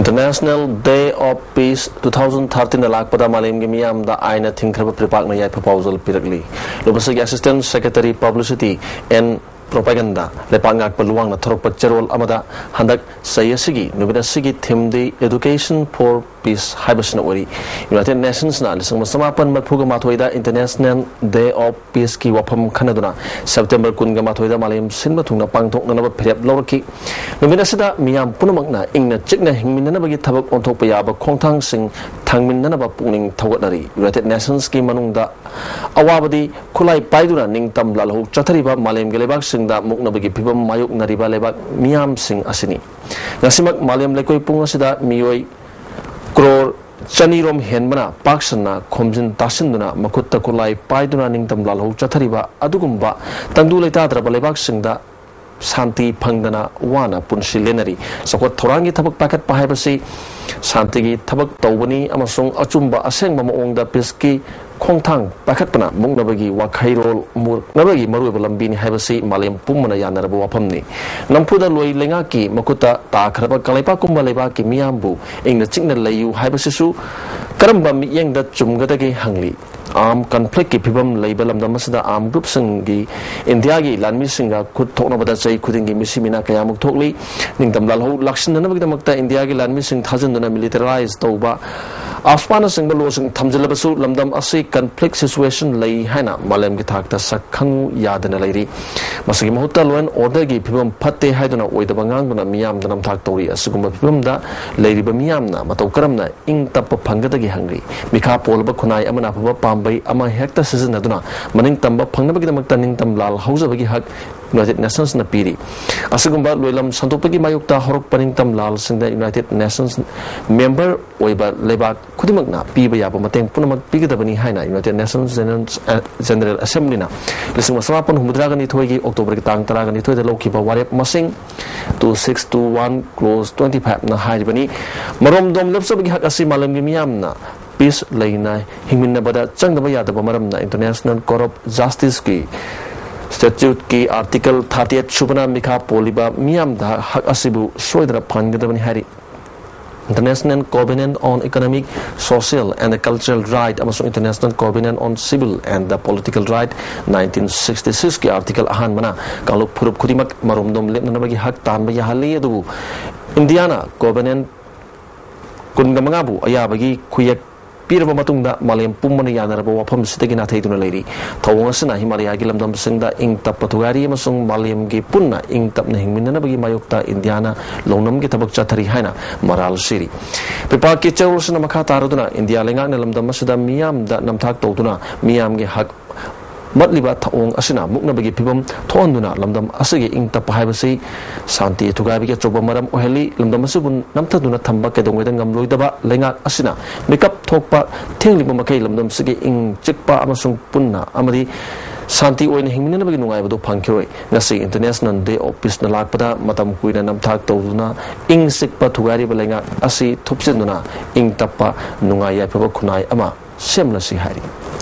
International Day of Peace two thousand thirteen ꯂꯥꯛꯄꯗ ꯃꯥꯂꯦꯝꯒꯤ ꯃꯤꯌꯥꯝꯗ ꯑꯥꯏꯟꯅ ꯊꯤꯡꯈ꯭ꯔꯕ ꯄꯤꯔꯄꯥꯛꯅ ꯌꯥꯏꯐ ꯄꯥꯎꯖꯦꯜ ꯄꯤꯔꯛꯂꯤ꯫ ꯂꯨꯕꯁꯤꯒꯤ Assistant Secretary Publicity and Propaganda, ꯂꯩꯄꯥꯛ ꯉꯥꯛꯄ ꯂꯨꯋꯥꯡꯅ ꯊꯣꯔꯛꯄ ꯆꯦꯔꯣꯜ ꯑꯃꯗ ꯍꯟꯗꯛ ꯆꯍꯤ ꯑꯁꯤꯒꯤ ꯅꯨꯃꯤꯠ ꯑꯁꯤꯒꯤ theme D Education for Peace ꯍꯥꯏꯕꯁꯤꯅ ꯑꯣꯏꯔꯤ꯫ United Nations ꯅ ꯂꯤꯁꯤꯡ ꯑꯃ ꯆꯃꯥꯄꯟ ꯃꯔꯤꯐꯨꯒ ꯃꯥꯊꯣꯏꯗ International Day of Peace ꯀꯤ ꯋꯥꯐꯝ ꯈꯟꯅꯗꯨꯅ September ꯀꯨꯟꯒ ꯃꯥꯊꯣꯏꯗ ꯃꯥꯂꯦꯝ ꯁꯤꯟꯕ ꯊꯨꯡꯅ ꯄꯥꯡꯊꯣꯛꯅꯅꯕ ꯐꯤꯔꯦꯞ ꯂꯧꯔꯛꯈꯤ꯫ ꯅꯨꯃꯤꯠ ꯑꯁꯤꯗ ꯃꯤꯌꯥꯝ ꯄꯨꯝꯅꯃꯛꯅ ꯏꯪꯅ ꯆꯤꯛꯅ ꯍꯤꯡꯃꯤꯟꯅꯅꯕꯒꯤ ꯊꯕꯛ ꯑꯣꯟꯊꯣꯛꯄ ꯌꯥꯕ ꯈꯣꯡꯊꯥꯡꯁꯤꯡ ꯊꯥꯡꯃꯤꯟꯅꯅꯕ ꯄꯨꯛꯅꯤꯡ ꯊꯧꯒꯠꯅꯔꯤ꯫ United Nations ꯀꯤ ꯃꯅꯨꯡꯗ ꯑꯋꯥꯕꯗꯤ ꯈꯨꯠꯂꯥꯏ ꯄꯥꯏꯗꯨꯅ ꯅꯤꯡꯇꯝ ꯂꯥꯜꯍꯧ ꯆꯠꯊꯔꯤꯕ ꯃꯥꯂꯦꯝꯒꯤ ꯂꯩꯕꯥꯛꯁꯤꯡꯗ ꯃꯨꯛꯅꯕꯒꯤ ꯐꯤꯕꯝ ꯃꯥꯌꯣꯛꯅꯔꯤꯕ ꯂꯩꯕꯥꯛ ꯃꯤꯌꯥꯝꯁꯤꯡ ꯑꯁꯤꯅꯤ꯫ ꯉꯁꯤꯃꯛ ꯃꯥꯂꯦꯝ ꯂꯩꯀꯣꯏ ꯄꯨꯡ ꯑꯁꯤꯗ ꯃꯤꯑꯣꯏ ꯀ꯭ꯔꯣꯔ ꯆꯅꯤꯔꯣꯝ ꯍꯦꯟꯕꯅ ꯄꯥꯛ ꯁꯟꯅ ꯈꯣꯝꯖꯤꯟ ꯇꯥꯁꯤꯟꯗꯨꯅ ꯃꯈꯨꯠꯇ ꯈꯨꯠꯂꯥꯏ ꯄꯥꯏꯗꯨꯅ ꯅꯤꯡꯇꯝ ꯂꯥꯜꯍꯧ ꯆꯠꯊꯔꯤꯕ ꯑꯗꯨꯒꯨꯝꯕ ꯇꯪꯗꯨ ꯂꯩꯇꯥꯗ꯭ꯔꯕ ꯂꯩꯕꯥꯛꯁꯤꯡꯗ ꯁꯥꯟꯇꯤ ꯐꯪꯗꯅ ꯋꯥꯅ ꯄꯨꯟꯁꯤ ꯂꯦꯟꯅꯔꯤ꯫ ꯆꯥꯎꯈꯠ ꯊꯧꯔꯥꯡꯒꯤ ꯊꯕꯛ ꯄꯥꯏꯈꯠꯄ ꯍꯥꯏꯕꯁꯤ ꯁꯥꯟꯇꯤꯒꯤ ꯊꯕꯛ ꯇꯧꯕꯅꯤ ꯑꯃꯁꯨꯡ ꯑꯆꯨꯝꯕ ꯑꯁꯦꯡꯕ ꯃꯑꯣꯡꯗ ꯄꯤꯁꯀꯤ ꯈꯣꯡꯊꯥꯡ ꯄꯥꯏꯈꯠꯄꯅ ꯃꯨꯛꯅꯕꯒꯤ ꯋꯥꯈꯩꯔꯣꯜ ꯃꯨꯛꯅꯕꯒꯤ ꯃꯔꯨꯑꯣꯏꯕ ꯂꯝꯕꯤꯅꯤ ꯍꯥꯏꯕꯁꯤ ꯃꯥꯂꯦꯝ ꯄꯨꯝꯕꯅ ꯌꯥꯅꯔꯕ ꯋꯥꯐꯝꯅꯤ꯫ ꯅꯝꯐꯨꯗ ꯂꯣꯏ ꯂꯩꯉꯥꯛꯀꯤ ꯃꯈꯨꯠꯇ ꯇꯥꯈ꯭ꯔꯕ ꯀꯪꯂꯩꯄꯥꯛꯀꯨꯝꯕ ꯂꯩꯕꯥꯛꯀꯤ ꯃꯤꯌꯥꯝꯕꯨ ꯏꯪꯅ ꯆꯤꯛꯅ ꯂꯩꯌꯨ ꯍꯥꯏꯕꯁꯤꯁꯨ ꯀꯔꯝꯕ ꯃꯤꯠꯌꯦꯡꯗ ꯆꯨꯝꯒꯗꯒꯦ ꯍꯪꯂꯤ꯫ Armed conflict ꯀꯤ ꯐꯤꯕꯝ ꯂꯩꯕ ꯂꯝꯗꯝ ꯑꯁꯤꯗ armed group ꯁꯤꯡꯒꯤ ꯏꯟꯗꯤꯌꯥꯒꯤ ꯂꯥꯟꯃꯤꯁꯤꯡꯒ ꯈꯨꯠ ꯊꯣꯛꯅꯕꯗ ꯆꯍꯤ ꯈꯨꯗꯤꯡꯒꯤ ꯃꯤꯁꯤ ꯃꯤꯅꯥ ꯀꯌꯥꯃꯨꯛ ꯊꯣꯛꯂꯤ꯫ ꯅꯤꯡꯇꯝ ꯂꯥꯜꯍꯧ ꯂꯥꯛꯁꯤꯟꯅꯅꯕꯒꯤꯗꯃꯛꯇ ꯏꯟꯗꯤꯌꯥꯒꯤ ꯂꯥꯟꯃꯤꯁꯤꯡ ꯊꯥꯖꯤꯟꯗꯨꯅ militarize ꯇꯧꯕ ꯑꯐꯄꯥꯅꯆꯤꯡꯕ ꯂꯣꯁꯤꯡ ꯊꯝꯖꯤꯜꯂꯕꯁꯨ ꯂꯝꯗꯝ ꯑꯁꯤ conflict situation ꯂꯩ ꯍꯥꯏꯅ ꯃꯥꯂꯦꯝꯒꯤ ꯊꯥꯛꯇ ꯁꯛ ꯈꯪꯉꯨ ꯌꯥꯗꯅ ꯂꯩꯔꯤ꯫ ꯃꯁꯤꯒꯤ ꯃꯍꯨꯠꯇ law and order ꯒꯤ ꯐꯤꯕꯝ ꯐꯠꯇꯦ ꯍꯥꯏꯗꯨꯅ ꯑꯣꯏꯗꯕ ꯉꯥꯡꯗꯨꯅ ꯃꯤꯌꯥꯝꯗ ꯅꯝꯊꯥꯛ ꯇꯧꯔꯤ꯫ ꯑꯁꯤꯒꯨꯝꯕ ꯐꯤꯕꯝꯗ ꯂꯩꯔꯤꯕ ꯃꯤꯌꯥꯝꯅ ꯃꯇꯧ ꯀꯔꯝꯅ ꯏꯪ ꯇꯞꯄ ꯐꯪꯒꯗꯒꯦ ꯍꯪꯂꯤ꯫ ꯃꯤꯈꯥ ꯄꯣꯜꯂꯕ ꯈꯨꯟꯅꯥꯏ ꯑꯃꯅ ꯑꯐꯕ ꯄꯥꯝꯕꯩ ꯑꯃ ꯍꯦꯛꯇ ꯁꯤꯖꯤꯟꯅꯗꯨꯅ ꯃꯅꯤꯡ ꯇꯝꯕ ꯐꯪꯅꯕꯒꯤꯗꯃꯛꯇ ꯅꯤꯡꯇꯝ ꯂꯥꯜ ꯍꯧꯖꯕꯒꯤ ꯍꯛ United Nations ꯅ ꯄꯤꯔꯤ꯫ ꯑꯁꯤꯒꯨꯝꯕ ꯂꯣꯏꯂꯝ ꯁꯟꯗꯣꯛꯄꯒꯤ ꯃꯥꯌꯣꯛꯇ ꯍꯧꯔꯛꯄ ꯅꯤꯡꯇꯝ ꯂꯥꯜꯁꯤꯡꯗ United Nations member ꯑꯣꯏꯕ ꯂꯩꯕꯥꯛ ꯈꯨꯗꯤꯡꯃꯛꯅ ꯄꯤꯕ ꯌꯥꯕ ꯃꯇꯦꯡ ꯄꯨꯝꯅꯃꯛ ꯄꯤꯒꯗꯕꯅꯤ ꯍꯥꯏꯅ United Nations General, General Assembly ꯅ ꯂꯤꯁꯤꯡ ꯑꯃ ꯆꯃꯥꯄꯟ ꯍꯨꯝꯐꯨꯇꯔꯥꯒ ꯅꯤꯊꯣꯏꯒꯤ October ꯒꯤ ꯇꯥꯡ ꯇꯔꯥꯒ ꯅꯤꯊꯣꯏꯗ ꯂꯧꯈꯤꯕ ꯋꯥꯔꯦꯞ ꯃꯁꯤꯡ two six two one clause twenty five ꯅ ꯍꯥꯏꯔꯤꯕꯅꯤ꯫ ꯃꯔꯣꯝꯗꯣꯝ ꯂꯦꯞꯆꯕꯒꯤ ꯍꯛ ꯑꯁꯤ ꯃꯥꯂꯦꯝꯒꯤ ꯃꯤꯌꯥꯝꯅ peace ꯂꯩꯅ ꯍꯤꯡꯃꯤꯟꯅꯕꯗ ꯆꯪꯗꯕ ꯌꯥꯗꯕ ꯃꯔꯝꯅ International Court of Justice ꯀꯤ statute ꯀꯤ article thirty eight ꯁꯨꯕꯅ ꯃꯤꯈꯥ ꯄꯣꯜꯂꯤꯕ ꯃꯤꯌꯥꯝꯗ ꯍꯛ ꯑꯁꯤꯕꯨ ꯁꯣꯏꯗꯅ ꯐꯪꯍꯟꯒꯗꯕꯅꯤ ꯍꯥꯏꯔꯤ꯫ International Covenant on Economic, Social and Cultural Right ꯑꯃꯁꯨꯡ International Covenant on Civil and Political Right nineteen sixty six ꯀꯤ article ꯑꯍꯥꯟꯕꯅ ꯀꯥꯡꯂꯨꯞ ꯐꯨꯔꯨꯞ ꯈꯨꯗꯤꯡꯃꯛ ꯃꯔꯣꯝꯗꯣꯝ ꯂꯦꯞꯅꯅꯕꯒꯤ ꯍꯛ ꯇꯥꯟꯕ ꯌꯥꯍꯜꯂꯤ꯫ ꯑꯗꯨꯕꯨ ꯏꯟꯗꯤꯌꯥꯅ Covenant ꯀꯨꯟꯒ ꯃꯉꯥꯕꯨ ꯑꯌꯥꯕꯒꯤ ꯈꯨꯌꯦꯛ ꯄꯤꯔꯕ ꯃꯇꯨꯡꯗ ꯃꯥꯂꯦꯝ ꯄꯨꯝꯕꯅ ꯌꯥꯅꯔꯕ ꯋꯥꯐꯝꯁꯤꯗꯒꯤ ꯅꯥꯊꯩꯗꯨꯅ ꯂꯩꯔꯤ꯫ ꯊꯧꯑꯣꯡ ꯑꯁꯤꯅ ꯍꯤꯃꯥꯂꯌꯥꯒꯤ ꯂꯝꯗꯝꯁꯤꯡꯗ ꯏꯪ ꯇꯞꯄ ꯊꯨꯒꯥꯏꯔꯤ ꯑꯃꯁꯨꯡ ꯃꯥꯂꯦꯝꯒꯤ ꯄꯨꯟꯅ ꯏꯪ ꯇꯞꯅ ꯍꯤꯡꯃꯤꯟꯅꯅꯕꯒꯤ ꯃꯥꯌꯣꯛꯇ ꯏꯟꯗꯤꯌꯥꯅ ꯂꯧꯅꯝꯒꯤ ꯊꯕꯛ ꯆꯠꯊꯔꯤ ꯍꯥꯏꯅ ꯃꯔꯥꯜ ꯁꯤꯔꯤ꯫ ꯄꯤꯄꯥꯛꯀꯤ ꯆꯦꯔꯣꯜꯁꯤꯅ ꯃꯈꯥ ꯇꯥꯔꯗꯨꯅ ꯏꯟꯗꯤꯌꯥ ꯂꯩꯉꯥꯛꯅ ꯂꯝꯗꯝ ꯑꯁꯤꯗ ꯃꯤꯌꯥꯝꯗ ꯅꯝꯊꯥꯛ ꯇꯧꯗꯨꯅ ꯃꯤꯌꯥꯝꯒꯤ ꯍꯛ ꯃꯠꯂꯤꯕ ꯊꯧꯑꯣꯡ ꯑꯁꯤꯅ ꯃꯨꯛꯅꯕꯒꯤ ꯐꯤꯚꯝ ꯊꯣꯛꯍꯟꯗꯨꯅ ꯂꯝꯗꯝ ꯑꯁꯤꯒꯤ ꯏꯪ ꯇꯞꯄ ꯍꯥꯏꯕꯁꯤ ꯁꯥꯟꯇꯤ ꯊꯨꯒꯥꯏꯕꯒꯤ ꯑꯆꯧꯕ ꯃꯔꯝ ꯑꯣꯏꯍꯜꯂꯤ꯫ ꯂꯝꯗꯝ ꯑꯁꯤꯕꯨ ꯅꯝꯊꯗꯨꯅ ꯊꯝꯕ ꯀꯩꯗꯧꯉꯩꯗ ꯉꯝꯂꯣꯏꯗꯕ ꯂꯩꯉꯥꯛ ꯑꯁꯤꯅ ꯃꯤꯀꯞ ꯊꯣꯛꯄ ꯊꯦꯡꯂꯤꯕ ꯃꯈꯩ ꯂꯝꯗꯝ ꯑꯁꯤꯒꯤ ꯏꯪ ꯆꯤꯛꯄ ꯑꯃꯁꯨꯡ ꯄꯨꯟꯅ ꯑꯃꯗꯤ ꯁꯥꯟꯇꯤ ꯑꯣꯏꯅ ꯍꯤꯡꯃꯤꯟꯅꯅꯕꯒꯤ ꯅꯨꯡꯉꯥꯏꯕꯗꯨ ꯐꯪꯈꯤꯔꯣꯏ꯫ ꯉꯁꯤ International Day of Peaceꯅ ꯂꯥꯛꯄꯗ ꯃꯇꯝ ꯀꯨꯏꯅ ꯅꯝꯊꯥꯛ ꯇꯧꯗꯨꯅ ꯏꯪ ꯆꯤꯛꯄ ꯊꯨꯒꯥꯏꯔꯤꯕ ꯂꯩꯉꯥꯛ ꯑꯁꯤ ꯊꯨꯞꯆꯤꯟꯗꯨꯅ ꯏꯪ ꯇꯞꯄ ꯅꯨꯡꯉꯥꯏ ꯌꯥꯏꯐꯕ ꯈꯨꯟꯅꯥꯏ ꯑꯃ ꯁꯦꯝꯂꯁꯤ ꯍꯥꯏꯔꯤ꯫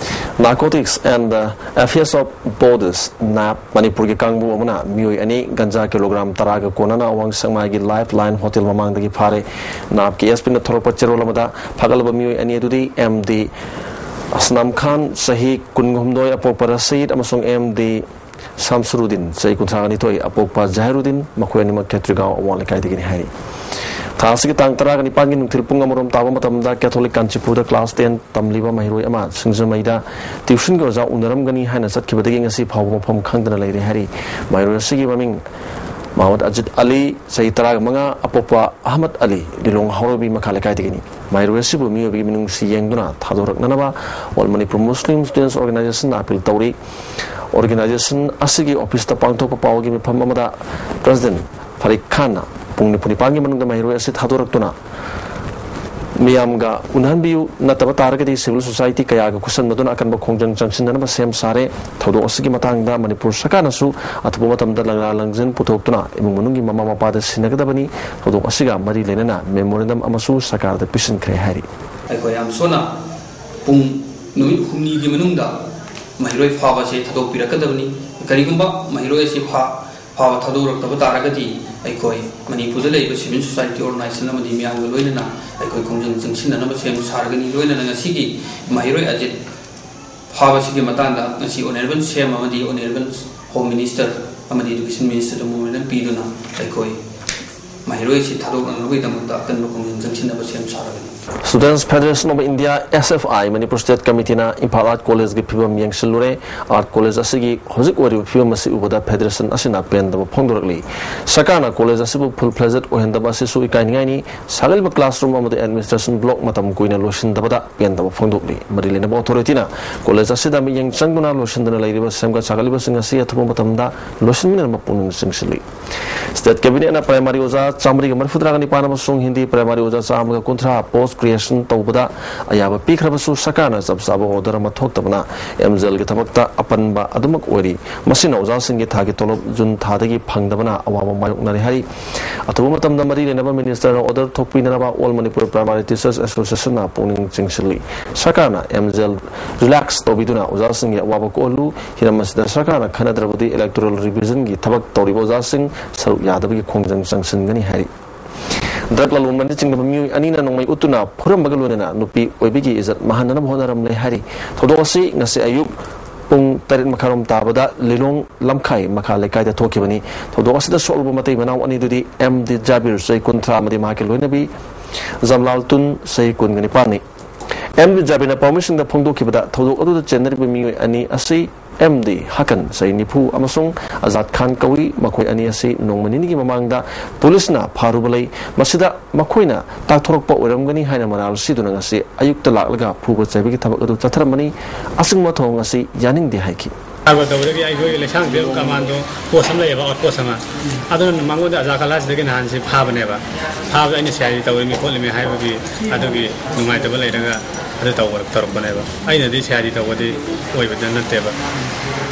Narcotics and the Affairs of Borders, ꯅꯥꯞ, ꯃꯅꯤꯄꯨꯔꯒꯤ ꯀꯥꯡꯕꯨ ꯑꯃꯅ ꯃꯤꯑꯣꯏ ꯑꯅꯤ ꯒꯟꯖꯥ ꯀꯤꯂꯣꯒ꯭ꯔꯥꯝ ꯇꯔꯥꯒ ꯀꯣꯟꯅꯅ ꯑꯋꯥꯡ ꯁꯦꯛꯃꯥꯏꯒꯤ ꯂꯥꯏꯐ ꯂꯥꯏꯟ ꯍꯣꯇꯦꯜ ꯃꯃꯥꯡꯗꯒꯤ ꯐꯥꯔꯦ꯫ ꯅꯥꯞꯀꯤ ꯑꯦꯁ ꯄꯤꯅ ꯊꯣꯔꯛꯄ ꯆꯦꯔꯣꯜ ꯑꯃꯗ ꯐꯥꯒꯠꯂꯕ ꯃꯤꯑꯣꯏ ꯑꯅꯤ ꯑꯗꯨꯗꯤ ꯑꯦꯝ ꯗꯤ ꯑꯁꯅꯥꯝ ꯈꯥꯟ, ꯆꯍꯤ ꯀꯨꯟꯍꯨꯝꯗꯣꯏ, ꯑꯄꯣꯛꯄ ꯔꯁꯤꯗ, ꯑꯃꯁꯨꯡ ꯑꯦꯝ ꯗꯤ ꯁꯥꯝꯁꯨꯔꯨꯗꯤꯟ, ꯆꯍꯤ ꯀꯨꯟꯊ꯭ꯔꯥ ꯅꯤꯊꯣꯏ, ꯑꯄꯣꯛꯄ ꯖꯍꯤꯔꯨꯗꯤꯟ, ꯃꯈꯣꯏ ꯑꯅꯤꯃꯛ ꯈꯦꯇ꯭ꯔꯤꯒꯥꯎ ꯑꯋꯥꯡ ꯂꯩꯀꯥꯏꯗꯒꯤꯅꯤ ꯍꯥꯏꯔꯤ꯫ ꯊꯥ ꯑꯁꯤꯒꯤ ꯇꯥꯡ ꯇꯔꯥꯒ ꯅꯤꯄꯥꯟꯒꯤ ꯅꯨꯡꯊꯤꯜ ꯄꯨꯡ ꯑꯃꯔꯣꯝ ꯇꯥꯕ ꯃꯇꯝꯗ ꯀꯦꯊꯣꯂꯤꯛ ꯀꯥꯟꯆꯤꯄꯨꯔꯗ ꯀ꯭ꯂꯥꯁ ꯇꯦꯟ ꯇꯝꯂꯤꯕ ꯃꯍꯩꯔꯣꯏ ꯑꯃ ꯁꯤꯡꯖꯃꯩꯗ ꯇ꯭ꯌꯨꯁꯟꯒꯤ ꯑꯣꯖꯥ ꯎꯅꯔꯝꯒꯅꯤ ꯍꯥꯏꯅ ꯆꯠꯈꯤꯕꯗꯒꯤ ꯉꯁꯤ ꯐꯥꯎꯕ ꯃꯐꯝ ꯈꯪꯗꯅ ꯂꯩꯔꯦ ꯍꯥꯏꯔꯤ꯫ ꯃꯍꯩꯔꯣꯏ ꯑꯁꯤꯒꯤ ꯃꯃꯤꯡ ꯃꯍꯃꯗ ꯑꯖꯤꯠ ꯑꯂꯤ, ꯆꯍꯤ ꯇꯔꯥꯒ ꯃꯉꯥ, ꯑꯄꯣꯛꯄ ꯑꯍꯃꯗ ꯑꯂꯤ, ꯂꯤꯂꯣꯡ ꯍꯥꯎꯔꯩꯕꯤ ꯃꯈꯥ ꯂꯩꯀꯥꯏꯗꯒꯤꯅꯤ꯫ ꯃꯍꯩꯔꯣꯏ ꯑꯁꯤꯕꯨ ꯃꯤꯑꯣꯏꯕꯒꯤ ꯃꯤꯅꯨꯡꯁꯤ ꯌꯦꯡꯗꯨꯅ ꯊꯥꯗꯣꯔꯛꯅꯅꯕ All Manipur Muslim Students Organization appeal ꯇꯧꯔꯤ꯫ Organization ꯑꯁꯤꯒꯤ ꯑꯣꯐꯤꯁꯇ ꯄꯥꯡꯊꯣꯛꯄ ꯄꯥꯎꯒꯤ ꯃꯤꯐꯝ ꯑꯃꯗ President ꯐꯔꯤꯛ ꯈꯥꯟꯅ ꯄꯨꯡ ꯅꯤꯐꯨ ꯅꯤꯄꯥꯟꯒꯤ ꯃꯅꯨꯡꯗ ꯃꯍꯩꯔꯣꯏ ꯑꯁꯤ ꯊꯥꯗꯣꯔꯛꯇꯨꯅ ꯃꯤꯌꯥꯝꯒ ꯎꯅꯍꯟꯕꯤꯌꯨ, ꯅꯠꯇꯕ ꯇꯥꯔꯒꯗꯤ civil society ꯀꯌꯥꯒ ꯈꯨꯠꯁꯟꯅꯗꯨꯅ ꯑꯀꯟꯕ ꯈꯣꯡꯖꯪ ꯆꯪꯁꯤꯟꯅꯅꯕ ꯁꯦꯝ ꯁꯥꯔꯦ꯫ ꯊꯧꯗꯣꯛ ꯑꯁꯤꯒꯤ ꯃꯇꯥꯡꯗ ꯃꯅꯤꯄꯨꯔ ꯁꯔꯀꯥꯔꯅꯁꯨ ꯑꯊꯨꯕ ꯃꯇꯝꯗ ꯂꯪꯂꯥ ꯂꯪꯖꯟ ꯄꯨꯊꯣꯛꯇꯨꯅ ꯏꯃꯨꯡ ꯃꯅꯨꯡꯒꯤ ꯃꯃꯥ ꯃꯄꯥꯗ ꯁꯤꯟꯅꯒꯗꯕꯅꯤ꯫ ꯊꯧꯗꯣꯛ ꯑꯁꯤꯒ ꯃꯔꯤ ꯂꯩꯅꯅ memorandum ꯑꯃꯁꯨ ꯁꯔꯀꯥꯔꯗ ꯄꯤꯁꯤꯟꯈ꯭ꯔꯦ ꯍꯥꯏꯔꯤ꯫ ꯑꯩꯈꯣꯏ ꯌꯥꯝ ꯁꯣꯟꯅ ꯄꯨꯡ ꯅꯨꯃꯤꯠ ꯍꯨꯝꯅꯤꯒꯤ ꯃꯅꯨꯡꯗ ꯃꯍꯩꯔꯣꯏ ꯐꯥꯕꯁꯦ ꯊꯥꯗꯣꯛꯄꯤꯔꯛꯀꯗꯕꯅꯤ꯫ ꯀꯔꯤꯒꯨꯝꯕ ꯃꯍꯩꯔꯣꯏ ꯑꯁꯤ ꯐꯥ-, ꯐꯥꯕ ꯊꯥꯗꯣꯔꯛꯇꯕ ꯇꯥꯔꯒꯗꯤ ꯑꯩꯈꯣꯏ ꯃꯅꯤꯄꯨꯔꯗ ꯂꯩꯔꯤꯕ civil society organization ꯑꯃꯗꯤ ꯃꯤꯌꯥꯝꯒ ꯂꯣꯏꯅꯅ ꯑꯩꯈꯣꯏ ꯈꯣꯡꯖꯪ ꯆꯪꯁꯤꯟꯅꯅꯕ ꯁꯦꯝ ꯁꯥꯔꯒꯅꯤ꯫ ꯂꯣꯏꯅꯅ ꯉꯁꯤꯒꯤ ꯃꯍꯩꯔꯣꯏ ꯑꯖꯤꯠ ꯐꯥꯕꯁꯤꯒꯤ ꯃꯇꯥꯡꯗ ꯉꯁꯤ Honourable C M ꯑꯃꯗꯤ Honourable Home Minister ꯑꯃꯗꯤ Education Minister ꯗ memorandum ꯄꯤꯗꯨꯅ ꯑꯩꯈꯣꯏ ꯃꯍꯩꯔꯣꯏ ꯑꯁꯤ ꯊꯥꯗꯣꯛꯅꯅꯕꯒꯤꯗꯃꯛꯇ ꯑꯀꯟꯕ ꯈꯣꯡꯖꯪ ꯆꯪꯁꯤꯟꯅꯕ ꯁꯦꯝ ꯁꯥꯔꯒꯅꯤ꯫ Students Federation of India, S F I, Manipur State Committee ꯅ ꯏꯝꯐꯥꯜ Art College ꯀꯤ ꯐꯤꯕꯝ ꯌꯦꯡꯁꯤꯜꯂꯨꯔꯦ꯫ Art College ꯑꯁꯤꯒꯤ ꯍꯧꯖꯤꯛ ꯑꯣꯏꯔꯤꯕ ꯐꯤꯕꯝ ꯑꯁꯤ ꯎꯕꯗ federation ꯑꯁꯤꯅ ꯄꯦꯟꯗꯕ ꯐꯣꯡꯗꯣꯔꯛꯂꯤ꯫ ꯁꯔꯀꯥꯔꯅ college ꯑꯁꯤꯕꯨ full fledged ꯑꯣꯏꯍꯟꯗꯕ ꯑꯁꯤꯁꯨ ꯏꯀꯥꯏꯅꯤꯡꯉꯥꯏꯅꯤ꯫ ꯁꯥꯒꯠꯂꯤꯕ classroom ꯑꯃꯗꯤ administration block ꯃꯇꯝ ꯀꯨꯏꯅ ꯂꯣꯏꯁꯤꯟꯗꯕꯗ ꯄꯦꯟꯗꯕ ꯐꯣꯡꯗꯣꯛꯂꯤ꯫ ꯃꯔꯤ ꯂꯩꯅꯕ authority ꯅ college ꯑꯁꯤꯗ ꯃꯤꯠꯌꯦꯡ ꯆꯪꯗꯨꯅ ꯂꯣꯏꯁꯤꯟꯗꯅ ꯂꯩꯔꯤꯕ ꯁꯦꯝꯒꯠ ꯁꯥꯒꯠꯂꯤꯕꯁꯤꯡ ꯑꯁꯤ ꯑꯊꯨꯕ ꯃꯇꯝꯗ ꯂꯣꯏꯁꯤꯟꯃꯤꯟꯅꯅꯕ ꯄꯨꯛꯅꯤꯡ ꯆꯤꯡꯁꯤꯜꯂꯤ꯫ State Cabinet ꯅ primary ꯑꯣꯖꯥ ꯆꯥꯃꯔꯤꯒ ꯃꯔꯤꯐꯨꯇꯔꯥꯒ ꯅꯤꯄꯥꯟ ꯑꯃꯁꯨꯡ ꯍꯤꯟꯗꯤ primary ꯑꯣꯖꯥ ꯆꯥꯝꯃꯒ ꯀꯨꯟꯊ꯭ꯔꯥ post creation ꯇꯧꯕꯗ ꯑꯌꯥꯕ ꯄꯤꯈ꯭ꯔꯕꯁꯨ, ꯁꯔꯀꯥꯔꯅ ꯆꯞ ꯆꯥꯕ order ꯑꯃ ꯊꯣꯛꯇꯕꯅ M J L ꯒꯤ ꯊꯕꯛꯇ ꯑꯄꯟꯕ ꯑꯗꯨꯃꯛ ꯑꯣꯏꯔꯤ꯫ ꯃꯁꯤꯅ ꯑꯣꯖꯥꯁꯤꯡꯒꯤ ꯊꯥꯒꯤ ꯇꯣꯂꯣꯞ ꯖꯨꯟ ꯊꯥꯗꯒꯤ ꯐꯪꯗꯕꯅ ꯑꯋꯥꯕ ꯃꯥꯌꯣꯛꯅꯔꯤ ꯍꯥꯏꯔꯤ꯫ ꯑꯊꯨꯕ ꯃꯇꯝꯗ ꯃꯔꯤ ꯂꯩꯅꯕ minister ꯅ order ꯊꯣꯛꯄꯤꯅꯅꯕ All Manipur Primary Teachers Association ꯅ ꯄꯨꯛꯅꯤꯡ ꯆꯤꯡꯁꯤꯜꯂꯤ꯫ ꯁꯔꯀꯥꯔꯅ M J L relax ꯇꯧꯕꯤꯗꯨꯅ ꯑꯣꯖꯥꯁꯤꯡꯒꯤ ꯑꯋꯥꯕ ꯀꯣꯛꯍꯜꯂꯨ꯫ ꯍꯤꯔꯝ ꯑꯁꯤꯗ ꯁꯔꯀꯥꯔꯅ ꯈꯟꯅꯗ꯭ꯔꯕꯗꯤ electoral revision ꯒꯤ ꯊꯕꯛ ꯇꯧꯔꯤꯕ ꯑꯣꯖꯥꯁꯤꯡ ꯁꯔꯨꯛ ꯌꯥꯗꯕꯒꯤ ꯈꯣꯡꯖꯪ ꯆꯪꯁꯤꯟꯒꯅꯤ ꯍꯥꯏꯔꯤ꯫ Drug ꯂꯂꯣꯟꯕꯅ ꯆꯤꯡꯂꯕ ꯃꯤꯑꯣꯏ ꯑꯅꯤꯅ ꯅꯣꯡꯃꯩ ꯎꯠꯇꯨꯅ ꯐꯨꯔꯝꯕꯒ ꯂꯣꯏꯅꯅ ꯅꯨꯄꯤ ꯑꯣꯏꯕꯤꯒꯤ ꯏꯖꯠ ꯃꯥꯡꯍꯟꯅꯕ ꯍꯣꯠꯅꯔꯝꯂꯦ ꯍꯥꯏꯔꯤ꯫ ꯊꯧꯗꯣꯛ ꯑꯁꯤ ꯉꯁꯤ ꯑꯌꯨꯛ ꯄꯨꯡ ꯇꯔꯦꯠ ꯃꯈꯥꯏꯔꯣꯝ ꯇꯥꯕꯗ ꯂꯤꯂꯣꯡ ꯂꯝꯈꯥꯏ ꯃꯈꯥ ꯂꯩꯀꯥꯏꯗ ꯊꯣꯛꯈꯤꯕꯅꯤ꯫ ꯊꯧꯗꯣꯛ ꯑꯁꯤꯗ ꯁꯣꯛꯂꯕ ꯃꯇꯩ ꯃꯅꯥꯎ ꯑꯅꯤꯗꯨꯗꯤ M D ꯖꯥꯕꯤꯔ, ꯆꯍꯤ ꯀꯨꯟꯊ꯭ꯔꯥ, ꯑꯃꯗꯤ ꯃꯍꯥꯛꯀꯤ ꯂꯣꯏꯅꯕꯤ ꯖꯝꯂꯥꯜ ꯇꯨꯟ, ꯆꯍꯤ ꯀꯨꯟꯒ ꯅꯤꯄꯥꯟꯅꯤ꯫ M D ꯖꯥꯕꯤꯔꯅ ꯄꯥꯎꯃꯤꯁꯤꯡꯗ ꯐꯣꯡꯗꯣꯛꯈꯤꯕꯗ, ꯊꯧꯗꯣꯛ ꯑꯗꯨꯗ ꯆꯦꯟꯅꯔꯤꯕ ꯃꯤꯑꯣꯏ ꯑꯅꯤ ꯑꯁꯤ M D ꯍꯀꯟ, ꯆꯍꯤ ꯅꯤꯐꯨ, ꯑꯃꯁꯨꯡ ꯑꯖꯥꯗ ꯈꯥꯟ ꯀꯧꯏ꯫ ꯃꯈꯣꯏ ꯑꯅꯤ ꯑꯁꯤ ꯅꯣꯡꯃ ꯅꯤꯅꯤꯒꯤ ꯃꯃꯥꯡꯗ ꯄꯨꯂꯤꯁꯅ ꯐꯥꯔꯨꯕ ꯂꯩ꯫ ꯃꯁꯤꯗ ꯃꯈꯣꯏꯅ ꯇꯥꯛꯊꯣꯔꯛꯄ ꯑꯣꯏꯔꯝꯒꯅꯤ ꯍꯥꯏꯅ ꯃꯔꯥꯜ ꯁꯤꯗꯨꯅ ꯉꯁꯤ ꯑꯌꯨꯛꯇ ꯂꯥꯛꯂꯒ ꯐꯨꯕ ꯆꯩꯕꯒꯤ ꯊꯕꯛ ꯑꯗꯨ ꯆꯠꯊꯔꯝꯕꯅꯤ꯫ ꯑꯁꯤꯒꯨꯝꯕ ꯊꯧꯑꯣꯡ ꯑꯁꯤ ꯌꯥꯅꯤꯡꯗꯦ ꯍꯥꯏꯈꯤ꯫ ꯇꯧꯕꯗꯒꯤ ꯑꯩꯈꯣꯏꯒꯤ ꯂꯩꯁꯥꯡꯊꯦꯝ commando post ꯑꯃ ꯂꯩꯌꯦꯕ, outpost ꯑꯃ, ꯑꯗꯨꯅ ꯃꯉꯣꯟꯗ ꯑꯖꯥ ꯀꯂꯥꯁꯤꯗꯒꯤ ꯅꯍꯥꯟꯁꯤ ꯐꯥꯕꯅꯦꯕ꯫ ꯐꯥꯕꯗ ꯑꯩꯅ C I D ꯇꯧꯔꯤꯃꯤ ꯈꯣꯠꯂꯤꯃꯤ ꯍꯥꯏꯕꯒꯤ ꯑꯗꯨꯒꯤ ꯅꯨꯡꯉꯥꯏꯇꯕ ꯂꯩꯔꯒ ꯑꯗꯨ ꯇꯧꯕ ꯇꯧꯔꯛꯄꯅꯦꯕ꯫ ꯑꯩꯅꯗꯤ ꯁꯤ ꯑꯥꯏ ꯗꯤ ꯇꯧꯕꯗꯤ ꯑꯣꯏꯕꯗꯤ ꯅꯠꯇꯦꯕ꯫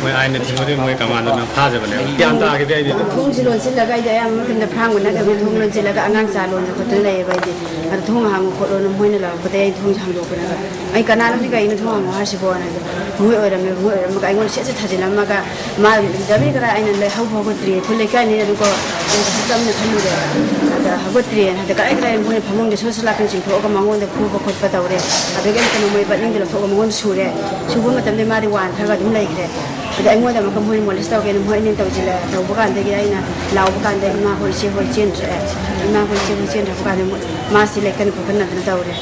ꯃꯣꯏ ꯑꯥꯏꯟꯅ ꯊꯤꯡꯕꯗꯤ ꯃꯣꯏ ꯀꯃꯥꯟꯗꯣꯅ ꯐꯥꯖꯕꯅꯦꯕ꯫ ꯒ꯭ꯌꯥꯟ ꯇꯥꯈꯤꯗꯦ ꯑꯩꯗꯤ꯫ ꯊꯣꯡꯁꯤ ꯂꯣꯟꯁꯤꯜꯂꯒ ꯑꯩꯗꯤ ꯑꯌꯥꯝꯕ ꯃꯇꯝꯗ ꯐ꯭ꯔꯥꯡꯕ ꯅꯠꯇꯕꯅꯤ, ꯊꯣꯡ ꯂꯣꯟꯁꯤꯜꯂꯒ ꯑꯉꯥꯡ ꯆꯥ ꯂꯣꯟꯗꯅ ꯈꯣꯠꯇꯅ ꯂꯩꯌꯦꯕ ꯑꯩꯗꯤ꯫ ꯑꯗꯣ ꯊꯣꯡ ꯍꯥꯡꯉꯨ ꯈꯣꯠꯂꯣꯅ ꯃꯣꯏꯅ ꯂꯥꯎꯔꯛꯄꯗꯒꯤ ꯑꯩ ꯊꯣꯡꯁꯦ ꯍꯥꯡꯗꯣꯛꯄꯅꯦꯕ꯫ ꯑꯩ ꯀꯅꯥꯅꯣꯗꯤ ꯀꯩꯅꯣ ꯊꯣꯡ ꯍꯥꯡꯉꯣ ꯍꯥꯏꯁꯤꯕꯣꯅ ꯑꯩꯗꯣ ꯃꯣꯏ ꯑꯣꯏꯔꯝꯃꯦꯕ꯫ ꯃꯣꯏ ꯑꯣꯏꯔꯝꯃꯒ ꯑꯩꯉꯣꯟꯗ ꯁꯦꯠꯁꯦ ꯊꯥꯖꯤꯜꯂꯝꯃꯒ ꯃꯥ ꯖꯃꯤ ꯈꯔ ꯑꯩꯅ ꯂꯩ ꯍꯧꯕ ꯍꯧꯒꯠꯇ꯭ꯔꯤ, ꯈꯨꯜ ꯂꯩꯀꯥꯏꯅꯤ ꯑꯗꯨꯒ ꯑꯩꯅ ꯆꯞ ꯆꯞꯅ ꯈꯜꯂꯨꯔꯦ꯫ ꯑꯗ ꯍꯧꯒꯠꯇ꯭ꯔꯤꯅ ꯍꯥꯏꯗ ꯀꯔꯥꯏ ꯀꯔꯥꯏ ꯃꯣꯏꯅ ꯐꯃꯨꯡꯗ ꯁꯣꯠ ꯁꯣꯠ ꯂꯥꯛꯇꯅ ꯆꯤꯡꯊꯣꯛꯑꯒ ꯃꯉꯣꯟꯗ ꯐꯨꯕ ꯈꯣꯠꯄ ꯇꯧꯔꯦ꯫ ꯑꯗꯒꯤ ꯑꯃꯨꯛꯀ ꯅꯣꯡꯃꯩ ꯕꯠꯅꯤꯡꯗ ꯂꯧꯊꯣꯛꯑꯒ ꯃꯉꯣꯟꯗ ꯁꯨꯔꯦ꯫ ꯁꯨꯕ ꯃꯇꯝꯗ ꯃꯥꯗꯤ ꯋꯥꯟꯊꯔꯒ ꯑꯗꯨꯝ ꯂꯩꯈ꯭ꯔꯦ꯫ ꯑꯗ ꯑꯩꯉꯣꯟꯗ ꯑꯃꯨꯛꯀ ꯃꯣꯏꯅ ꯃꯣꯂꯦꯁ ꯇꯧꯒꯦꯅ ꯃꯣꯏ ꯑꯅꯤꯅ ꯇꯧꯁꯤꯜꯂꯦ꯫ ꯇꯧꯕ ꯀꯥꯟꯗꯒꯤ ꯑꯩꯅ ꯂꯥꯎꯕ ꯀꯥꯟꯗ ꯏꯃꯥ ꯍꯣꯏ ꯏꯆꯦ ꯍꯣꯏ ꯆꯦꯟꯗ꯭ꯔꯦ꯫ ꯏꯃꯥ ꯍꯣꯏ ꯏꯆꯦ ꯍꯣꯏ ꯆꯦꯟꯗ꯭ꯔꯕ ꯀꯥꯟꯗ ꯃꯣꯏ ꯃꯥꯁꯤ ꯂꯩꯀꯟ ꯈꯣꯠꯀꯟꯅꯗꯅ ꯇꯧꯔꯦ꯫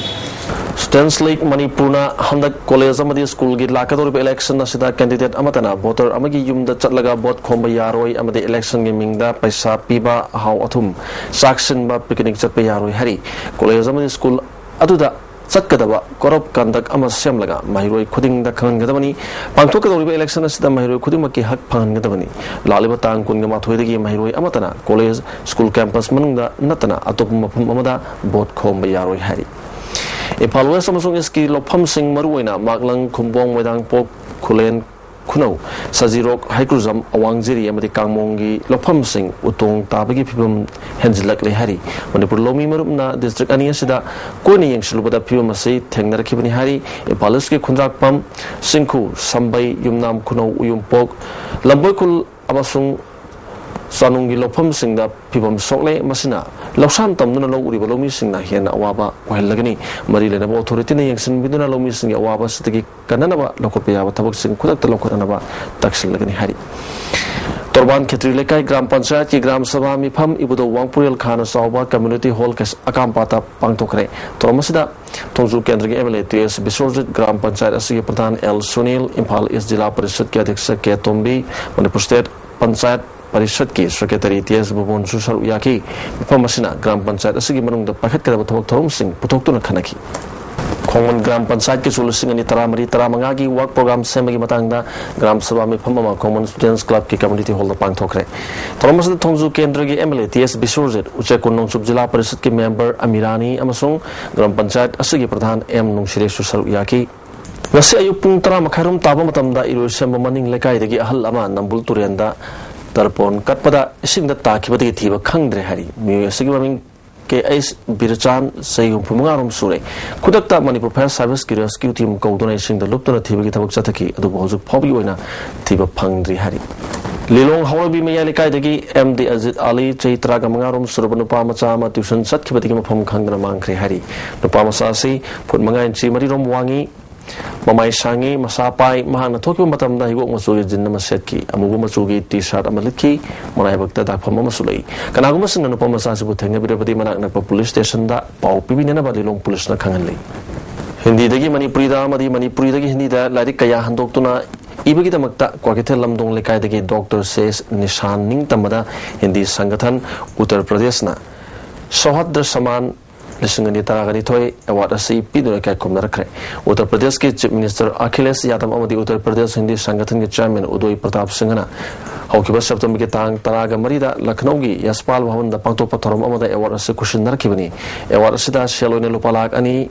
Students League ꯃꯅꯤꯄꯨꯔꯅ ꯍꯟꯗꯛ ꯀꯣꯂꯦꯖ ꯑꯃꯗꯤ ꯁ꯭ꯀꯨꯜꯒꯤ ꯂꯥꯛꯀꯗꯧꯔꯤꯕ ꯏꯂꯦꯛꯁꯟ ꯑꯁꯤꯗ ꯀꯦꯟꯗꯤꯗꯦꯠ ꯑꯃꯠꯇꯅ ꯚꯣꯇꯔ ꯑꯃꯒꯤ ꯌꯨꯝꯗ ꯆꯠꯂꯒ ꯚꯣꯠ ꯈꯣꯝꯕ ꯌꯥꯔꯣꯏ ꯑꯃꯗꯤ ꯏꯂꯦꯛꯁꯟꯒꯤ ꯃꯤꯡꯗ ꯄꯩꯁꯥ ꯄꯤꯕ, ꯑꯍꯥꯎ ꯑꯊꯨꯝ, ꯆꯥꯛꯁꯤꯟꯕ, ꯄꯤꯛꯅꯤꯛ ꯆꯠꯄ ꯌꯥꯔꯣꯏ ꯍꯥꯏꯔꯤ꯫ ꯀꯣꯂꯦꯖ ꯑꯃꯗꯤ ꯁ꯭ꯀꯨꯜ ꯑꯗꯨꯗ ꯆꯠꯀꯗꯕ code of conduct ꯑꯃ ꯁꯦꯝꯂꯒ ꯃꯍꯩꯔꯣꯏ ꯈꯨꯗꯤꯡꯗ ꯈꯪꯍꯟꯒꯗꯕꯅꯤ꯫ ꯄꯥꯡꯊꯣꯛꯀꯗꯧꯔꯤꯕ ꯏꯂꯦꯛꯁꯟ ꯑꯁꯤꯗ ꯃꯍꯩꯔꯣꯏ ꯈꯨꯗꯤꯡꯃꯛꯀꯤ ꯍꯛ ꯐꯪꯍꯟꯒꯗꯕꯅꯤ꯫ ꯂꯥꯛꯂꯤꯕ ꯇꯥꯡ ꯀꯨꯟꯒ ꯃꯥꯊꯣꯏꯗꯒꯤ ꯃꯍꯩꯔꯣꯏ ꯑꯃꯠꯇꯅ ꯀꯣꯂꯦꯖ, ꯁ꯭ꯀꯨꯜ ꯀꯦꯝꯄꯁ ꯃꯅꯨꯡꯗ ꯅꯠꯇꯅ ꯑꯇꯣꯞꯄ ꯃꯐꯝ ꯑꯃꯗ ꯚꯣꯠ ꯈꯣꯝꯕ ꯌꯥꯔꯣꯏ ꯍꯥꯏꯔꯤ꯫ ꯏꯝꯐꯥꯜ ꯋꯦꯁ ꯑꯃꯁꯨꯡ ꯏꯁꯀꯤ ꯂꯧꯐꯝꯁꯤꯡ ꯃꯔꯨꯑꯣꯏꯅ ꯃꯥꯛꯂꯪ, ꯈꯨꯝꯕꯣꯡ, ꯃꯣꯏꯗꯥꯡꯄꯣꯛ, ꯈꯨꯂꯦꯟ, ꯈꯨꯅꯧ, ꯁꯖꯤꯔꯣꯛ, ꯍꯩꯀ꯭ꯔꯨꯖꯝ, ꯑꯋꯥꯡ ꯖꯤꯔꯤ ꯑꯃꯗꯤ ꯀꯥꯡꯃꯣꯡꯒꯤ ꯂꯧꯐꯝꯁꯤꯡ ꯎꯇꯣꯡ ꯇꯥꯕꯒꯤ ꯐꯤꯕꯝ ꯍꯦꯟꯖꯤꯜꯂꯛꯂꯦ ꯍꯥꯏꯔꯤ꯫ ꯃꯅꯤꯄꯨꯔ ꯂꯧꯃꯤ ꯃꯔꯨꯞꯅ ꯗꯤꯁꯇ꯭ꯔꯤꯛ ꯑꯅꯤ ꯑꯁꯤꯗ ꯀꯣꯏꯅ ꯌꯦꯡꯁꯤꯜꯂꯨꯕꯗ ꯐꯤꯕꯝ ꯑꯁꯤ ꯊꯦꯡꯅꯔꯛꯈꯤꯕꯅꯤ ꯍꯥꯏꯔꯤ꯫ ꯏꯝꯐꯥꯜ ꯏꯁꯀꯤ ꯈꯨꯟꯗ꯭ꯔꯥꯛꯄꯝ, ꯁꯤꯡꯈꯨ, ꯁꯝꯕꯩ, ꯌꯨꯝꯅꯥꯝ ꯈꯨꯅꯧ, ꯎꯌꯨꯝꯄꯣꯛ, ꯂꯝꯕꯣꯏꯈꯨꯜ ꯑꯃꯁꯨꯡ ꯆꯥꯅꯨꯡꯒꯤ ꯂꯧꯐꯝꯁꯤꯡꯗ ꯐꯤꯕꯝ ꯁꯣꯛꯂꯦ꯫ ꯃꯁꯤꯅ ꯂꯧꯁꯥꯟ ꯇꯝꯗꯨꯅ ꯂꯧ ꯎꯔꯤꯕ ꯂꯧꯃꯤꯁꯤꯡꯅ ꯍꯦꯟꯅ ꯑꯋꯥꯕ ꯑꯣꯏꯍꯜꯂꯒꯅꯤ꯫ ꯃꯔꯤ ꯂꯩꯅꯕ ꯑꯣꯊꯣꯔꯤꯇꯤꯅ ꯌꯦꯡꯁꯤꯟꯕꯤꯗꯨꯅ ꯂꯧꯃꯤꯁꯤꯡꯒꯤ ꯑꯋꯥꯕ ꯑꯁꯤꯗꯒꯤ ꯀꯟꯅꯅꯕ ꯂꯧꯈꯠꯄ ꯌꯥꯕ ꯊꯕꯛꯁꯤꯡ ꯈꯨꯗꯛꯇ ꯂꯧꯈꯠꯅꯅꯕ ꯇꯛꯁꯤꯜꯂꯒꯅꯤ ꯍꯥꯏꯔꯤ꯫ ꯇꯣꯔꯕꯥꯟ ꯈꯦꯇ꯭ꯔꯤ ꯂꯩꯀꯥꯏ ꯒ꯭ꯔꯥꯝ ꯄꯟꯆꯥꯌꯠꯀꯤ ꯒ꯭ꯔꯥꯝ ꯁꯚꯥ ꯃꯤꯐꯝ ꯏꯕꯨꯙꯧ ꯋꯥꯡꯄꯨꯔꯦꯜ ꯈꯥꯅ ꯆꯥꯎꯕ ꯀꯝꯃ꯭ꯌꯨꯅꯤꯇꯤ ꯍꯣꯜ ꯑꯀꯥꯝꯄꯥꯠꯇ ꯄꯥꯡꯊꯣꯛꯈ꯭ꯔꯦ꯫ ꯊꯧꯔꯝ ꯑꯁꯤꯗ ꯊꯣꯡꯖꯨ ꯀꯦꯟꯗ꯭ꯔꯒꯤ M L A T S Biswajit, gram panchayat ꯑꯁꯤꯒꯤ ꯄ꯭ꯔꯙꯥꯟ ꯑꯦꯜ ꯁꯨꯅꯤꯜ, ꯏꯝꯐꯥꯜ ꯏꯁ ꯖꯤꯂꯥ ꯄꯔꯤꯁꯗꯀꯤ ꯑꯗ꯭ꯌꯛꯁ ꯀꯦ ꯇꯣꯝꯕꯤ, ꯃꯅꯤꯄꯨꯔ ꯁ꯭ꯇꯦꯠ ꯄꯟꯆꯥꯌꯠ ꯄꯔꯤꯁꯗꯀꯤ ꯁꯦꯀ꯭ꯔꯦꯇꯔꯤ ꯇꯤ ꯑꯦꯁ ꯚꯨꯕꯣꯟꯁꯨ ꯁꯔꯨꯛ ꯌꯥꯈꯤ꯫ ꯃꯤꯐꯝ ꯑꯁꯤꯅ ꯒ꯭ꯔꯥꯝ ꯄꯟꯆꯥꯌꯠ ꯑꯁꯤꯒꯤ ꯃꯅꯨꯡꯗ ꯄꯥꯏꯈꯠꯀꯗꯕ ꯊꯕꯛ ꯊꯧꯔꯝꯁꯤꯡ ꯄꯨꯊꯣꯛꯇꯨꯅ ꯈꯟꯅꯈꯤ꯫ ꯈꯣꯡꯃꯟ ꯒ꯭ꯔꯥꯝ ꯄꯟꯆꯥꯌꯠꯀꯤꯁꯨ ꯂꯤꯁꯤꯡ ꯑꯅꯤ ꯇꯔꯥꯃꯔꯤ ꯇꯔꯥꯃꯉꯥꯒꯤ ꯋꯥꯔꯛ ꯄ꯭ꯔꯣꯒ꯭ꯔꯥꯝ ꯁꯦꯝꯕꯒꯤ ꯃꯇꯥꯡꯗ ꯒ꯭ꯔꯥꯝ ꯁꯚꯥ ꯃꯤꯐꯝ ꯑꯃ ꯈꯣꯡꯃꯟ ꯁ꯭ꯇꯨꯗꯦꯟꯠꯁ ꯀ꯭ꯂꯕꯀꯤ ꯀꯝꯃ꯭ꯌꯨꯅꯤꯇꯤ ꯍꯣꯜꯗ ꯄꯥꯡꯊꯣꯛꯈ꯭ꯔꯦ꯫ ꯊꯧꯔꯝ ꯑꯁꯤꯗ ꯊꯣꯡꯖꯨ ꯀꯦꯟꯗ꯭ꯔꯒꯤ ꯑꯦꯝ ꯑꯦꯜ ꯑꯦ ꯇꯤ ꯑꯦꯁ ꯕꯤꯁ꯭ꯋꯔꯖꯤꯠ, ꯎꯆꯦꯛ ꯀꯣꯟ ꯅꯣꯡꯆꯨꯞ ꯖꯤꯂꯥ ꯄꯔꯤꯁꯠꯀꯤ ꯃꯦꯝꯕꯔ ꯑꯃꯤꯔꯥꯅꯤ ꯑꯃꯁꯨꯡ ꯒ꯭ꯔꯥꯝ ꯄꯟꯆꯥꯌꯠ ꯑꯁꯤꯒꯤ ꯄ꯭ꯔꯙꯥꯟ ꯑꯦꯝ ꯅꯨꯡꯁꯤꯔꯦꯁꯁꯨ ꯁꯔꯨꯛ ꯌꯥꯈꯤ꯫ ꯉꯁꯤ ꯑꯌꯨꯛ ꯄꯨꯡ ꯇꯔꯥ ꯃꯈꯥꯏꯔꯣꯝ ꯇꯥꯕ ꯃꯇꯝꯗ ꯏꯔꯣꯏꯁꯦꯝꯕ ꯃꯅꯤꯡ ꯂꯩꯀꯥꯏꯗꯒꯤ ꯑꯍꯜ ꯑꯃ ꯅꯝꯕꯨꯜ ꯇꯨꯔꯦꯟꯗ ꯇꯔꯄꯣꯟ ꯀꯠꯄꯗ ꯏꯁꯤꯡꯗ ꯇꯥꯈꯤꯕꯗꯒꯤ ꯊꯤꯕ ꯈꯪꯗ꯭ꯔꯦ ꯍꯥꯏꯔꯤ꯫ ꯃꯤꯑꯣꯏ ꯑꯁꯤꯒꯤ ꯃꯃꯤꯡ ꯀꯦ ꯑꯩꯆ ꯕꯤꯔꯆꯥꯟ, ꯆꯍꯤ ꯍꯨꯝꯐꯨ ꯃꯉꯥ ꯔꯣꯝ ꯁꯨꯔꯦ꯫ ꯈꯨꯗꯛꯇ ꯃꯅꯤꯄꯨꯔ ꯐꯥꯌꯔ ꯁꯥꯔꯚꯤꯁꯀꯤ ꯔꯦꯁꯀ꯭ꯌꯨ ꯇꯤꯝ ꯀꯧꯗꯨꯅ ꯏꯁꯤꯡꯗ ꯂꯨꯞꯇꯨꯅ ꯊꯤꯕꯒꯤ ꯊꯕꯛ ꯆꯠꯊꯈꯤ, ꯑꯗꯨꯕꯨ ꯍꯧꯖꯤꯛ ꯐꯥꯎꯕꯒꯤ ꯑꯣꯏꯅ ꯊꯤꯕ ꯐꯪꯗ꯭ꯔꯤ ꯍꯥꯏꯔꯤ꯫ ꯂꯤꯂꯣꯡ ꯍꯧꯔꯕꯤ ꯃꯌꯥꯏ ꯂꯩꯀꯥꯏꯗꯒꯤ ꯑꯦꯝ ꯗꯤ ꯑꯖꯤꯠ ꯑꯂꯤ, ꯆꯍꯤ ꯇꯔꯥꯒ ꯃꯉꯥ ꯔꯣꯝ ꯁꯨꯔꯕ ꯅꯨꯄꯥ ꯃꯆꯥ ꯑꯃ ꯇ꯭ꯌꯨꯁꯟ ꯆꯠꯈꯤꯕꯗꯒꯤ ꯃꯐꯝ ꯈꯪꯗꯅ ꯃꯥꯡꯈ꯭ꯔꯦ ꯍꯥꯏꯔꯤ꯫ ꯅꯨꯄꯥ ꯃꯆꯥ ꯑꯁꯤ ꯐꯨꯠ ꯃꯉꯥ ꯏꯟꯆꯤ ꯃꯔꯤ ꯔꯣꯝ ꯋꯥꯡꯉꯤ, ꯃꯃꯥꯏ ꯁꯥꯡꯉꯤ, ꯃꯁꯥ ꯄꯥꯏ꯫ ꯃꯍꯥꯛꯅ ꯊꯣꯛꯈꯤꯕ ꯃꯇꯝꯗ ꯍꯤꯒꯣꯛ ꯃꯆꯨꯒꯤ ꯖꯤꯟ ꯑꯃ ꯁꯦꯠꯈꯤ, ꯑꯃꯨꯕ ꯃꯆꯨꯒꯤ ꯇꯤ ꯁꯥꯔꯠ ꯑꯃ ꯂꯤꯠꯈꯤ, ꯃꯔꯥꯏꯕꯛꯇ ꯗꯥꯛꯐꯝ ꯑꯃꯁꯨ ꯂꯩ꯫ ꯀꯅꯥꯒꯨꯝꯕꯁꯤꯡꯅ ꯅꯨꯄꯥ ꯃꯆꯥ ꯑꯁꯤꯕꯨ ꯊꯦꯡꯅꯕꯤꯔꯕꯗꯤ ꯃꯅꯥꯛ ꯅꯛꯄ ꯄꯨꯂꯤꯁ ꯁ꯭ꯇꯦꯁꯟꯗ ꯄꯥꯎ ꯄꯤꯕꯤꯅꯅꯕ ꯂꯤꯂꯣꯡ ꯄꯨꯂꯤꯁꯅ ꯈꯪꯍꯜꯂꯤ꯫ ꯍꯤꯟꯗꯤꯗꯒꯤ ꯃꯅꯤꯄꯨꯔꯤꯗ ꯑꯃꯗꯤ ꯃꯅꯤꯄꯨꯔꯤꯗꯒꯤ ꯍꯤꯟꯗꯤꯗ ꯂꯥꯏꯔꯤꯛ ꯀꯌꯥ ꯍꯟꯗꯣꯛꯇꯨꯅ ꯏꯕꯒꯤꯗꯃꯛꯇ ꯀ꯭ꯋꯥꯀꯩꯊꯦꯜ ꯂꯝꯗꯣꯡ ꯂꯩꯀꯥꯏꯗꯒꯤ ꯗꯣꯛꯇꯔ ꯁꯦꯁ ꯅꯤꯁꯥꯟ ꯅꯤꯡꯇꯝꯕꯗ ꯍꯤꯟꯗꯤ ꯁꯪꯒꯊꯟ ꯎꯠꯇꯔ ꯄ꯭ꯔꯗꯦꯁꯅ ꯁꯣꯍꯗ꯭ꯔ ꯁꯃꯥꯟ ꯂꯤꯁꯤꯡ ꯑꯅꯤ ꯇꯔꯥꯒ ꯅꯤꯊꯣꯏ ꯑꯦꯋꯥꯔꯗ ꯑꯁꯤ ꯄꯤꯗꯨꯅ ꯏꯀꯥꯏ ꯈꯨꯝꯅꯔꯛꯈ꯭ꯔꯦ꯫ ꯎꯠꯇꯔ ꯄ꯭ꯔꯗꯦꯁꯀꯤ ꯆꯤꯐ ꯃꯤꯅꯤꯁꯇꯔ ꯑꯈꯤꯂꯦꯁ ꯌꯥꯗꯕ ꯑꯃꯗꯤ ꯎꯠꯇꯔ ꯄ꯭ꯔꯗꯦꯁ ꯍꯤꯟꯗꯤ ꯁꯪꯒꯊꯟꯒꯤ ꯆꯤꯌꯥꯔꯃꯦꯟ ꯎꯗꯣꯏ ꯄ꯭ꯔꯇꯥꯞ ꯁꯤꯡꯍꯅ ꯍꯧꯈꯤꯕ ꯁꯦꯞꯇꯦꯝꯕꯔꯒꯤ ꯇꯥꯡ ꯇꯔꯥꯒ ꯃꯔꯤꯗ ꯂꯈꯅꯧꯒꯤ ꯌꯁꯄꯥꯜ ꯚꯋꯟꯗ ꯄꯥꯡꯊꯣꯛꯄ ꯊꯧꯔꯝ ꯑꯃꯗ ꯑꯦꯋꯥꯔꯗ ꯑꯁꯤ ꯈꯨꯠꯁꯤꯟꯅꯔꯛꯈꯤꯕꯅꯤ꯫ ꯑꯦꯋꯥꯔꯗ ꯑꯁꯤꯗ ꯁꯦꯜ ꯑꯣꯏꯅ ꯂꯨꯄꯥ ꯂꯥꯈ ꯑꯅꯤ,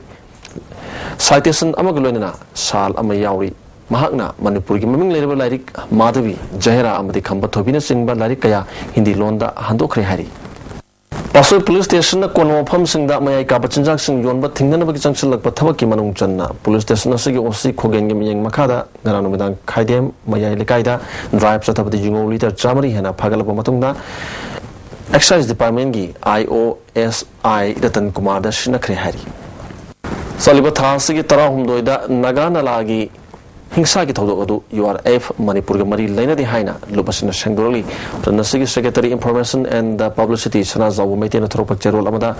ꯁꯥꯏꯇꯦꯁꯟ ꯑꯃꯒ ꯂꯣꯏꯅꯅ ꯁꯥꯜ ꯑꯃ ꯌꯥꯎꯔꯤ꯫ ꯃꯍꯥꯛꯅ ꯃꯅꯤꯄꯨꯔꯒꯤ ꯃꯃꯤꯡ ꯂꯩꯔꯕ ꯂꯥꯏꯔꯤꯛ ꯃꯥꯙꯕꯤ, ꯖꯍꯦꯔꯥ ꯑꯃꯗꯤ ꯈꯝꯕ ꯊꯣꯏꯕꯤꯅꯆꯤꯡꯕ ꯂꯥꯏꯔꯤꯛ ꯀꯌꯥ ꯍꯤꯟꯗꯤ ꯂꯣꯟꯗ ꯍꯟꯗꯣꯛꯈ꯭ꯔꯦ ꯍꯥꯏꯔꯤ꯫ ꯄꯥꯠꯁꯣꯏ ꯄꯨꯂꯤꯁ ꯁ꯭ꯇꯦꯁꯟꯅ ꯀꯣꯟꯕ ꯃꯐꯝꯁꯤꯡꯗ ꯃꯌꯥꯏ ꯀꯥꯕ ꯆꯤꯟꯖꯥꯛꯁꯤꯡ ꯌꯣꯟꯕ ꯊꯤꯡꯅꯅꯕꯒꯤ ꯆꯪꯁꯤꯜꯂꯛꯄ ꯊꯕꯛꯀꯤ ꯃꯅꯨꯡ ꯆꯟꯅ ꯄꯨꯂꯤꯁ ꯁ꯭ꯇꯦꯁꯟ ꯑꯁꯤꯒꯤ ꯑꯣ ꯁꯤ ꯈꯣꯒꯦꯟꯒꯤ ꯃꯤꯠꯌꯦꯡ ꯃꯈꯥꯗ ꯉꯔꯥꯡ ꯅꯨꯃꯤꯗꯥꯡ ꯈꯥꯏꯗꯦꯝ ꯃꯌꯥꯏ ꯂꯩꯀꯥꯏꯗ ꯗ꯭ꯔꯥꯏꯚ ꯆꯠꯊꯕꯗ ꯌꯨꯉꯧ ꯂꯤꯇꯔ ꯆꯥꯃꯔꯤ ꯍꯦꯟꯅ ꯐꯥꯒꯠꯂꯛꯄ ꯃꯇꯨꯡꯗ ꯑꯦꯛꯁꯥꯏꯖ ꯗꯤꯄꯥꯔꯠꯃꯦꯟꯒꯤ ꯑꯥꯏ ꯑꯣ ꯑꯦꯁ ꯑꯥꯏ ꯔꯇꯟ ꯀꯨꯃꯥꯔꯗ ꯁꯤꯟꯅꯈ꯭ꯔꯦ ꯍꯥꯏꯔꯤ꯫ ꯆꯠꯂꯤꯕ ꯊꯥ ꯑꯁꯤꯒꯤ ꯇꯔꯥꯍꯨꯝꯗꯣꯏꯗ ꯅꯥꯒꯥ ꯅꯥꯂꯥꯒꯤ ꯍꯤꯡꯁꯥꯒꯤ ꯊꯧꯗꯣꯛ ꯑꯗꯨ ꯌꯨ ꯑꯥꯔ ꯑꯦꯐ ꯃꯅꯤꯄꯨꯔꯒ ꯃꯔꯤ ꯂꯩꯅꯗꯦ ꯍꯥꯏꯅ ꯂꯨꯞ ꯑꯁꯤꯅ ꯁꯦꯡꯗꯣꯔꯛꯂꯤ꯫ ꯂꯨꯞ ꯑꯁꯤꯒꯤ secretary information and the publicity ꯁꯅꯥꯖꯥꯎꯕ ꯃꯩꯇꯩꯅ ꯊꯣꯔꯛꯄ ꯆꯦꯔꯣꯜ ꯑꯃꯗ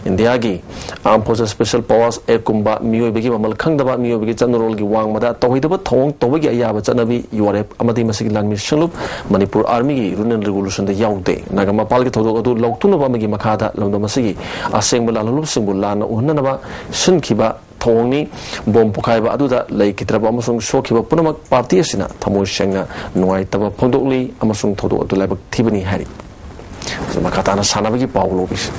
ꯏꯟꯗꯤꯌꯥꯒꯤ ꯑꯥꯔꯝ ꯐꯣꯔꯁꯦꯁ ꯁ꯭ꯄꯦꯁꯦꯜ ꯄꯋꯥꯔꯁ ꯑꯦꯛꯀꯨꯝꯕ ꯃꯤꯑꯣꯏꯕꯒꯤ ꯃꯃꯜ ꯈꯪꯗꯕ, ꯃꯤꯑꯣꯏꯕꯒꯤ ꯆꯠꯅꯔꯣꯜꯒꯤ ꯋꯥꯡꯃꯗ ꯇꯧꯍꯩꯗꯕ ꯊꯧꯑꯣꯡ ꯇꯧꯕꯒꯤ ꯑꯌꯥꯕ ꯆꯠꯅꯕꯤ ꯌꯨ ꯑꯥꯔ ꯑꯦꯐ ꯑꯃꯗꯤ ꯃꯁꯤꯒꯤ ꯂꯥꯟꯃꯤ ꯁꯤꯡꯂꯨꯞ ꯃꯅꯤꯄꯨꯔ ꯑꯥꯔꯃꯤꯒꯤ ꯔꯨꯜ ꯑꯦꯟ ꯔꯤꯒꯨꯂꯦꯁꯟꯗ ꯌꯥꯎꯗꯦ꯫ ꯅꯥꯒꯥ ꯃꯄꯥꯜꯒꯤ ꯊꯧꯗꯣꯛ ꯑꯗꯨ ꯂꯧꯊꯣꯛꯅꯕ ꯑꯃꯒꯤ ꯃꯈꯥꯗ ꯂꯝꯗꯝ ꯑꯁꯤꯒꯤ ꯑꯁꯦꯡꯕ ꯂꯥꯜꯍꯧꯂꯨꯞꯁꯤꯡꯕꯨ ꯂꯥꯟꯅ ꯎꯍꯟꯅꯅꯕ ꯁꯤꯟꯈꯤꯕ ꯊꯧꯑꯣꯡꯅꯤ꯫ ꯕꯣꯝ ꯄꯣꯈꯥꯏꯕ ꯑꯗꯨꯗ ꯂꯩꯈꯤꯗ꯭ꯔꯕ ꯑꯃꯁꯨꯡ ꯁꯣꯛꯈꯤꯕ ꯄꯨꯝꯅꯃꯛ ꯄꯥꯔꯇꯤ ꯑꯁꯤꯅ ꯊꯃꯣꯏ ꯁꯦꯡꯅ ꯅꯨꯡꯉꯥꯏꯇꯕ ꯐꯣꯡꯗꯣꯛꯂꯤ ꯑꯃꯁꯨꯡ ꯊꯧꯗꯣꯛ ꯑꯗꯨ ꯂꯥꯏꯕꯛ ꯊꯤꯕꯅꯤ ꯍꯥꯏꯔꯤ꯫ ꯑꯗꯨ ꯃꯈꯥ ꯇꯥꯅ ꯁꯥꯟꯅꯕꯒꯤ ꯄꯥꯎ ꯂꯧꯕꯤꯁꯤ꯫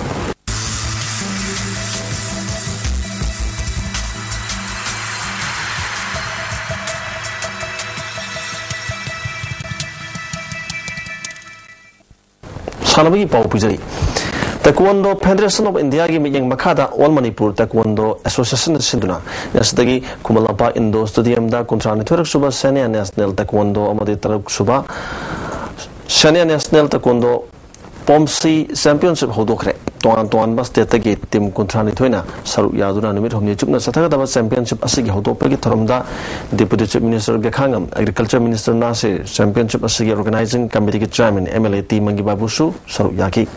ꯁꯥꯟꯅꯕꯒꯤ ꯄꯥꯎ ꯄꯤꯖꯔꯤ꯫ Taekwondo Federation of India ꯒꯤ ꯃꯤꯠꯌꯦꯡ ꯃꯈꯥꯗ All Manipur Taekwondo Association ꯅ ꯁꯤꯟꯗꯨꯅ ꯉꯁꯤꯗꯒꯤ ꯈꯨꯃꯟ ꯂꯝꯄꯥꯛ indoor stadium ꯗ ꯀꯨꯟꯊ꯭ꯔꯥ ꯅꯤꯊꯣꯏꯔꯛ ꯁꯨꯕ Senior National Taekwondo ꯑꯃꯗꯤ ꯇꯔꯨꯛ ꯁꯨꯕ Senior National Taekwondo ꯄꯣꯝꯁꯤ Championship ꯍꯧꯗꯣꯛꯈ꯭ꯔꯦ꯫ ꯇꯣꯉꯥꯟ ꯇꯣꯉꯥꯟꯕ state ꯇꯒꯤ team ꯀꯨꯟꯊ꯭ꯔꯥ ꯅꯤꯊꯣꯏꯅ ꯁꯔꯨꯛ ꯌꯥꯗꯨꯅ ꯅꯨꯃꯤꯠ ꯍꯨꯝꯅꯤ ꯆꯨꯞꯅ ꯆꯠꯊꯒꯗꯕ championship ꯑꯁꯤꯒꯤ ꯍꯧꯗꯣꯛꯄꯒꯤ ꯊꯧꯔꯝꯗ Deputy Chief Minister ꯒꯦꯈꯥꯉꯝ, Agriculture Minister Nasir, championship ꯑꯁꯤꯒꯤ organizing committee ꯒꯤ chairman MLA ꯇꯤ ꯃꯪꯒꯤ ꯕꯥꯕꯨꯁꯨ ꯁꯔꯨꯛ ꯌꯥꯈꯤ꯫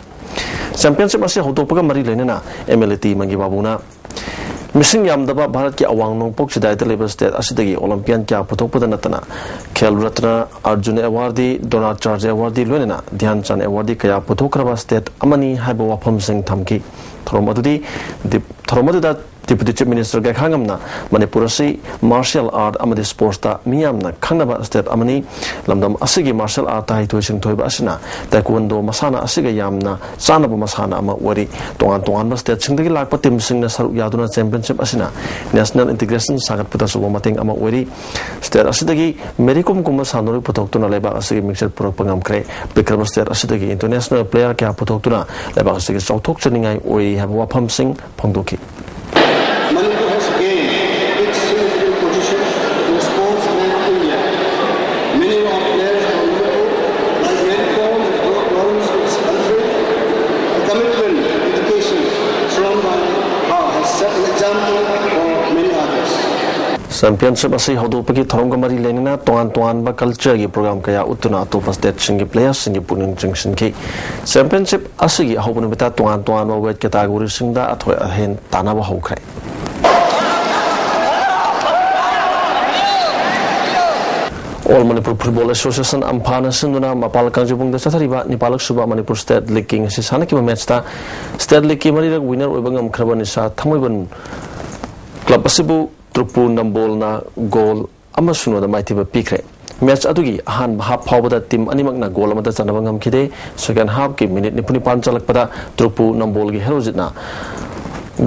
Championship ꯑꯁꯤ ꯍꯧꯗꯣꯛꯄꯒ ꯃꯔꯤ ꯂꯩꯅꯅ MLA ꯇꯤ ꯃꯪꯒꯤ ꯕꯥꯕꯨꯅ ꯃꯤꯁꯤꯡ ꯌꯥꯝꯗꯕ ꯚꯥꯔꯠꯀꯤ ꯑꯋꯥꯡ ꯅꯣꯡꯄꯣꯛ ꯆꯤꯗꯥꯏꯗ ꯂꯩꯕ state ꯑꯁꯤꯗꯒꯤ Olympian ꯀꯌꯥ ꯄꯨꯊꯣꯛꯄꯗ ꯅꯠꯇꯅ ꯈꯦꯜ ꯔꯠꯅ, ꯑꯔꯖꯨꯟ award, ꯗ꯭ꯔꯣꯅꯥꯆꯥꯔꯖ award ꯂꯣꯏꯅꯅ ꯙ꯭ꯌꯥꯟ ꯆꯥꯟ award ꯀꯌꯥ ꯄꯨꯊꯣꯛꯈ꯭ꯔꯕ state ꯑꯃꯅꯤ ꯍꯥꯏꯕ ꯋꯥꯐꯝꯁꯤꯡ ꯊꯝꯈꯤ꯫ ꯊꯧꯔꯝ ꯑꯗꯨꯗꯤ ꯗꯤꯞ-, ꯊꯧꯔꯝ ꯑꯗꯨꯗ Deputy Chief Minister ꯒꯦꯈꯥꯉꯝꯅ ꯃꯅꯤꯄꯨꯔ ꯑꯁꯤ martial art ꯑꯃꯗꯤ sports ꯇ ꯃꯤꯌꯥꯝꯅ ꯈꯪꯅꯕ state ꯑꯃꯅꯤ꯫ ꯂꯝꯗꯝ ꯑꯁꯤꯒꯤ martial art ꯇ ꯍꯩꯊꯣꯏ ꯁꯤꯡꯊꯣꯏꯕ ꯑꯁꯤꯅ Taekwondo ꯃꯁꯥꯟꯅ ꯑꯁꯤꯒ ꯌꯥꯝꯅ ꯆꯥꯟꯅꯕ ꯃꯁꯥꯟꯅ ꯑꯃ ꯑꯣꯏꯔꯤ꯫ ꯇꯣꯉꯥꯟ ꯇꯣꯉꯥꯟꯕ state ꯁꯤꯡꯗꯒꯤ ꯂꯥꯛꯄ team ꯁꯤꯡꯅ ꯁꯔꯨꯛ ꯌꯥꯗꯨꯅ championship ꯑꯁꯤꯅ national integration ꯁꯥꯒꯠꯄꯗ ꯑꯆꯧꯕ ꯃꯇꯦꯡ ꯑꯃ ꯑꯣꯏꯔꯤ꯫ State ꯑꯁꯤꯗꯒꯤ ꯃꯦꯔꯤ ꯀꯣꯝꯒꯨꯝꯕ ꯁꯥꯟꯅꯔꯣꯏ ꯄꯨꯊꯣꯛꯇꯨꯅ ꯂꯩꯕꯥꯛ ꯑꯁꯤꯒꯤ ꯃꯤꯡꯆꯠ ꯄꯨꯔꯛꯄ ꯉꯝꯈ꯭ꯔꯦ꯫ ꯄꯤꯛꯈ꯭ꯔꯕ state ꯑꯁꯤꯗꯒꯤ international player ꯀꯌꯥ ꯄꯨꯊꯣꯛꯇꯨꯅ ꯂꯩꯕꯥꯛ ꯑꯁꯤꯒꯤ ꯆꯥꯎꯊꯣꯛꯆꯅꯤꯡꯉꯥꯏ ꯑꯣꯏꯔꯤ ꯍꯥꯏꯕ ꯋꯥꯐꯝꯁꯤꯡ ꯐꯣꯡꯗꯣꯛꯈꯤ꯫ Manipur has gained its significant position in the sports map of India. Many of our players from Manipur, like Mary Kom, have brought glory to this country. The commitment, dedication shown by her has set an example for many others. Championship ꯑꯁꯤ ꯍꯧꯗꯣꯛꯄꯒꯤ ꯊꯧꯔꯝꯒ ꯃꯔꯤ ꯂꯩꯅꯅ ꯇꯣꯉꯥꯟ ꯇꯣꯉꯥꯟꯕ culture ꯒꯤ program ꯀꯌꯥ ꯎꯠꯇꯨꯅ ꯑꯇꯣꯞꯄ state ꯁꯤꯡꯒꯤ player ꯁꯤꯡꯒꯤ ꯄꯨꯛꯅꯤꯡ ꯆꯤꯡꯁꯤꯟꯈꯤ꯫ Championship ꯑꯁꯤꯒꯤ ꯑꯍꯧꯕ ꯅꯨꯃꯤꯠꯇ ꯇꯣꯉꯥꯟ ꯇꯣꯉꯥꯟꯕ weight category ꯁꯤꯡꯗ ꯑꯊꯣꯏ ꯑꯍꯦꯟ ꯇꯥꯟꯅꯕ ꯍꯧꯈ꯭ꯔꯦ꯫ All Manipur Football Association, ꯑꯝꯐꯥꯅ ꯁꯤꯟꯗꯨꯅ ꯃꯄꯥꯜ ꯀꯥꯡꯖꯩꯕꯨꯡꯗ ꯆꯠꯊꯔꯤꯕ ꯅꯤꯄꯥꯜꯂꯛ ꯁꯨꯕ ꯃꯅꯤꯄꯨꯔ state league ꯀꯤ ꯉꯁꯤ ꯁꯥꯟꯅꯈꯤꯕ match ꯇ state league ꯀꯤ ꯃꯔꯤꯔꯛ winner ꯑꯣꯏꯕ ꯉꯝꯈ꯭ꯔꯕ ꯅꯤꯁꯥ ꯊꯥꯡꯃꯩꯕꯟ ꯀ꯭ꯂꯕ ꯑꯁꯤꯕꯨ ꯇ꯭ꯔꯨꯛꯄꯨ ꯅꯝꯕꯣꯜꯅ ꯒꯣꯜ ꯑꯃ ꯁꯤꯅꯣꯗ ꯃꯥꯏꯊꯤꯕ ꯄꯤꯈ꯭ꯔꯦ꯫ ꯃꯦꯆ ꯑꯗꯨꯒꯤ ꯑꯍꯥꯟꯕ ꯍꯥꯞ ꯐꯥꯎꯕꯗ ꯇꯤꯝ ꯑꯅꯤꯃꯛꯅ ꯒꯣꯜ ꯑꯃꯠꯇ ꯆꯟꯅꯕ ꯉꯝꯈꯤꯗꯦ꯫ ꯁꯦꯀꯦꯟ ꯍꯥꯞꯀꯤ ꯃꯤꯅꯤꯠ ꯅꯤꯐꯨ ꯅꯤꯄꯥꯟ ꯆꯜꯂꯛꯄꯗ ꯇ꯭ꯔꯨꯛꯄꯨ ꯅꯝꯕꯣꯜꯒꯤ ꯍꯦꯔꯣꯖꯤꯠꯅ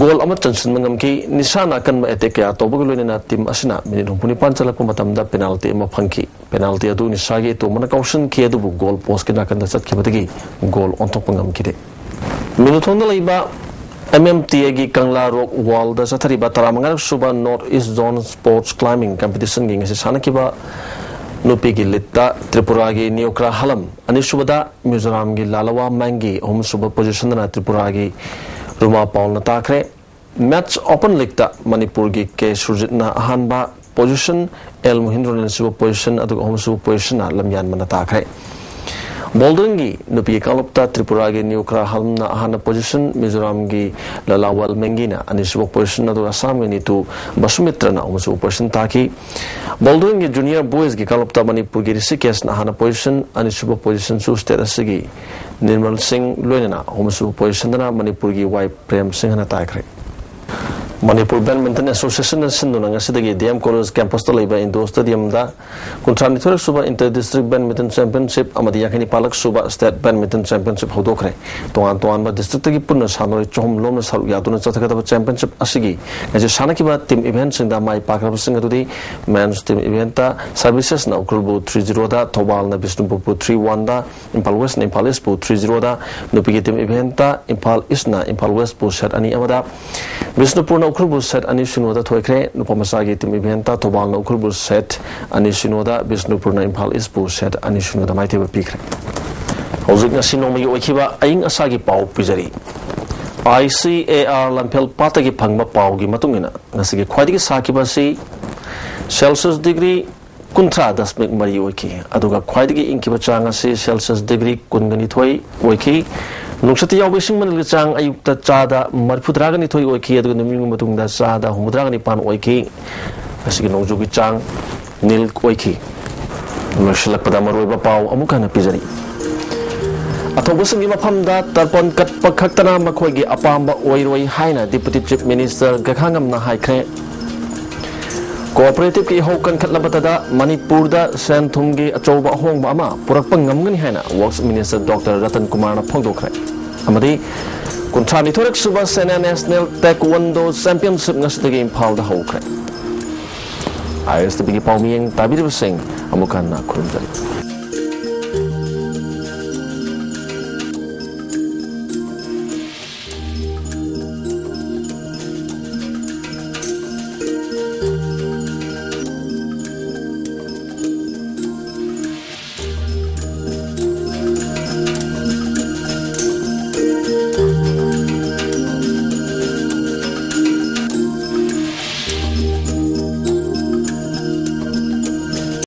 ꯒꯣꯜ ꯑꯃ ꯆꯟꯁꯤꯟꯕ ꯉꯝꯈꯤ꯫ ꯅꯤꯁꯥꯅ ꯑꯀꯟꯕ ꯑꯦꯇꯦꯛ ꯀꯌꯥ ꯇꯧꯕꯒ ꯂꯣꯏꯅꯅ ꯇꯤꯝ ꯑꯁꯤꯅ ꯃꯤꯅꯤꯠ ꯍꯨꯝꯐꯨ ꯅꯤꯄꯥꯟ ꯆꯜꯂꯛꯄ ꯃꯇꯝꯗ ꯄꯦꯅꯥꯜꯇꯤ ꯑꯃ ꯐꯪꯈꯤ꯫ ꯄꯦꯅꯥꯜꯇꯤ ꯑꯗꯨ ꯅꯤꯁꯥꯒꯤ ꯏꯇꯣꯝꯕꯅ ꯀꯥꯎꯁꯤꯟꯈꯤ, ꯑꯗꯨꯕꯨ ꯒꯣꯜ ꯄꯣꯁꯀꯤ ꯅꯥꯀꯟꯗ ꯆꯠꯈꯤꯕꯗꯒꯤ ꯒꯣꯜ ꯑꯣꯟꯊꯣꯛꯄ ꯉꯝꯈꯤꯗꯦ꯫ ꯃꯤꯅꯨꯊꯣꯡꯗ ꯂꯩꯕ ꯑꯦꯝ ꯑꯦꯝ ꯇꯤ ꯑꯦꯒꯤ ꯀꯪꯂꯥ ꯔꯣꯛ ꯋꯥꯜꯗ ꯆꯠꯊꯔꯤꯕ ꯇꯔꯥꯃꯉꯥꯔꯛ ꯁꯨꯕ north east zone sports climbing ꯀꯝꯄꯤꯇꯤꯁꯟꯒꯤ ꯉꯁꯤ ꯁꯥꯟꯅꯈꯤꯕ ꯅꯨꯄꯤꯒꯤ ꯂꯤꯠꯇ ꯇ꯭ꯔꯤꯄꯨꯔꯥꯒꯤ ꯅꯤꯌꯣꯀ꯭ꯔꯥ ꯍꯂꯝ ꯑꯅꯤꯁꯨꯕꯗ, ꯃꯤꯖꯣꯔꯥꯝꯒꯤ ꯂꯥꯂꯋꯥ ꯃꯦꯡꯒꯤ ꯑꯍꯨꯝꯁꯨꯕ ꯄꯣꯖꯤꯁꯟꯗꯅ ꯇ꯭ꯔꯤꯄꯨꯔꯥꯒꯤ ꯔꯨꯃꯥ ꯄꯥꯎꯜꯅ ꯇꯥꯈ꯭ꯔꯦ꯫ ꯃꯦꯠꯁ ꯑꯣꯄꯟ ꯂꯤꯛꯇ ꯃꯅꯤꯄꯨꯔꯒꯤ ꯀꯦ ꯁꯨꯔꯖꯤꯠꯅ ꯑꯍꯥꯟꯕ ꯄꯣꯖꯤꯁꯟ, ꯑꯦꯜ ꯃꯣꯍꯤꯟꯗ꯭ꯔꯣꯅ ꯑꯅꯤꯁꯨꯕ ꯄꯣꯖꯤꯁꯟ, ꯑꯗꯨꯒ ꯑꯍꯨꯝꯁꯨꯕ ꯄꯣꯖꯤꯁꯟꯅ ꯂꯝꯌꯥꯟꯕꯅ ꯇꯥꯈ꯭ꯔꯦ꯫ ꯕꯣꯜꯗꯔꯤꯡꯒꯤ ꯅꯨꯄꯤꯒꯤ ꯀꯥꯡꯂꯨꯞꯇ ꯇ꯭ꯔꯤꯄꯨꯔꯥꯒꯤ ꯅꯤꯌꯣꯀ꯭ꯔꯥ ꯍꯜꯝꯅ ꯑꯍꯥꯟꯕ ꯄꯣꯖꯤꯁꯟ, ꯃꯤꯖꯣꯔꯥꯝꯒꯤ ꯂꯂꯥꯋꯥꯜ ꯃꯦꯡꯒꯤꯅ ꯑꯅꯤꯁꯨꯕ ꯄꯣꯖꯤꯁꯟ, ꯑꯗꯨꯒ ꯑꯁꯥꯝꯒꯤ ꯅꯤꯇꯨ ꯕꯁꯨꯃꯤꯇ꯭ꯔꯅ ꯑꯍꯨꯝꯁꯨꯕ ꯄꯣꯖꯤꯁꯟ ꯇꯥꯈꯤ꯫ ꯕꯣꯜꯗꯔꯤꯡꯒꯤ ꯖꯨꯅꯤꯌꯔ ꯕꯣꯏꯁꯀꯤ ꯀꯥꯡꯂꯨꯞꯇ ꯃꯅꯤꯄꯨꯔꯒꯤ ꯔꯤꯁꯤꯀꯦꯁꯅ ꯑꯍꯥꯟꯕ ꯄꯣꯖꯤꯁꯟ, ꯑꯅꯤꯁꯨꯕ ꯄꯣꯖꯤꯁꯟꯁꯨ ꯁ꯭ꯇꯦꯠ ꯑꯁꯤꯒꯤ ꯅꯤꯔꯃꯜ ꯁꯤꯡ ꯂꯣꯏꯅꯅ ꯑꯍꯨꯝꯁꯨꯕ ꯄꯣꯖꯤꯁꯟꯗꯅ ꯃꯅꯤꯄꯨꯔꯒꯤ ꯋꯥꯏ ꯄ꯭ꯔꯦꯝ ꯁꯤꯡꯍꯅ ꯇꯥꯈ꯭ꯔꯦ꯫ ꯃꯅꯤꯄꯨꯔ ꯕꯦꯗꯃꯤꯟꯇꯟ ꯑꯦꯁꯣꯁꯤꯌꯦꯁꯟꯅ ꯁꯤꯟꯗꯨꯅ ꯉꯁꯤꯗꯒꯤ ꯗꯤ ꯑꯦꯝ ꯀꯣꯂꯦꯖ ꯀꯦꯝꯄꯁꯇ ꯂꯩꯕ ꯏꯟꯗꯣꯔ ꯁ꯭ꯇꯦꯗꯤꯌꯝꯗ ꯀꯨꯟꯊ꯭ꯔꯥꯅꯤꯊꯣꯏꯔꯛ ꯁꯨꯕ ꯏꯟꯇꯔ ꯗꯤꯁꯇ꯭ꯔꯤꯛ ꯕꯦꯗꯃꯤꯟꯇꯟ ꯆꯦꯝꯄꯤꯌꯟꯁꯤꯞ ꯑꯃꯗꯤ ꯌꯥꯡꯈꯩꯅꯤꯄꯥꯜꯂꯛ ꯁꯨꯕ ꯁ꯭ꯇꯦꯠ ꯕꯦꯗꯃꯤꯟꯇꯟ ꯆꯦꯝꯄꯤꯌꯟꯁꯤꯞ ꯍꯧꯗꯣꯛꯈ꯭ꯔꯦ꯫ ꯇꯣꯉꯥꯟ ꯇꯣꯉꯥꯟꯕ ꯗꯤꯁꯇ꯭ꯔꯤꯛꯇꯒꯤ ꯄꯨꯟꯅ ꯁꯥꯟꯅꯔꯣꯏ ꯆꯍꯨꯝ ꯂꯣꯝꯅ ꯁꯔꯨꯛ ꯌꯥꯗꯨꯅ ꯆꯠꯊꯒꯗꯕ ꯆꯦꯝꯄꯤꯌꯟꯁꯤꯞ ꯑꯁꯤꯒꯤ ꯉꯁꯤ ꯁꯥꯟꯅꯈꯤꯕ ꯇꯤꯝ ꯏꯚꯦꯟꯠꯁꯤꯡꯗ ꯃꯥꯏ ꯄꯥꯛꯈ꯭ꯔꯕꯁꯤꯡ ꯑꯗꯨꯗꯤ ꯃꯦꯟꯁ ꯇꯤꯝ ꯏꯚꯦꯟꯠꯇ ꯁꯔꯚꯤꯁꯦꯁꯅ ꯎꯈ꯭ꯔꯨꯜꯕꯨ ꯊ꯭ꯔꯤ ꯖꯤꯔꯣꯗ, ꯊꯧꯕꯥꯜꯅ ꯕꯤꯁꯅꯨꯄꯨꯔꯕꯨ ꯊ꯭ꯔꯤ ꯋꯥꯟꯗ, ꯏꯝꯐꯥꯜ ꯋꯦꯁꯅ ꯏꯝꯐꯥꯜ ꯏꯁꯄꯨ ꯊ꯭ꯔꯤ ꯖꯤꯔꯣꯗ, ꯅꯨꯄꯤꯒꯤ ꯇꯤꯝ ꯏꯚꯦꯟꯠꯇ ꯏꯝꯐꯥꯜ ꯏꯁꯅ ꯏꯝꯐꯥꯜ ꯋꯦꯁꯄꯨ ꯁꯦꯠ ꯑꯅꯤ ꯑꯃꯗ, ꯕꯤꯁꯅꯨꯄꯨꯔꯅ ꯎꯈ꯭ꯔꯨꯜꯕꯨ ꯁꯦꯠ ꯑꯅꯤ ꯁꯤꯅꯣꯗ ꯊꯣꯏꯈ꯭ꯔꯦ꯫ ꯅꯨꯄꯥ ꯃꯆꯥꯒꯤ ꯇꯤꯝ ꯏꯚꯦꯟꯠꯇ ꯊꯧꯕꯥꯜꯅ ꯎꯈ꯭ꯔꯨꯜꯕꯨ ꯁꯦꯠ ꯑꯅꯤ ꯁꯤꯅꯣꯗ, ꯕꯤꯁꯅꯨꯄꯨꯔꯅ ꯏꯝꯐꯥꯜ ꯏꯁꯄꯨ ꯁꯦꯠ ꯑꯅꯤ ꯁꯤꯅꯣꯗ ꯃꯥꯏꯊꯤꯕ ꯄꯤꯈ꯭ꯔꯦ꯫ ꯍꯧꯖꯤꯛ ꯉꯁꯤ ꯅꯣꯡꯃꯒꯤ ꯑꯣꯏꯈꯤꯕ ꯑꯏꯪ ꯑꯁꯥꯒꯤ ꯄꯥꯎ ꯄꯤꯖꯔꯤ꯫ ꯑꯥꯏ ꯁꯤ ꯑꯦ ꯑꯥꯔ ꯂꯝꯐꯦꯜ ꯄꯥꯠꯇꯒꯤ ꯐꯪꯕ ꯄꯥꯎꯒꯤ ꯃꯇꯨꯡ ꯏꯟꯅ, ꯉꯁꯤꯒꯤ ꯈ꯭ꯋꯥꯏꯗꯒꯤ ꯁꯥꯈꯤꯕ ꯑꯁꯤ ꯁꯦꯜꯁꯤꯌꯁ ꯗꯤꯒ꯭ꯔꯤ ꯀꯨꯟꯊ꯭ꯔꯥ ꯗꯁꯃꯤꯛ ꯃꯔꯤ ꯑꯣꯏꯈꯤ, ꯑꯗꯨꯒ ꯈ꯭ꯋꯥꯏꯗꯒꯤ ꯏꯪꯈꯤꯕ ꯆꯥꯡ ꯑꯁꯤ ꯁꯦꯜꯁꯤꯌꯁ ꯗꯤꯒ꯭ꯔꯤ ꯀꯨꯟꯒ ꯅꯤꯊꯣꯏ ꯑꯣꯏꯈꯤ꯫ ꯅꯨꯡꯁꯤꯠꯇ ꯌꯥꯎꯕ ꯏꯁꯤꯡ ꯃꯅꯤꯜꯒꯤ ꯆꯥꯡ ꯑꯌꯨꯛꯇ ꯆꯥꯗ ꯃꯔꯤꯐꯨ ꯇꯔꯥꯒ ꯅꯤꯊꯣꯏ ꯑꯣꯏꯈꯤ, ꯑꯗꯨꯒ ꯅꯨꯃꯤꯠ ꯃꯇꯨꯡꯗ ꯆꯥꯗ ꯍꯨꯝꯐꯨꯇꯔꯥꯒ ꯅꯤꯄꯥꯟ ꯑꯣꯏꯈꯤ꯫ ꯉꯁꯤꯒꯤ ꯅꯣꯡꯖꯨꯒꯤ ꯆꯥꯡ ꯅꯤꯜ ꯑꯣꯏꯈꯤ꯫ ꯂꯣꯏꯁꯤꯜꯂꯛꯄꯗ ꯃꯔꯨꯑꯣꯏꯕ ꯄꯥꯎ ꯑꯃꯨꯛ ꯍꯟꯅ ꯄꯤꯖꯔꯤ꯫ ꯑꯊꯧꯕꯁꯤꯡꯒꯤ ꯃꯐꯝꯗ ꯇꯔꯄꯣꯟ ꯀꯠꯄ ꯈꯛꯇꯅ ꯃꯈꯣꯏꯒꯤ ꯑꯄꯥꯝꯕ ꯑꯣꯏꯔꯣꯏ ꯍꯥꯏꯅ Deputy Chief Minister ꯒꯈꯥꯉꯝꯅ ꯍꯥꯏꯈ꯭ꯔꯦ꯫ Cooperative ꯀꯤ ꯏꯍꯧ ꯀꯟꯈꯠꯂꯕꯗ ꯃꯅꯤꯄꯨꯔꯗ ꯁꯦꯟ ꯊꯨꯝꯒꯤ ꯑꯆꯧꯕ ꯑꯍꯣꯡꯕ ꯑꯃ ꯄꯨꯔꯛꯄ ꯉꯝꯒꯅꯤ ꯍꯥꯏꯅ Works Minister Doctor ꯔꯇꯟ ꯀꯨꯃꯥꯔꯅ ꯐꯣꯡꯗꯣꯛꯈ꯭ꯔꯦ꯫ ꯑꯃꯗꯤ ꯀꯨꯟꯊ꯭ꯔꯥ ꯅꯤꯊꯣꯏꯔꯛ ꯁꯨꯕ Sena National Taekwondo Championship ꯉꯁꯤꯗꯒꯤ ꯏꯝꯐꯥꯜꯗ ꯍꯧꯈ꯭ꯔꯦ꯫ ISTV ꯒꯤ ꯄꯥꯎꯃꯤꯌꯦꯡ ꯇꯥꯕꯤꯔꯤꯕꯁꯤꯡ ꯑꯃꯨꯛ ꯍꯟꯅ ꯈꯨꯔꯨꯝꯖꯔꯤ꯫